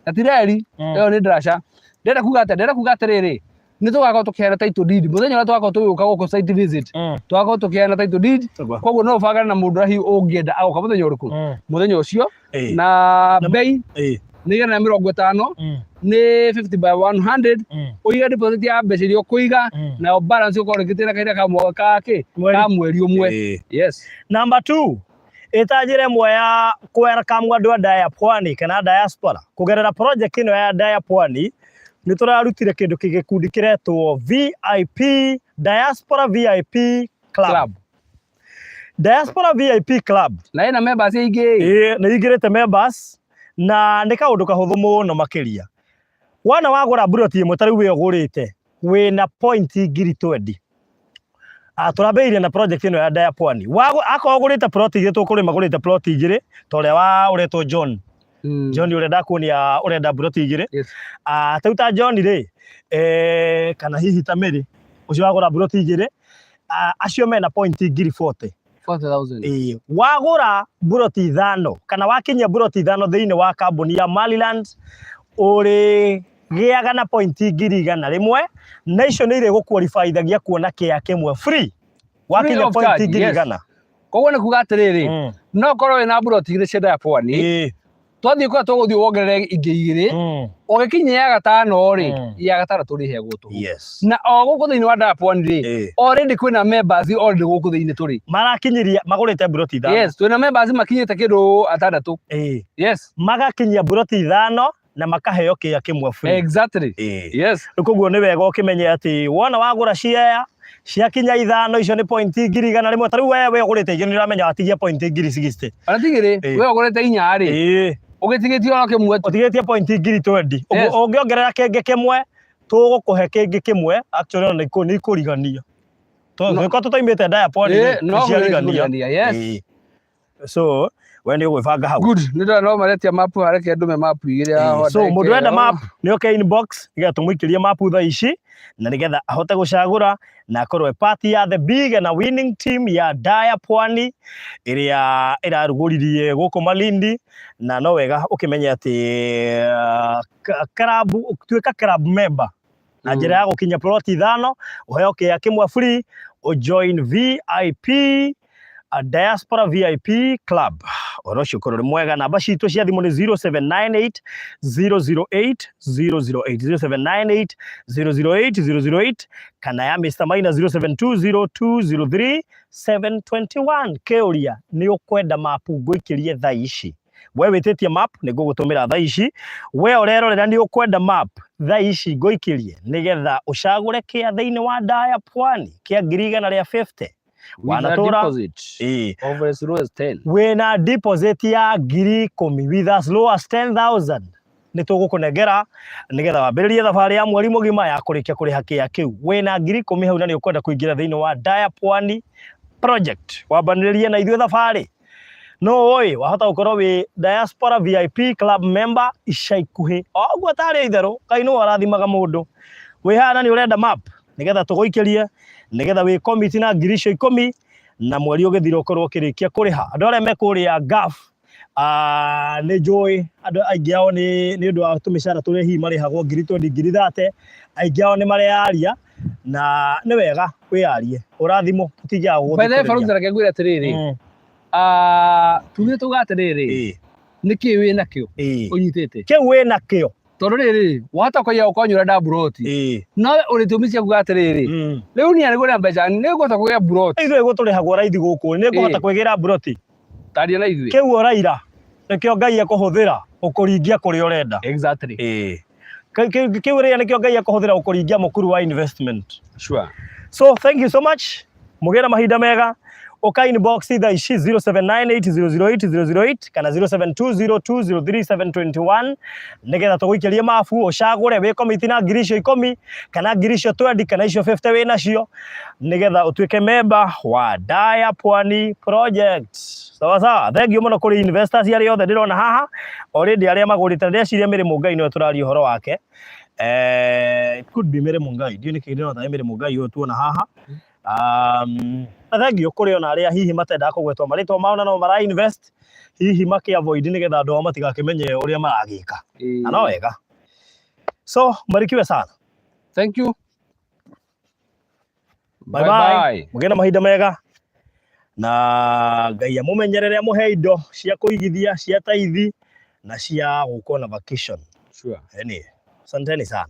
na ti reri. Ĩyo nĩ ndaraca. Ndĩrenda kuga atĩa? Ndĩrenda kuga atĩrĩrĩ, nĩ tũgakorwo tũkĩheana title deed mũthenya ũrĩa tũgakorwo tũgĩũka gũkũ site visit. Tũgakorwo tũkĩheana title deed. Koguo no ũbangane na mũndũ ũrĩa hihi ũngĩenda agoka mũthenya ũrĩkũ, mũthenya ũcio. Na bei nĩ 150, nĩ 50 by 100. Ũige deposit ya mbeca iria ũkũiga, nayo balance ũkorwo rĩkĩtie na kahinda ka mwaka ka kĩ? Mweri. Ka mweri ũmwe. Yes. Number two, ĩta njĩra ĩmwe ya kũwelcome andũ a Daya Pwani kana diaspora. Kũgerera project ĩno ya Daya Pwani, nĩ tũrarutire kĩndũ gĩkundi kĩretwo VIP, Diaspora VIP Club. Club. Diaspora VIP Club. Na ĩna members aingĩ. Ĩĩ, nĩ ingĩrĩte members na nĩ kaũndũ kahũthũ mũno makĩria. Wona wagũra mburoti ĩmwe ta rĩu we ũgũrĩte wĩna point 20,000. Ah, tũrambĩrĩirie na project ĩno ya Daya Pwani. Akorwo ũgũrĩte plot igĩrĩ, tũkũrĩma gũrĩte plot igĩrĩ ta ũrĩa wa ũretwo John. John ũrĩa ndakuonia ũrenda plot igĩrĩ. Ah, ta rĩu ta John rĩ, kana hihi ta Mary ũcio wagũra plot igĩrĩ, ah, acio mena point 40,000. 40,000. Ĩĩ, wagũra mburoti ithano kana wakinyia mburoti ithano thĩinĩ wa kambuni ya Maryland, ũrĩgĩaga na point 100,000, na icio nĩ irĩgũqualifythagia kuona kĩa kĩmwe free wakinya of point charge, ngiri igana. Koguo nĩ kuga atĩrĩrĩ, no ũkorwo wĩna mburoti igĩrĩ cia Daya Pwani, twathiĩ kũrĩa tũgũthiĩ wongerere ingĩ igĩrĩ, ũgĩkinyia ya gatano rĩ, ya gatano tũrĩheagwo tũhũ. Na o gũkũ thĩinĩ wa Daya Pwani rĩ, already kwĩna members already gũkũ thĩinĩ tũrĩ. Marakinyiria magũrĩte mburoti ithano. Yes, twĩna members makinyĩte kĩndũ atandatũ. Magakinyia mburoti ithano na makaheo kĩa kĩmwe free. Rĩu koguo nĩ wega ũkĩmenye atĩ wona wagũra share ciakinya ithano, icio nĩ point 100,000. Ta rĩu we ũgũrĩte igĩrĩ, nĩ ũramenya watigia point 60,000. Ona ti igĩrĩ, we ũgũrĩte inya rĩ, ũgĩtigĩtie o kĩmwe tu. Ũtigĩtie point 20,000. Ũngĩongerera kĩngĩ kĩmwe, tũgũkũhe kĩngĩ kĩmwe. Actually ona nĩ ikũrigania. Tũgĩkorwo tũtoimĩte Daya Pwani rĩ, No nĩ ciarigania. kũrigania, yes. So we nĩ ũgwĩbanga hau. Good, nĩ ndona no maretia mapu, hareke ndume mapu igĩrĩ haha. So ndagĩka mũndũ wenda ĩyo. map nĩ oke inbox nĩgetha tũmũikĩrie map thaa ici, na nĩgetha ahote gũcagũra na akorwo e part ya the big and a winning team ya Daya Pwani ĩrĩa ĩrarugũririe gũkũ Malindi. Na no wega ũkĩmenye atĩ club, tuĩka club member na njĩra ya gũkinya plot ithano, ũheo kĩa kĩmwe free, ũjoin VIP, a Diaspora VIP Club. Ũhoro ũcio ũkorwo ũrĩ mwega. Namba citũ cia thimũ nĩ 0798 008 008, 0798 008 008, kana ya Mr. Maina 0720 203 721. Kĩũria nĩ ũkwenda mapu ngũikĩrie thaa ici? We wĩtĩtie map nĩ ngũgũtũmĩra thaa ici. We ũrerorera nĩ ũkwenda map thaa ici ngũikĩrie nĩgetha ũcagũre kĩa thĩinĩ wa Ndaya Pwani kĩa 150,000. With a Wanatũra deposit ĩĩ of as low as 10. Wĩna deposit ya 10,000, with as low as 10,000 nĩ tũgũkũnengera nĩgetha wambĩrĩrie thabarĩ ya mweri mũgima ya kũrĩkia kũrĩha kĩa kĩu. Wĩna 10,000 hau na nĩ ũkwenda kũingĩra thĩinĩ wa Ndaya Pwani project, wambanĩrĩrie na ithuĩ thabarĩ. No ũĩ wahota gũkorwo wĩ diaspora VIP club member ica ikuhĩ o ũguo tarĩ itherũ. Ngai nĩwe ũrathimaga mũndũ. Wĩ haha na nĩ ũrenda map nĩgetha tũgũikĩrie nĩgetha wĩ commit na 10,000 na mweri ũgĩthira ũkorwo ũkĩrĩkia kũrĩha. Andũ arĩa me kũrĩa Gulf, nĩ njũĩ andũ aingĩ ao nĩ ũndũ wa tũmĩcara tũrĩa hihi marĩhagwo 20,000, 30,000, aingĩ ao nĩ mareyaria na nĩ wega wĩyarie ũrathimwo tũtingĩaga By the way, gũgũthikĩrĩria. Barũthi, reke ngwĩre atĩrĩrĩ, tugire tuga atĩrĩrĩ, nĩkĩ wĩ nakĩo ũnyitĩte? Kĩu wĩ nakĩo. Tondũ rĩrĩ, wahota kũiya ũkorwo ũrenda mburoti, nowe ũrĩ tũmi cia kuga atĩrĩrĩ, rĩu niĩ nĩngũrĩa mbeca, nĩngũhota kũgĩa mburoti. Ithuĩ gũtũrĩhagwo raithi gũkũ, nĩ ngũhota kwĩgĩra mburoti. Taria na ithuĩ. Kĩu ũraira nĩkĩo Ngai ekũhũthĩra gũkũringia kũrĩa ũrenda. Exactly. Ĩĩ. Kĩu ũrĩa nĩkĩo Ngai ekũhũthĩra gũkũringia mũkuru wa investment. So thank you so much, mũgĩe na mahinda mega. Ũka inbox thaa ici 0798008008 kana 0720203721 nĩgetha tũgũikĩrie mabu ũcagũre wĩ komiti na 10,000 kana 20,000 kana icio 50 wĩ nacio nĩgetha ũtuĩke member wa Ndaya Pwani project. Sawa sawa, thank you mũno kũrĩ investors arĩa othe ndĩrona haha already arĩa magũrĩte. Ndĩreciria Mary Mũngai nĩwe tũraria ũhoro wake. It could be Mary Mũngai, ndiũ nĩkĩ ndĩrona tarĩ Mary Mũngai ũyũ tuona haha. Na thank you kũrĩ ona arĩa hihi matendaga kũgwetwo marĩtwa mao na no mara invest hihi makĩ avoid nĩgetha andũ ao matigakĩmenye ũrĩa maragĩka, na no wega. So mbarikiwe sana. Thank you. Bye bye, mũgĩe na mahinda mega na Ngai amũmenyerere, amũhe indo cia kũigithia, cia taithi na cia gũkwo na vacation. Sure. Eni, asanteni sana.